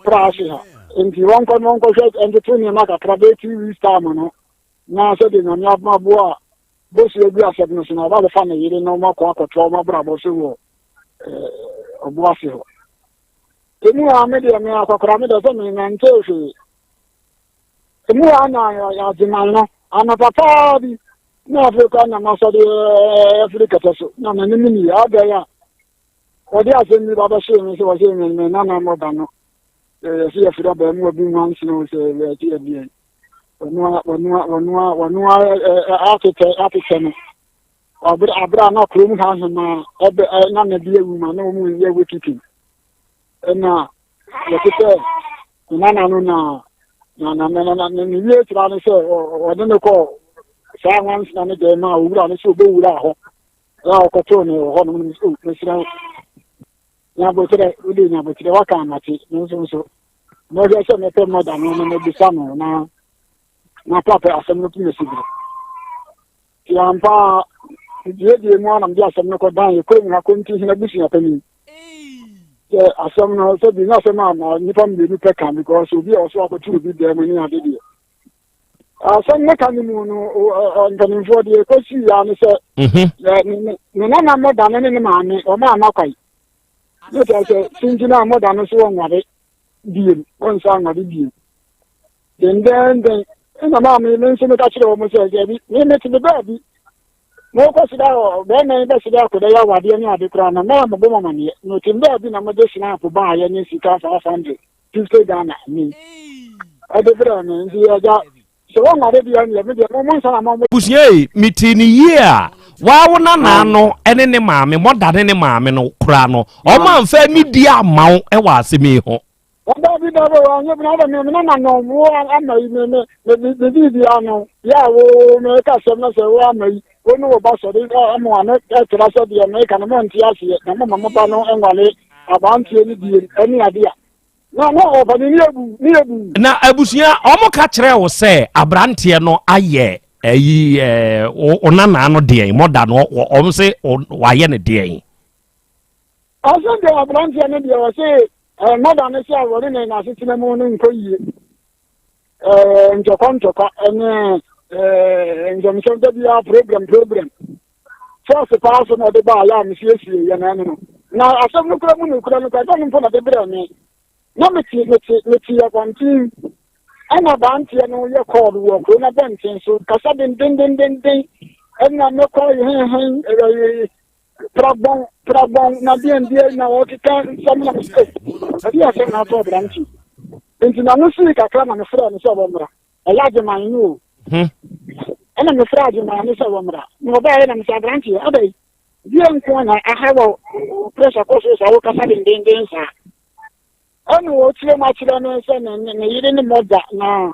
pra ase ha, nti wɔnkɔ no wɔnkɔhwɛ ntoto nneɛma kakra bɛyɛ 2 weeks time no, na sɛdeɛ Nyame aboa a bosu agu asɛm no so na ɔba bɛfa ne yere na ɔmo akɔ akɔtoa ɔmo abrabɔ so wɔ ɔboase hɔ. Emu a me deɛ me akɔkora me deɛ sɛ me nante hwee emu a na Agyeman no anɔpa paa bi na afei kɔ na masɔde afiri kɛtɛ so na m'anim nie adɛn a wɔde asɛm bi ba bɛhyee me sɛ wɔhyee me me nana mmɔda no yɛsɛ yɛfiri abaamuwa bi nwansene wo sɛ yɛte adeɛ. Wɔnoa wɔnoa wɔnoa wɔnoa atetɛ atetɛ no. Ɔbere abere a na kurom ha hemaa ɛbɛ ɛ na na bi ewu ma na wɔn yɛ wekiti. Ɛna yɛtetɛ ne nana no na na na na na na ne wie tira no sɛ ɔde no kɔ saa nwansena no dɛm a owura no sɛ ɔbɛwura hɔ na ɔkɔtoo no wɔ hɔ nom no sɛ mesrɛ wo nyaboterɛ wode nyaboterɛ waka amate me nso nso mɛhwɛ sɛ mɛpɛ mmɔda no na mabisa no na na papa asɛm no tumi si berɛ nti ampa a duadua mu a na mede asɛm no kɔdan yɛ kurom ha kɔnti hena busua panin sɛ asɛm no sɛ bi nyɛ asɛm a na nnipa mmienu pɛ ka because obi a ɔso akɔto obi dan mu ne ade deɛ asɛm no ka no mu no mpanimfoɔ deɛ ɛkɔsii ya ne sɛ mhm. ne nana mmɔda no ne ne maame ɔma ama kwae ne kyerɛ sɛ sinti no a mmɔda no so wɔnware biem wɔnsa nware biem dendenden ɛna maame me nso meka kyerɛ wɔn sɛ dabi me mete me baabi Mokɔ so dɛ bɛrima yi bɛsi dɛ akɔda yi awadeɛ ne ade koraa na mɛa mobɔ mo amaneɛ na ɔtim dɛ bi na mode snap baayɛ ne sika 550 Ghana ni ɛde brɛ me nti agya sɛ wɔnware deɛ neɛ me deɛ mo mo nsa na mo Abusua yi, metee no yie a, waa wo nanaa no ne ne maame, mɔda ne ne maame no koraa no, wɔn amfa anidie amma wo wɔ asɛm yi ho. Dabi dabi wanyɛ bi na ɔdɛ me me na no wo ama yi me me me me biribi ano yɛ a wo me ka sɛm na sɛ wo ama yi wo ne wo ba sɔre ama ano ɛtra sɛ deɛ me ka no mo nte aseɛ na mo ma mo ba no nwale abanteɛ ne biem ɛne ade a na na ɔfa ne ne ebu ne ebu. Na abusua wɔn ka kyerɛ wo sɛ abranteɛ no ayɛ ɛyi ɛɛ wo nanaa no deɛn mɔda no wɔn se wayɛ ne deɛn. Ɔse deɛ abranteɛ no deɛ ɔse Eh, mother no sɛ wɔne ne n'asetena mu no nkɔ yie. Eh, ntɔkwa ntɔkwa ne eh, nsɛmsɛm da biara problem problem. Fɔɔse paa so na ɔde baa yɛ a mesiesie yɛ na ɛno no. Na asɛm no kura mu no kura no kura dɛ no mpo na de brɛ me. Na mete mete mete abɔnten ɛna aberanteɛ no yɛ kɔɔl wɔ kuro no abɔnten so kasa dendendendenden ɛna mɛkɔ hɛnhɛn ɛɛ Prabɔn, prabɔn, na deɛn deɛ na ɔkeka nsɛm na mesɛ ɛde asɛm na ato aberante. Nti na no sii kakra na mefrɛ no sɛ wɔmmra. Ɛyɛ agyeman no o. Hmm. Ɛna mefrɛ agyeman no sɛ wɔmmra. Na ɔbaeɛ na mesɛ aberanteɛ, adɛn? Deɛ nko na aha wɔ pressure kɔ so saa wokasa dendenden saa. Ɛna ɔkyerɛ mu akyerɛ no sɛ ne ne yere ne mɔda na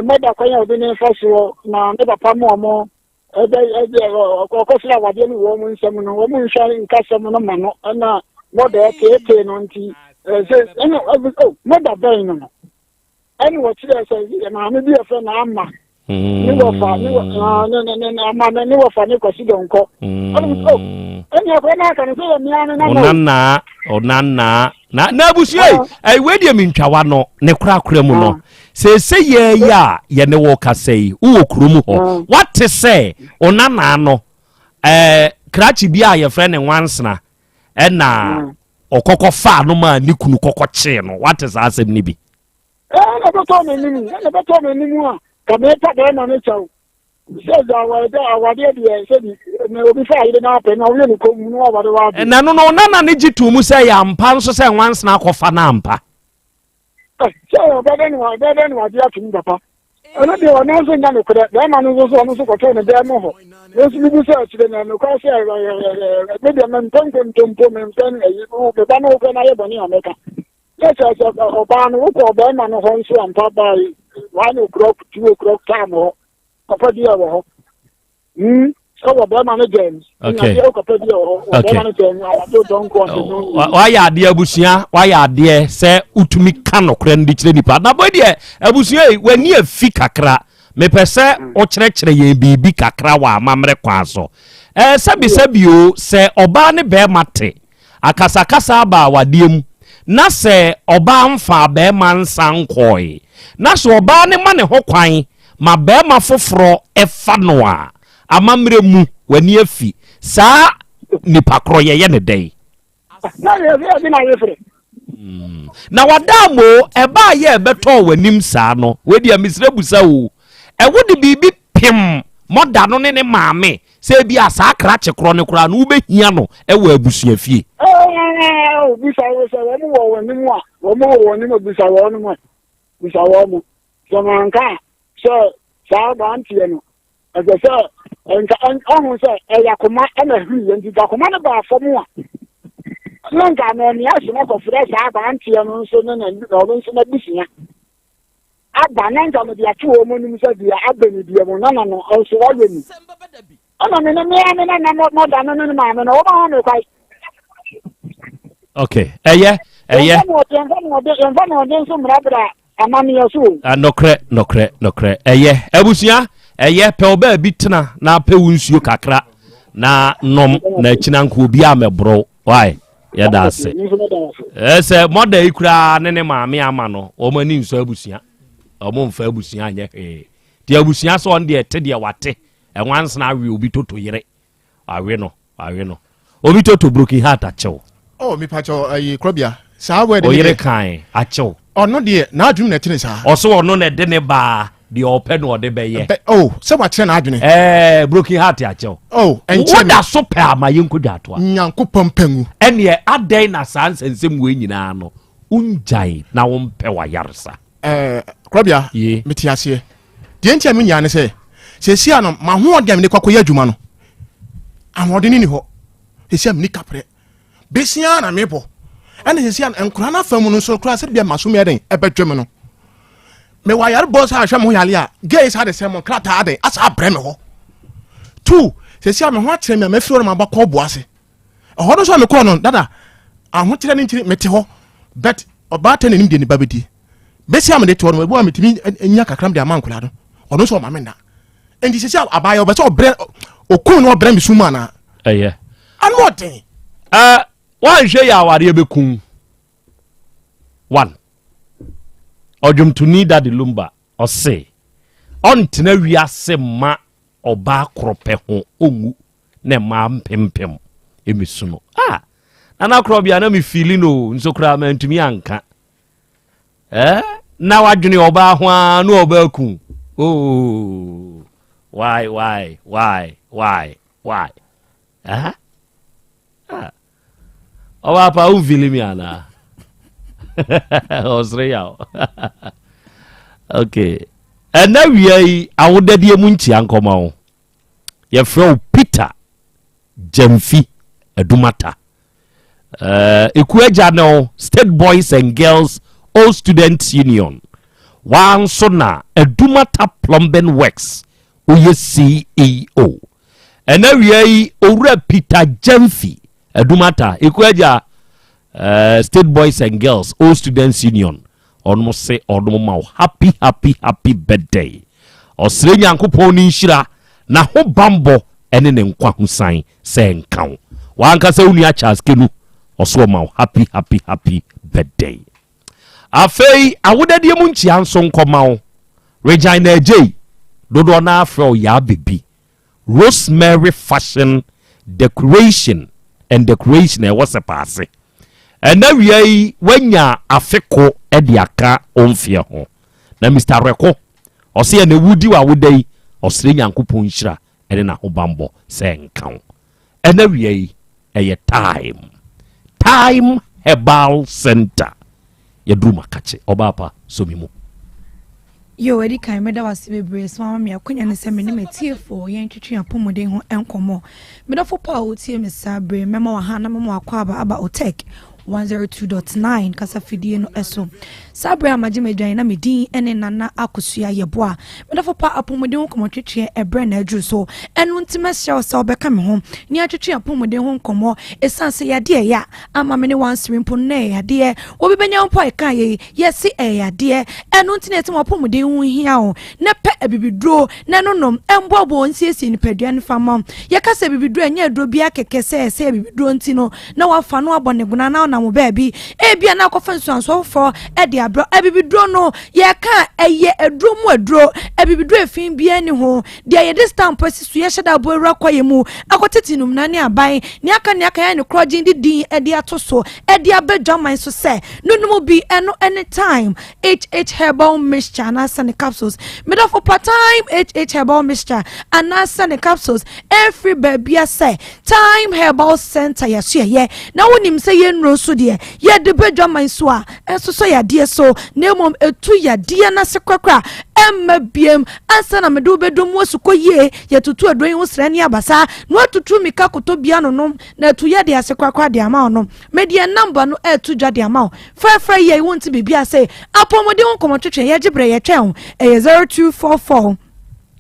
mɔda kwan a ɔde ne fa soɔ na ne papa mu ɔmo ɛbɛ ɛbɛ ɔkɔsrɛ awadeɛ no wɔ wɔn nsam no wɔn nhwɛ nkasɛm no ma no ɛna mɔda ɛteetee no nti ɛsɛ ɛna ɛbi o mɔda bɛn no no ɛna wɔkyerɛ sɛ maame bi ɛfɛ na ama ne wɔfa ne wɔ ne ne ne ama ne ne wɔfa ne kɔsi dɔnkɔ ɛna o ɛna akɔrɔ n'aka no sɛ yɛ mmea no na mo. Ɔnanaa ɔnanaa na na abusua yi ɛyi wei deɛ mintwawa no ne korakora mu no. Seesei yɛɛ yi a yɛne wo kasa yi, wowɔ kurom hɔ. Woate sɛ onanaa no, ɛɛ, krakye bi a yɛfrɛ no Nwansena ɛna ɔkɔkɔ faa no maa ne kunu kɔkɔ kyee no. Woate saa asɛm no bi? Ɛna ɛbɛtɔ m'anim, ɛna ɛbɛtɔ m'anim a, ka mepa bɛrima no kyɛw. Sɛ gya aware awadeɛ deɛ sɛbi na obi fa ayere no apɛ na ɔyɛ ne kɔn mu na waware wade. Ɛna no no, onana no gye too mu sɛ ɛyɛ ampa nso sɛ Nwansena akɔfa no ampa. Sɛ ɔbɛdɛ no ɔbɛdɛ no wagye atum papa. Ɛno deɛ ɔno nso nya nokorɛ. Bɛrima no nso so ɔno nso kɔtoo ne dan mu hɔ. Me nso mebu sɛ akyire no nokorɛ sɛ me deɛ mempɛ nkontompo mempɛ ayi me ba no wopɛ no ayɛ bɔne a mɛka. Na kyerɛ sɛ ɔbaa no wokɔ ɔbɛrima no hɔ nso ampa by 1 o'clock 2 o'clock time hɔ papa bi a wɔ hɔ. Hmm, ɛwɔ bɛrima no dɛm. Okay. Okay. Wayɛ adeɛ abusua, wayɛ adeɛ sɛ wotumi ka nokorɛ no de kyerɛ nipa. Na bɔ deɛ abusua yi w'ani afi kakra. Mepɛ sɛ wokyerɛkyerɛ yɛn biribi kakra wɔ amammerɛ kwan so. Ɛɛ sɛbisɛbi o, sɛ ɔbaa ne bɛrima te akasakasa aba awadeɛ mu na sɛ ɔbaa mfaa bɛrima nsa nkɔe na sɛ ɔbaa no ma ne ho kwan ma barima foforɔ fa no a, amammerɛ mu, w'ani afi saa nipa korɔ, yɛyɛ no dɛn? Na w'adaamo, ɛbaa yɛ ɛbɛtɔɔ w'anim saa no, wei deɛ mesrɛ busa o, ɛwo de biribi pem mɔda no ne ne maame sɛ ebi a saa krakye korɔ no koraa no wobɛhia no wɔ abusuafie? Ɛɛ, bisa wo sɛ wɔn wɔ wɔn anim a, wɔn wɔ wɔn anim a, bisa wɔn a, bisa wɔn. Sɛ manka a. sɛ saa aberanteɛ no ɛsɛ sɛ nka ɔho sɛ ɛyɛ akoma ɛna ɛhuru yɛ nti akoma no baa fam a na nka anɔnea soma kɔfrɛ saa aberanteɛ no nso ne na ɔno nso n'abusua aba na nka mede ato wɔn anim sɛ deɛ abɛ ne deɛ mo nana no nso wayɛ ni ɛna me ne mea me nana mɔda no ne ne maame no wɔma ho me kwae. Okay, ɛyɛ ɛyɛ. Yɛmfa na ɔde nso mmerɛbrɛ amanneɛ so o. Ah, nɔkorɛ nɔkorɛ nɔkorɛ ɛyɛ abusua ɛyɛ pɛ ɔbaa bi tena na apɛ wo nsuo kakra na nom na akyina nko obi a mɛborɔ wae yɛda ase ɛsɛ mɔda yi koraa ne ne maame ama no wɔn ani nsɔ abusua wɔn mfa abusua anyɛ hwee deɛ abusua sɛ ɔn deɛ ɛte deɛ wate ɛnwansena awe obi toto yere Wawe no, wawe no. Obi toto broken heart akyew. Oh, mi pacho ayi krobia. Saa word ni. Oyere kan akyew. Ɔno deɛ n'adwene na ɛtene saa. Ɔso ɔno na ɛde ne baa deɛ ɔpɛ na ɔde bɛyɛ. Bɛ oh sɛ wakyerɛ n'adwene. Ɛɛ broken heart akyew. Oh ɛnkyɛn mi. Woda so pɛ ama yɛn ko dwa atoa. Nyankopɔn pɛngu. Ɛneɛ adɛn na saa nsɛnsɛm wei nyinaa no wongyae na wompɛ wayaresa. Ɛɛ Korɔbea, mete aseɛ. Deɛ nti a menyaa ne sɛ, seesei a no m'ahoɔden a mede kɔ akɔyɛ adwuma no, ahoɔden no ni hɔ. Seesei a menni kaprɛ. Besia na mebɔ. Ɛna seesei a nkwadaa no afa mu no nso koraa sɛdeɛ maso meyɛ den ɛbɛdwe me no. Mewɔ ayarebɔ sɛ ahwɛ me ho yale a, gay saa de sɛ mo nkrataa den asa abrɛ me hɔ. Two, seesei a me ho akyerɛ me a mafiri hɔ no mabakɔ ɔbo ase. Ɛhɔ no nso a mekɔɔ no dada ahokyerɛ no nkyiri mete hɔ but ɔbaatan na nim deɛ ne ba bɛdi bɛsi a mede toɔ no ebi a metumi nya kakra de ama nkwadaa no ɔno nso ɔma me nna nti sɛ sɛ abaayɛ ɔbɛ sɛ ɔbrɛ okun na ɔbrɛ me sum anaa ɛyɛ ano ɔden. Ɛɛ wanhwɛ yɛ awareɛ bɛkum one ɔdwomtoni Daddy Lumba ɔse ɔntena wiase mma ɔbaa korɔ pɛ ho ɔnwu na mmaa mpempem ɛmɛsu no ah nana korɔ bia na me feeling o nso koraa mantumi anka eh na wadwene ɔbaa ho ara na ɔbaa ku oh why why why why why eh ah ɔbaa pa wo feeling me anaa ɔsere yaw okay ɛna wia yi awodadeɛ mu nkyia nkɔma wo Yɛfrɛ wo Peter Gyamfi Adumata. Uh, Eku agya ne wo State Boys and Girls Old Students Union. Waa nso na Adumata Plumbing Works woyɛ CEO. Ɛna wia yi Owura Peter Gyamfi Adumata, Eku agya uh, State Boys and Girls Old Students Union Ɔnom se ɔnom ma wo happy happy happy birthday. Ɔsrɛ Nyankopɔn ne nhyira, n'ahobanbɔ ne ne nkwahosan sɛ nka wo. W'ankasa wo nua Charles Kenu, ɔse ɔma wo happy happy happy birthday. Afei awodadeɛ mu nkyia nso nkɔma wo. Regina Adjei, dodoɔ no ara frɛ wo Yaa Baby. Rosemary Fashion Decoration and Decoration a ɛwɔ Sɛpaase. Ɛna wia yi wanya afe ko de aka wo mfeɛ ho. Na Mister Reko, ɔse ɛnɛ wodi w'awoda yi, ɔsrɛ Nyankopɔn nhyira ne n'ahobanbɔ sɛ nka wo. Ɛna wia yi, ɛyɛ time. Time Herbal Center. Yɛduru Makakye. Ɔbaa pa, sɔ me mu. Yo, edi kan meda wo ase bebree sɛ woama me akwanya no sɛ me ne m'atiefoɔ yɛntwetwe apɔmuden ho nkɔmmɔ. Me dɔfo pa a wotie me saa bere mɛma waha na mɛma wakɔ aba aba Otec 102.9 kasafidie no so. Saa bere a magye m'adwan na me din ne Nana Akosua Yeboah. Me dɔfo pa apɔmuden ho nkɔmmɔtwetweɛ ɛberɛ na aduru so. Ɛno nti mɛsrɛ wo sɛ wobɛka me ho ne atwetwe apɔmuden ho nkɔmmɔ ɛsiane sɛ yadeɛ ɛyɛ a ama me ne wansere mpo no na ɛyɛ yadeɛ. Obi bɛnya mpo a ɛka yei Yɛse ɛyɛ yadeɛ, ɛno nti na yɛse w'apɔmuden ho hia wo, na pɛ abibiduro na ɛno nom, ɛmboaboa wo nsiesie nipadua no fa ma wo. Yɛka sɛ abibiduro a, ɛnyɛ aduro biara kɛkɛ sɛ ɛsɛ abibiduro nti no na wafa no abɔ ne gona na ɔnam wo baabi, ebia na akɔfa nsuansoɔ foforɔ de abrɛ wo. Abibiduro no, yɛka a, ɛyɛ aduro mu aduro, abibiduro efi biara nni ho, deɛ yɛde stamp asi so, yɛhyɛ da abɔ awura kwaeɛ mu akɔtete numena ne aban, nea aka nea aka yɛayɛ no korɔgyen de din de ato so de aba dwaman so sɛ no nom bi, ɛno ne Thyme HH Herbal Mixture anaasɛ ne capsules. Medɔfo pa Thyme HH Herbal Mixture anaasɛ ne capsules ɛmfiri baabia sɛ Thyme Herbal Center yɛso yɛyɛ na wonim sɛ yɛn nnuro nso deɛ yɛde ba dwaman so a ɛnsosɔ yadeɛ so na mmom ɛtu yadeɛ no ase korakora. Ɛmma biem ansa na mede wo bɛdɔ mu asukɔ yie. Yɛtutu aduro yi ho srɛ ne abasa na watutu mika kotɔ bia no nom na atu yɛ de ase korakora de ama wo no. Mede yɛn namba no ɛreto dwa de ama wo. Frɛfrɛ yɛn, wonte biribi ase. Apɔmuden ho nkɔmmɔtwetwe, yɛgye berɛ yɛtwɛn wo. Ɛyɛ 0244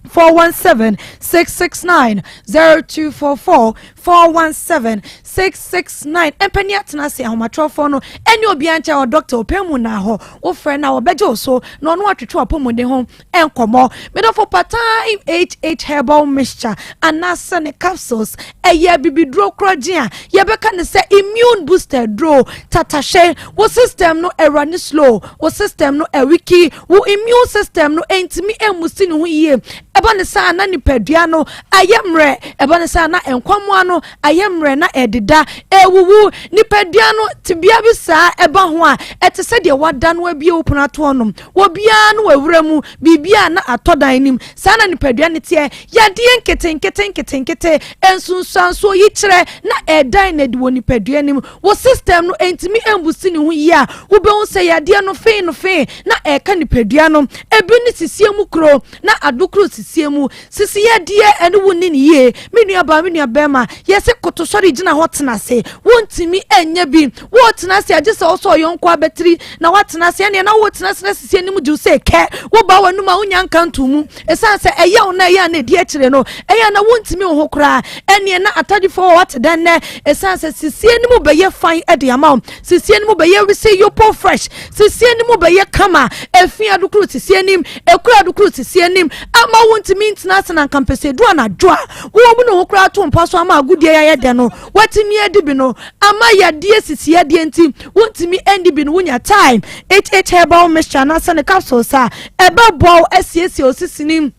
417 669, 0244 417 669. Mpani atena ase ahomatwerɛfoɔ no ɛne obiara nkyɛn wɔ dɔkta ɔpɛ mu na hɔ wofrɛ no a wɔbɛgye wo so na ɔno atwetwe apɔmuden ho nkɔmmɔ. Medɔfo, Pataa HH Herbal Mixture anaasɛ ne capsules ɛyɛ bibiduro korɔgye a yɛbɛka ne sɛ immune booster duro. Tatahwɛ wo system no ɛwura ne slow, wo system no ɛweak, wo immune system no ɛntumi ɛmmusi ne ho yie. Ɛba ne saa na nipadua no ayɛ mmerɛ, ɛba ne saa na nkwamoa no ayɛ mmerɛ na ɛdeda ɛwuwu nipadua no tebea bi saa. Ɛba ho a, ɛte sɛ deɛ wada no abie wo pono atoɔ nom obiara no wawura mu biribi a na atɔ dan nim. Saa na nipadua no teɛ. Yadeɛ nketenkete nketenkete nsunsuansoɔ yi kyerɛ na ɛdan na ɛdi wɔ nipadua nim. Wo system no ntumi mbusi ne ho yie a, wobɛhu sɛ yadeɛ no fee no fee na ɛka nipadua no. Ebi ne sisie mu kuro na adokoro sisie mu sisi yadeɛ ɛne wo ni ne yie. Me nua baa, me nua bɛrima, yɛsɛ kotosɔre gyina hɔ tena ase, wontumi ɛnyɛ bi. Wotena ase agye sɛ ɔsɔ ɔyɔnko abɛtiri na watena ase. Ɛneɛ na wotena ase na sisi anim gye sɛ kɛ woba w'anum a wonya nka nto mu, ɛsiane sɛ ɛyɛ wo na ɛyɛ a na ɛdi akyire no ɛyɛ na wontumi wo ho koraa. Ɛneɛ na atagyefoɔ wɔ wate dɛn nɛ, ɛsiane sɛ sisie no mu bɛyɛ fan ɛde ama wo, sisie no mu bɛyɛ wisi yopo fresh, sisie no mu bɛyɛ kama. Efi adokoro sisie anim, ekura adokoro sisie anim ama wontumi ntena ase na nkampɛsɛ du anadwo a wɔn mu ne ho koraa to mpa so ama agodie ayɛ dɛ no watumi adi bi no ama yadeɛ sisi yadeɛ nti wontumi andi bi no. Wonya Time HH Herbal Mixture anaasɛ ne capsules a, ɛbɛboa wo asiesie osisi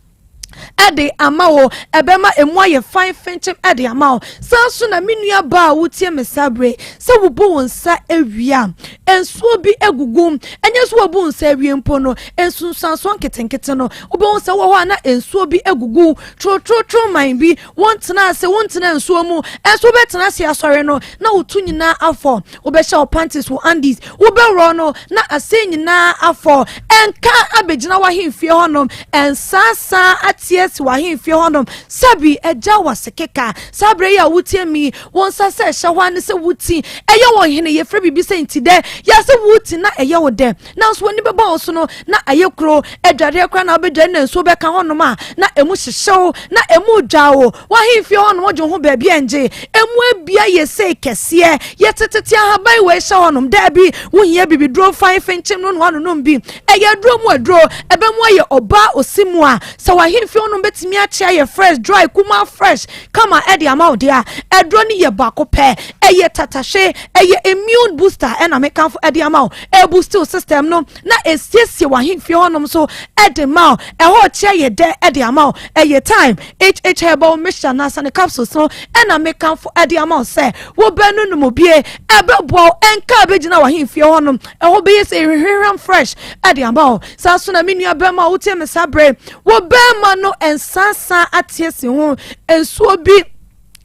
ɛde ama wo, ɛbɛma emu ayɛ fine finkyim ɛde ama wo. San so na me nua baa a wotie me sabre sɛ wobu wo nsa awia, nsuo bi egugu. Ɛnyɛ so wobu nsa awie mpo no, nsunsuansoɔ nketenkete no wobɛhu sɛ wɔ hɔ a na nsuo bi egugu trotrotro man bi. Wɔntena ase, wɔntena nsuo mu ɛnso wobɛtena ase asɔre no na wotu nyinaa afɔ. Wobɛhyɛ wo panties, wo undies, wobɛworɔ no na ase nyinaa afɔ. Ɛnka abɛgyina w'ahemfie hɔnom, ɛnsansan ateɛ si w'ahemfie hɔnom sɛbi ɛgya wɔ keka. Saa berɛ yi a wotie mi, wɔn nsa sɛ ɛhyɛ hɔ ane sɛ woti ɛyɛ wɔn hene. Yɛfrɛ biribi sɛ nti dɛ yɛsɛ woti na ɛyɛ wo dɛ, nanso w'ani bɛbɔ wo so no na ayɛ kuro. Adwareɛ koraa na wobɛdware na nsuo bɛka hɔnom a na emu hyehyew na emu dwa wo. W'ahemfie hɔnom wogye ho baabi a ngye emu abia yɛ sei kɛseɛ. Yɛtetete ahaban wɔ ɛhyɛ hɔnom daabi. Wohia bibiduro fan fenkyem no na wanonom bi. Ɛyɛ aduro mu aduro, ɛbɛmu ayɛ ɔbaa osi mu a sɛ w'ahemfie hɔnom bɛtumi akye ayɛ fresh, dry, kuma fresh kama ɛde ama wo deɛ. Aduro no yɛ baako pɛ, ɛyɛ Tatahwe, ɛyɛ immune booster ɛna mekamfo ɛde ama wo. Ɛboost wo system no na esiesie w'ahemfie hɔnom so ɛde ma wo. Ɛhɔ kyerɛ yɛ dɛ ɛde ama wo. Ɛyɛ Time HH Herbal Mixture na ne capsules no ɛna mekamfo ɛde ama wo sɛ wobɛno no mu bie, ɛbɛboa wo. Ɛnka bɛgyina w'ahemfie hɔnom, ɛhɔ bɛyɛ sɛ hwehwehwɛm fresh ɛde ama wo. Saa so na me nua bɛrima a wotie me saa berɛ, wo bɛrima no nsansan ateɛ si ho nsuo bi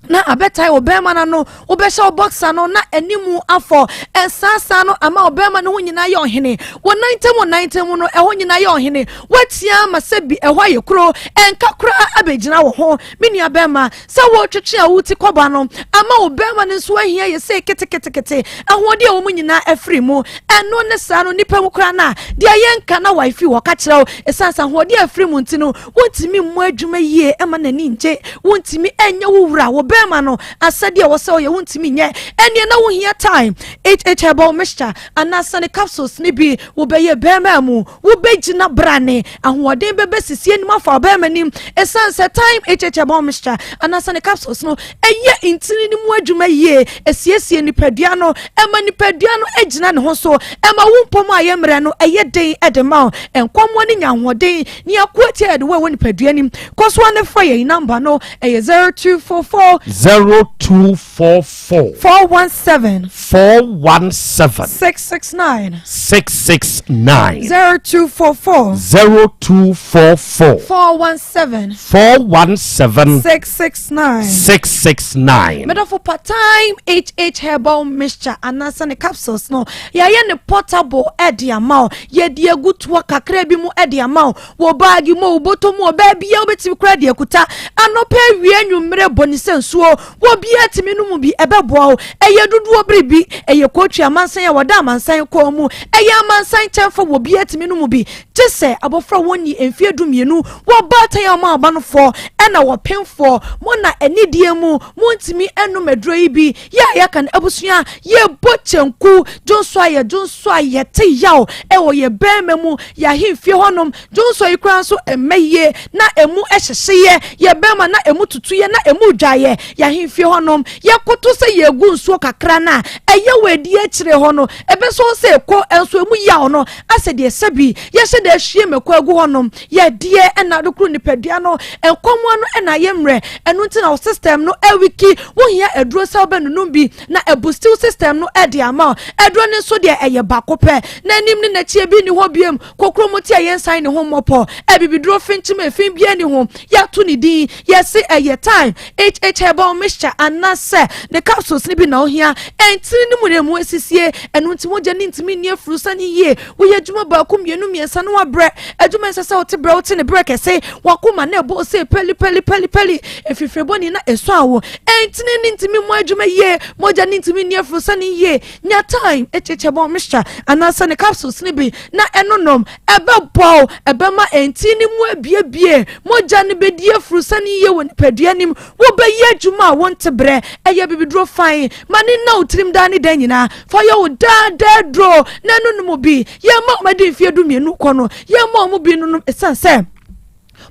na abɛtae wo bɛrima no ano, wobɛhyɛ wo boxer no na animu afɔ. Ɛnsansan no ama wo bɛrima no ho nyinaa yɛ ɔhene. Wɔ nan ntam, wɔ nan ntam no ɛhɔ nyinaa yɛ ɔhene. Watia ama sɛ bi ɛhɔ ayɛ kuro, ɛnka koraa abɛgyina wo ho. Me nua bɛrima, sɛ wɔretwetwe a woti kɔba no ama wo bɛrima no nso ahia yɛ sɛ ketekete, ahoɔden a wɔn nyinaa afiri mu. Ɛno ne saa no nipa mu koraa no a deɛ yɛnka na waifi wɔ ka kyerɛ wo, ɛsiane sɛ ahoɔden a afiri mu nti no wontumi mmɔ adwuma yie ɛma n'ani ngye. Wontumi ɛnyɛ wo wura wo bɛrima no asɛdeɛ wɔ sɛ ɔyɛ, wontumi nyɛ. Ɛneɛ na wohia Time HH Herbal Mixture anaasɛ ne capsules ne bi. Wobɛyɛ bɛrima mu, wobɛgyina brane, ahoɔden bɛbɛ sisi anim afa ɔbɛrima anim, ɛsiane sɛ Time HH Herbal Mixture anaasɛ ne capsules no ɛyɛ ntini no mu adwuma yie, ɛsiesie nipadua no, ɛma nipadua no gyina ne ho so, ɛma wo mpɔm a ɛyɛ mmerɛ no ɛyɛ den ɛde ma wo nkɔmmɔ ne nya ahoɔden ne ako atia yɛde wɔ ɛwɔ nipadua nim. Kɔ so ne frɛ yɛn number no, ɛyɛ 0244. 0244. 417. 417. 669. 669. 0244. 0244. 417. 417. 669. 669. Medɔfo pa time HH herbal mixture anaasɛ ne capsules no yɛayɛ ne portable ɛde ama wo yɛde agu toa kakra bi mu ɛde ama wo wɔ baagi mu wɔ bɔtɔ mu wɔ baabi a wobɛtumi kora de akuta anɔpɛ awie anwummerɛ bɔ ne sɛ nsuo wɔ biara tumi no mu bi ɛbɛboa wo ɛyɛ dodoɔ biribi ɛyɛ kotwi amansan a wɔda amansan kɔn mu ɛyɛ amansan kyɛnfo wɔ biara tumi no mu bi gye sɛ abɔfra wɔnni mfeɛ 12 wɔ baatan a ɔma ɔba no foɔ ɛna wɔpemfoɔ mo na anidie mu montumi ɛnom aduro yi bi yɛ a yɛaka no abusua yɛbɔ kyɛnku dwonso a yɛ dwonso a yɛte yaw ɛwɔ yɛ bɛrima mu yɛ ahemfie hɔnom dwonso yi koraa nso ɛmɛ yie na emu ɛhyehyeyɛ yɛ bɛrima na emu tutuyɛ na emu dwayɛ yɛ ahemfie hɔnom yɛkoto sɛ yɛgu nsuo kakra no a ɛyɛ wɔ adi akyire hɔ no ɛbɛsɔ sɛ ɛkɔ nso emu yaw no asɛ deɛ sɛbi yɛhyɛ deɛ ahwie mɛkɔ agu hɔnom yɛdeɛ ɛna adokoro nipadua no nkɔmmoa no ɛna ayɛ mmerɛ ɛno nti na wo system no ɛwiki wohia aduro sɛ wobɛnonum bi na ɛboost system no ɛde ama aduro no nso deɛ ɛyɛ baako pɛ na anim ne n'akyi bi ni hɔ biem kokoro mu ti a yɛnsan ne ho mmɔpɔ ɛbibiduro finkyim efin bia ni ho yɛato ne din yɛsi ɛyɛ time hh herbal mixture anaasɛ ne capsules ne bi na ohia ɛntiri ne mu na emu esisie ɛno nti mogya ne ntumi nni afurusa ne yie woyɛ adwuma baako mmienu mmiɛnsa no wabrɛ adwuma nsɛ sɛ wote brɛ wote ne brɛ kɛse wakoma na ɛbɔ sɛ pɛli pɛli pɛli pɛli efifire bɔne na ɛsɔ awo ɛntini ne ntumi mu adwuma yie mogya ne ntumi nni afurusa ne yie nya time hh herbal mixture anaasɛ ne capsules ne bi na ɛno nom ɛbɛbɔ ɛbɛma ɛntini ne mu abiebie mogya ne bɛdi afurusa ne yie wɔ nipadua nim wobɛyɛ adwuma a wonte brɛ ɛyɛ bibiduro fan ma ne na wo tirim daa ne dan nyinaa fa yɛ wo daadaa duro na ɛno nom bi yɛma ɔmadi mfeɛ 12 kɔ no yɛma ɔmo bi nonom ɛsiane sɛ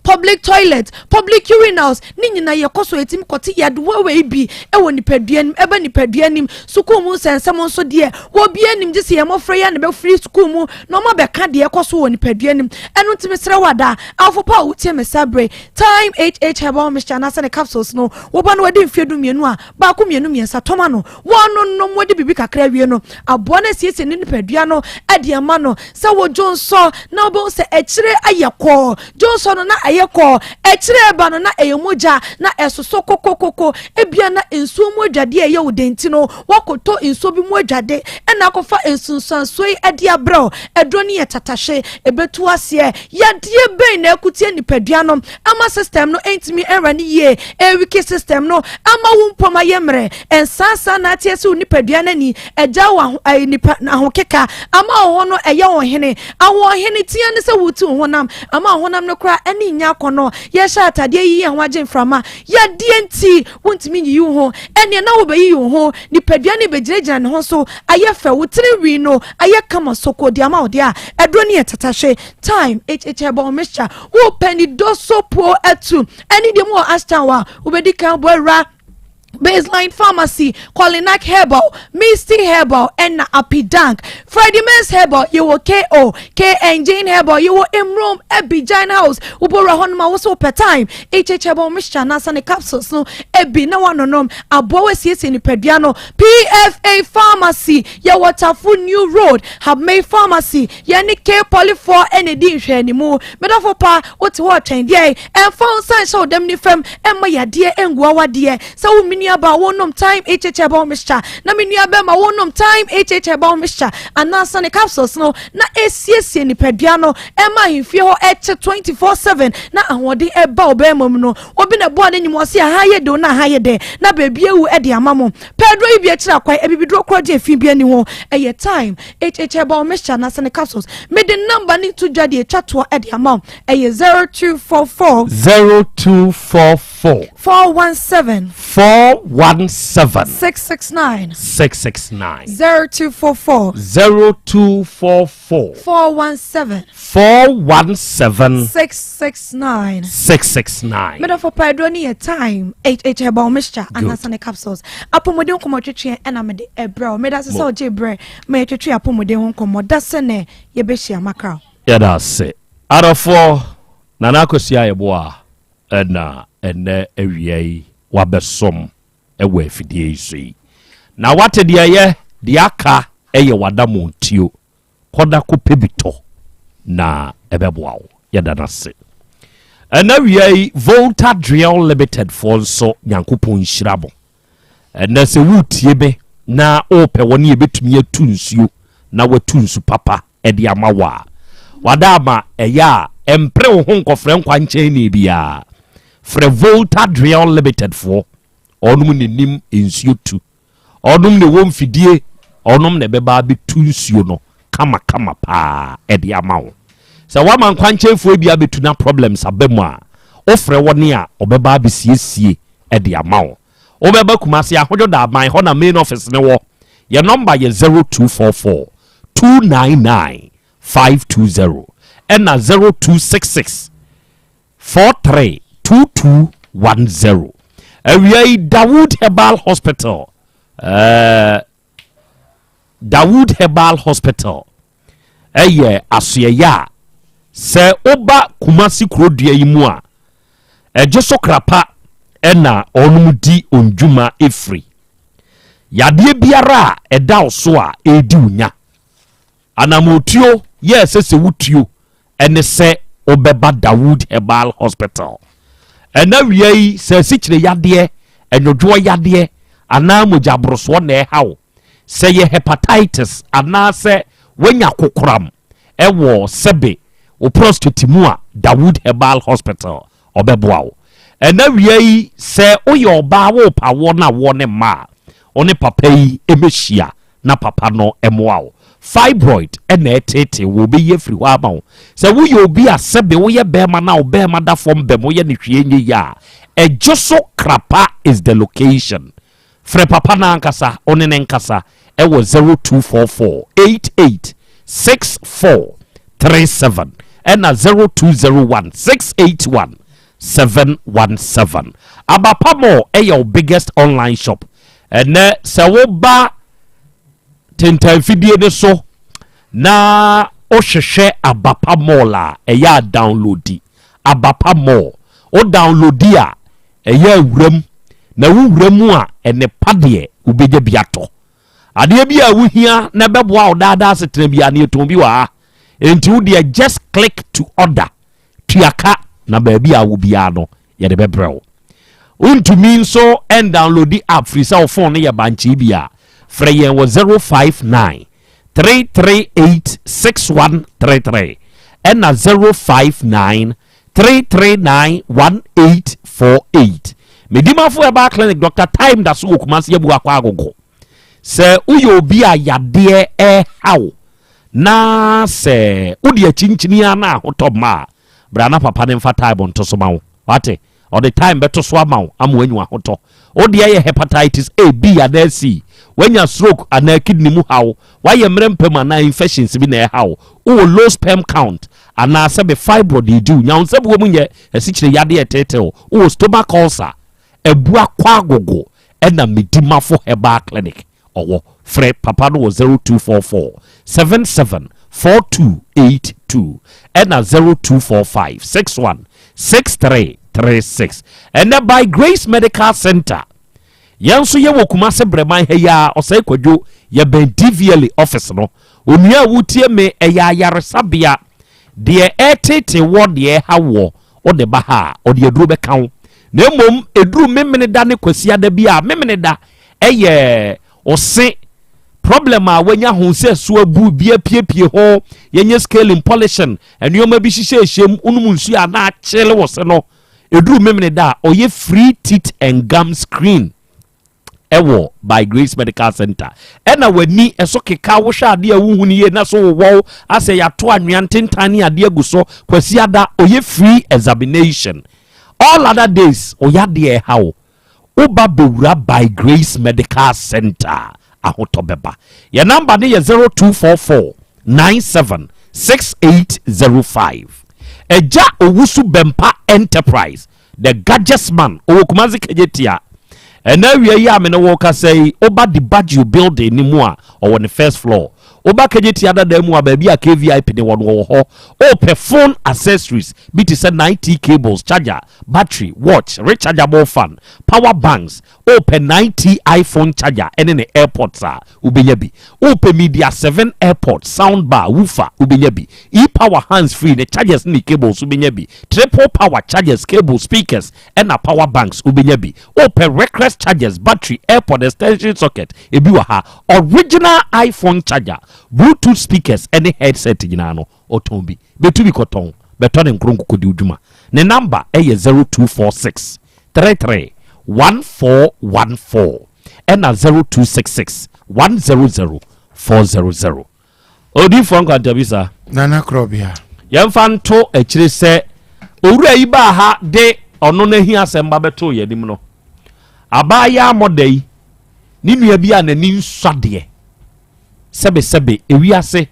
public toilet, public urinals ne nyinaa yɛkɔ so yɛtumi kɔte yadewa wei bi ɛwɔ nipadua nim ɛbɛ nipadua nim. Sukuu mu nsɛnsɛm nso deɛ wɔbi anim gye sɛ yɛn mmɔfra yi a na bɛfiri sukuu mu na ɔmo abɛka deɛ ɛkɔ so wɔ nipadua nim. Ɛno ntumi srɛ wada awofo pa a wotie me sa bere time hh herbal mixture anaasɛ ne capsules no wɔba no wɔde mfeɛ 12 a baako mmienu mmiɛnsa tɔma no wɔn nom wɔde biribi kakra awie no aboa no asiesie ne nipadua no ɛde ama no sɛ wɔ nsɔ na wɔbɛn sɛ akyire ayɛ kɔɔ dwonsɔ no na ɛyɛ kɔɔ akyire ɛba no na ɛyɛ mogya na ɛsoso kokokoko ebia na nsuo mu adwadeɛ ɛyɛ wo denti no wakɔtɔ nsuo bi mu adwade ɛna akɔfa nsunsuansoɔ yi ɛde abrɛw ɛduro no yɛ tatahye ɛbɛtu aseɛ yadeɛ bɛn na ɛkutie nipadua no ama system no ɛntumi ɛnra ne yie ɛweak system no ama wo mpɔm ayɛ mmerɛ ɛnsansan na ateɛ sɛ wo nipadua no ani ɛgya wo aho ɛyɛ nipa ahokeka ama wo hɔ no ɛyɛ wo hene ahoɔhene tia ne sɛ wotu wo honam ama wo honam no koraa ɛne nya akɔnɔ yɛhyɛ atadeɛ yi yɛn ho agye mframa yadeɛ nti wontumi nyiyi wo ho ɛneɛ na wobɛyiyi wo ho nipadua no bɛgyinagyina ne ho so ayɛ fɛ wo tiri no ayɛ kama soko de ama wo deɛ a ɛduro no yɛ tatahwe time hh herbal mixture wopɛ ni dɔso atu ɛne deɛ mu wɔ ashtown a wobɛdi kan bɔ awura Baseline Pharmacy, Colinac Herbal, Misty Herbal, and Apidank. Freddie Men's Herbal, you KO, KN Jane Herbal, you will Imrom, Ebi Giant House, Ubora Honma, also per time, HH Herbal Mixture, Nasane Capsules, no, Ebi, no one no, Aboa Siesie Nipadua, PFA Pharmacy, ya Waterful New Road, Habmay Pharmacy, Yani K Poly 4, and a din anymore. Medafo pa, what to watch and yay, and phone sign show them ni fem, and my dear and guawa dear. So, me nua ba wɔnom time hh herbal mixture na me nua bɛma wɔnom time hh herbal mixture anaasɛ ne capsules no na esiesie nipadua no ɛma ahemfie hɔ ɛkyɛ 24/7 na ahoɔden ɛba ɔbɛrima mu no obi na ɛboa n'anim ɔsi aha yɛ de na aha yɛ de na beebi ewu ɛde ama mo pɛɛduro yi bi akyerɛ akwan ebibiduro korɔ gye efi bi ani ho ɛyɛ time hh herbal mixture anaasɛ ne capsules mede number ne to dwa de etwa toɔ ɛde ama mo ɛyɛ 0244 0244. 417 417. 669. 669. 0244 0244. 417 417. 669. 669. Medɔfo paeduro ne yɛ time hh herbal mixture anaasɛ ne capsules apɔmuden nkɔmmɔ twetwe ɛna mede ɛbrɛ wo meda sɛ sɛ wogye berɛ ma yɛtwetwe apɔmuden ho nkɔmmɔ da sɛ nɛ yɛbɛhyia makra. Yɛda ase adɔfoɔ Nana Akosua Yɛboa ɛna ɛnɛ awia yi wabɛsom. wɔ afidie yi so yi. Na wate deɛ ɛyɛ, deɛ aka yɛ w'adammɔntuo. Kɔ na kɔpɛ bi tɔ na ɛbɛboa wo. Yɛda no ase. Ɛna wia yi, Volta Drill Limited foɔ nso, Nyankopɔn nhyira mo. Ɛnɛ sɛ woretie me na wopɛ wɔn yɛbɛtumi atu nsuo na watu nsu papa de ama wo a, wada ama ɛyɛ a ɛmpere wo ho nkɔfrɛ nkwankyɛn biara. Frɛ Volta Drill Limited foɔ. Ɔnom ne nim nsuo tu, ɔnom ne wɔ mfidie, ɔnom na ɛbɛba abɛtu nsuo no kamakama paa ɛde ama wo. Sɛ woama nkwankyɛnfoɔ bi abɛtu na problems aba mu a, wofrɛ wɔne a ɔbɛba abɛsiesie ɛde ama wo. Wobɛba Kumase, Ahodwo da aban hɔ na main office ne wɔ. Yɛ number yɛ 0244 299 520 ɛna 0266 432210. Awia yi, Dawood Herbal Hospital, Dawood Herbal Hospital ɛyɛ asoɛyɛ a sɛ woba Kumasi kurodua yi mu a, ɛgye so krapa ɛna ɔnom di ondwuma efiri yadeɛ biara a ɛda wo so a ɛredi wo nya. Anamotuo yɛ ɛsɛ sɛ wotuo ɛne sɛ wobɛba Dawood Herbal Hospital. Ɛna wia yi, sɛ asikyire yadeɛ, ɛnwodwoɔ yadeɛ anaa mogyaborosoɔ na ɛha wo, sɛ yɛ hepatitis anaasɛ woanya kokoram ɛwɔ sɛbe wo prostate mu a, Dawood Herbal Hospital ɔbɛboa wo. Ɛna wia yi, sɛ woyɛ ɔbaa worepa woɔ no a woɔ ne mma a, wo ne papa yi ɛmɛhyia na papa no ɛmoa wo. Fibroid ɛna ɛtete wo, bɛyi afiri hɔ ama wo. Sɛ woyɛ obi a sɛbe woyɛ bɛrima na wo bɛrima da fam bɛm, woyɛ ne hwee nyɛ yie a, ɛgye so krapa is the location. Frɛ papa no ankasa, wo ne ne nkasa ɛwɔ 0244 88 64 37 ɛna 0201 681 717. Abapa Mall ɛyɛ wo biggest online shop. Ɛnɛ sɛ woba tentanfidie ne so na wohwehwɛ Abapa Mall a, ɛyɛ a downloadi Abapa Mall. Wo downloadi a, ɛyɛ awuram na wowura mu a, ɛne pa deɛ wobɛnya bi atɔ. Adeɛ bi a wohia na ɛbɛboa wo daadaa asetena bi a ne yɛtɔn bi wɔ ha. Enti wo deɛ, just click to order, tuaka na baabi a wo biara no yɛde bɛbrɛ wo. Wontumi nso ɛndownloadi app firi sɛ wo phone no yɛ bankyee bi a, frɛ yɛn wɔ 059 338 6133 ɛna 059 339 1848. Medimafo Herbal Clinic, Dr Time da so wɔ Kumase abu akɔ agogo. Sɛ woyɛ obi a yadeɛ ɛhaw na sɛ wode akyinkyini a na ahotɔ mma a, bra na papa ne mfa time nto so ma wo. Wate, ɔde time bɛto so ama wo ama wanyi ahotɔ. Wode ɛyɛ hepatitis A, B anaa C, wanya stroke anaa kidney mu haw, wayɛ mmerɛ mpam anaa infections bi na ɛhaw, wowɔ low sperm count anaa sɛbe fibroid edi wo nyansɛbuo mu nyɛ asikyire yadeɛ ɛteetew, wowɔ stomach ulcer, abu akɔ agogo ɛna Medimafo Herbal Clinic ɔwɔ. Frɛ papa no wɔ 0244 77 4282 ɛna 0245 61 6336. Ɛnɛ by Grace Medical Center, yɛn nso yɛwɔ Kumase Brɛman ha yi a, Ɔsɛe Kwadwo, yɛbɛn DVLA office no. Onua a wotie me, ɛyɛ ayaresabea deɛ ɛtete wɔ deɛ ɛha wɔ, wode ba ha a, ɔde aduro bɛka wo. Na mmom ɛduru Memene da ne Kwasiada bi a, Memene da ɛyɛ ɔse problem a wanya ho sɛ so abu bi apiepie ho, yɛnyɛ scaling, polishing, nneɛma bi hyehyɛ ɛhyɛm, wonom nsuo a na akyele wɔ se no. Ɛduru Memene da a, ɔyɛ free teeth and gum screen ɛwɔ By Grace Medical Center. Ɛna w'ani ɛso keka, wohwɛ adeɛ a wohu no yie na so wowɔw asɛ yɛato anwea ntentan ne adeɛ agu so, Kwasiada ɔyɛ free examination. All other days, ɔyɛ adeɛ ɛha wo, woba bɛwura By Grace Medical Center, ahotɔ bɛba. Yɛ number no yɛ 0244 97 6805. Ɛgya Owusu Bɛmpa Enterprise, the gadgets man, ɔwɔ Kumase Kejetia. Ɛna awia yi a me ne wo kasa yi, woba de Baggio building ne mu a, ɔwɔ ne first floor. Woba Kejetia dada mu a, baabi a KVIP ne wɔ no wɔwɔ hɔ. Wopɛ phone accessories bi te sɛ 9T cables, charger, battery, watch, rechargeable fan, power banks, wopɛ 9T iPhone charger ɛne ne airpods a, wobɛnya bi. Wopɛ Media 7 airpod, sound bar, woofer, wobɛnya bi. E-power hands free ne chargers ne cables, wobɛnya bi. Triple power chargers, cable, speakers ɛna power banks, wobɛnya bi. Wopɛ Recrex chargers, battery, airpod extension socket, ebi wɔ ha. Original iPhone charger, Bluetooth speakers ɛne headset nyinaa no, ɔtɔn bi. Bɛtu bi kɔtɔn, bɛtɔ ne nkoro nkokɔdi dwuma. Ne number ɛyɛ 0246 33 1414 ɛna 0266 100 400. Odiifoɔ Nkwantabisa. Nana Korɔbea. Yɛmfa nto akyire sɛ owura yi baa ha de ɔno n'ahi asɛm ba bɛtoo yɛn anim no, abaayewa amɔda yi ne nua bi a n'ani nsɔ adeɛ, sɛbesɛbe ewiase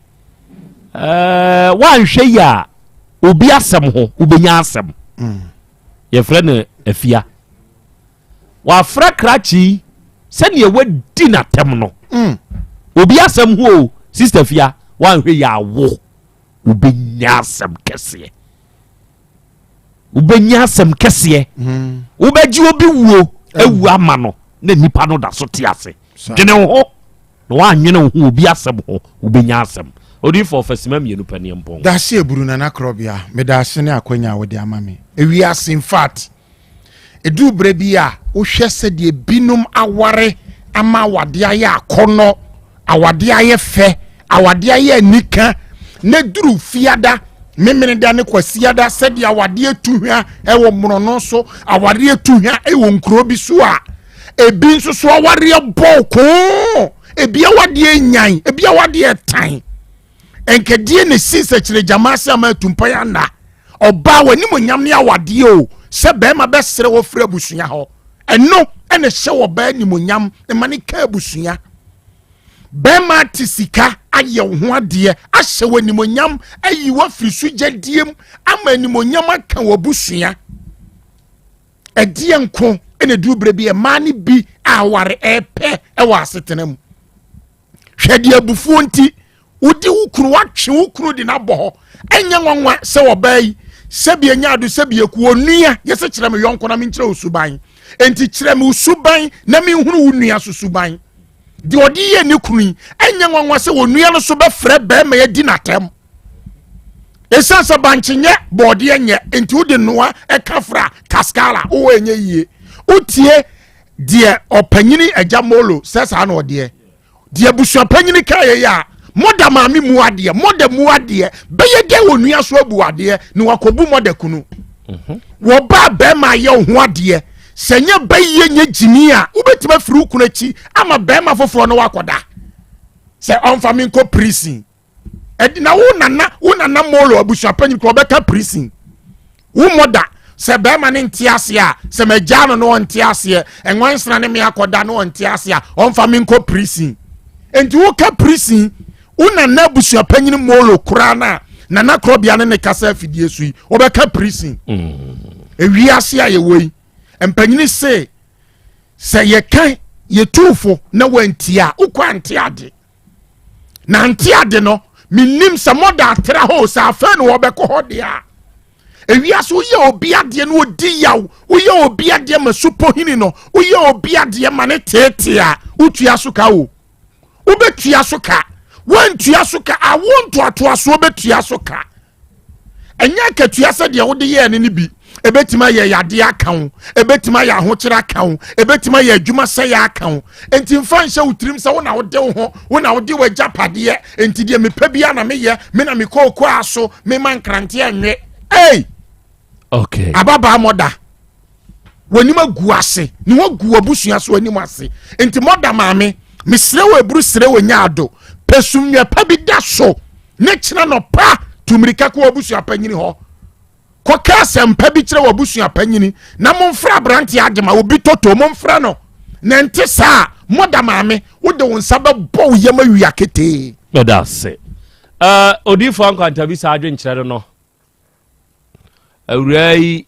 woanhwɛ yi a, obi asɛm ho wobɛnya asɛm. Yɛfrɛ no Afia. Wafrɛ krakye yi sɛdeɛ wadi n'atɛm no, obi asɛm ho o. Sister Fia, woanhwɛ yi awo wobɛnya asɛm kɛseɛ, wobɛnya asɛm kɛseɛ. Wobɛgye obi wuo awu ama no na nipa no da so te ase. Dwene wo ho na woanwene wo ho, obi asɛm ho wobɛnya asɛm. Odiyifoɔ, fasima 2 pɛ mpɔn. Dase eburu, Nana Korɔbea. Meda ase ne akwanya a wode ama me. Ewiase, in fact, ɛduru berɛ bi a wohwɛ sɛdeɛ binom aware ama awadeɛ ayɛ akɔnnɔ, awadeɛ ayɛ fɛ, awadeɛ ayɛ anika, na duru Fiada, Memeneda ne Kwasiada, sɛdeɛ awadeɛ tu hwa ɛwɔ mmorɔno so, awadeɛ tu hwa ɛwɔ nkuro bi so a, ebi nso so awareɛ bɔ koo, ebi awadeɛ nyan, ebi awadeɛ tan. Nkɛdeɛ na si nsɛkyerɛ gyama ase ama atumpan ana ɔbaa w'anim onyam ne awadeɛ o sɛ bɛrima bɛsrɛ wɔ firi abusua hɔ. Ɛno ɛna hyɛ wɔ baa animonyam ma ne ka abusua. Bɛrima te sika ayɛ wo ho adeɛ ahyɛ wɔ animonyam, ayi wɔ afiri so gyadiem ama animonyam aka wɔ abusua. Ɛdeɛ nko ɛna duru berɛ bi mmaa no bi a aware ɛpɛ ɛwɔ asetena mu. Hwɛ deɛ abufuo nti wode wo kunu, watwe wo kunu de n'abɔ hɔ. Ɛnyɛ nwanwa sɛ ɔbaa yi sɛbi anya ado, sɛbi eku onua. Yɛsɛ kyerɛ me yɔnko na menkyerɛ wo suban, enti kyerɛ me wo suban na menhunu wo nua so suban. Deɛ ɔde yɛ ne kunu yi, ɛnyɛ nwanwa sɛ onua no so bɛfrɛ bɛrima adi n'atɛm. Ɛsiane sɛ bankye nyɛ bɔɔdeɛ nyɛ nti, wode noa ɛka fra kaskala wowɔ ɛnyɛ yie. Wotie deɛ ɔpanyini Agya Molo sɛ saa na ɔdeɛ deɛ abusuapanyini ka yɛ yɛ a, mɔda maame mu adeɛ, mɔda mu adeɛ bɛyɛ dɛ wɔ nua so abu adeɛ na wakɔbu mɔda kunu. Wɔbaa bɛrima ayɛ wo ho adeɛ sɛ nyɛ bɛyɛ nyɛ gyimi a, wobɛtumi afiri wo kunu akyi ama bɛrima foforɔ no wakɔda sɛ ɔmfa me nkɔ prison. Ɛdi na wo nana Molo abusuapanyin kɔ ɔbɛka prison. Wo mɔda sɛ bɛrima ne nte aseɛ a, sɛ magyaa no na ɔnte aseɛ, ɛnwansena ne me akɔda na ɔnte aseɛ a, ɔmfa me nkɔ prison. Nti woka prison, wo nana abusuapanyin Molo koraa no a nana korɔbea ne ne kasa afidie so yi, wɔbɛka prison. Ewiase a yɛwɔ yi, mpanyini se sɛ yɛka yɛtuufo na wantie a, wokɔ ante ade na ante ade no. Menim sɛ mɔda atra hɔ sɛ afei na wɔbɛkɔ hɔ deɛ a, ewiase woyɛ obi adeɛ no odi yaw, woyɛ obi adeɛ ma supohini no, woyɛ obi adeɛ ma ne teetee a, wotua so ka o, wobɛtua so ka. Woantua so ka, awo ntoatoasoɔ bɛtua so ka. Ɛnyɛ akatua sɛ deɛ wode yɛɛ no no bi. Ɛbɛtumi ayɛ yadeɛ aka wo, ɛbɛtumi ayɛ ahokyerɛ aka wo, ɛbɛtumi ayɛ adwuma sɛyɛ aka wo. Enti mfa nhyɛ wo tirim sɛ wo na wode wo ho, wo na wode w'agyapadeɛ, enti deɛ mepɛ bia na meyɛ, me na mekɔɔkɔa so mema nkranteɛ nwe. Ei, ababaa mɔda w'anim agu ase ne wagu w'abusua so anim ase. Nti mɔda maame, mesrɛ wɔ eburu, srɛ wɔ nya ado pɛ sumnwa pa bi da so ne kyena nɔpa tu mmirika kɔ w'abusua panyini hɔ kɔka asɛmpa bi kyerɛ w'abusua panyini na momfrɛ aberanteɛ Agyema obi toto, momfrɛ no. Na nte saa, mɔda maame, wode wo nsa bɛbɔ wo yam awia ketee. Mɛda ase. Odiyifoɔ Nkwantabi, saa adwenkyerɛ no awuraa yi.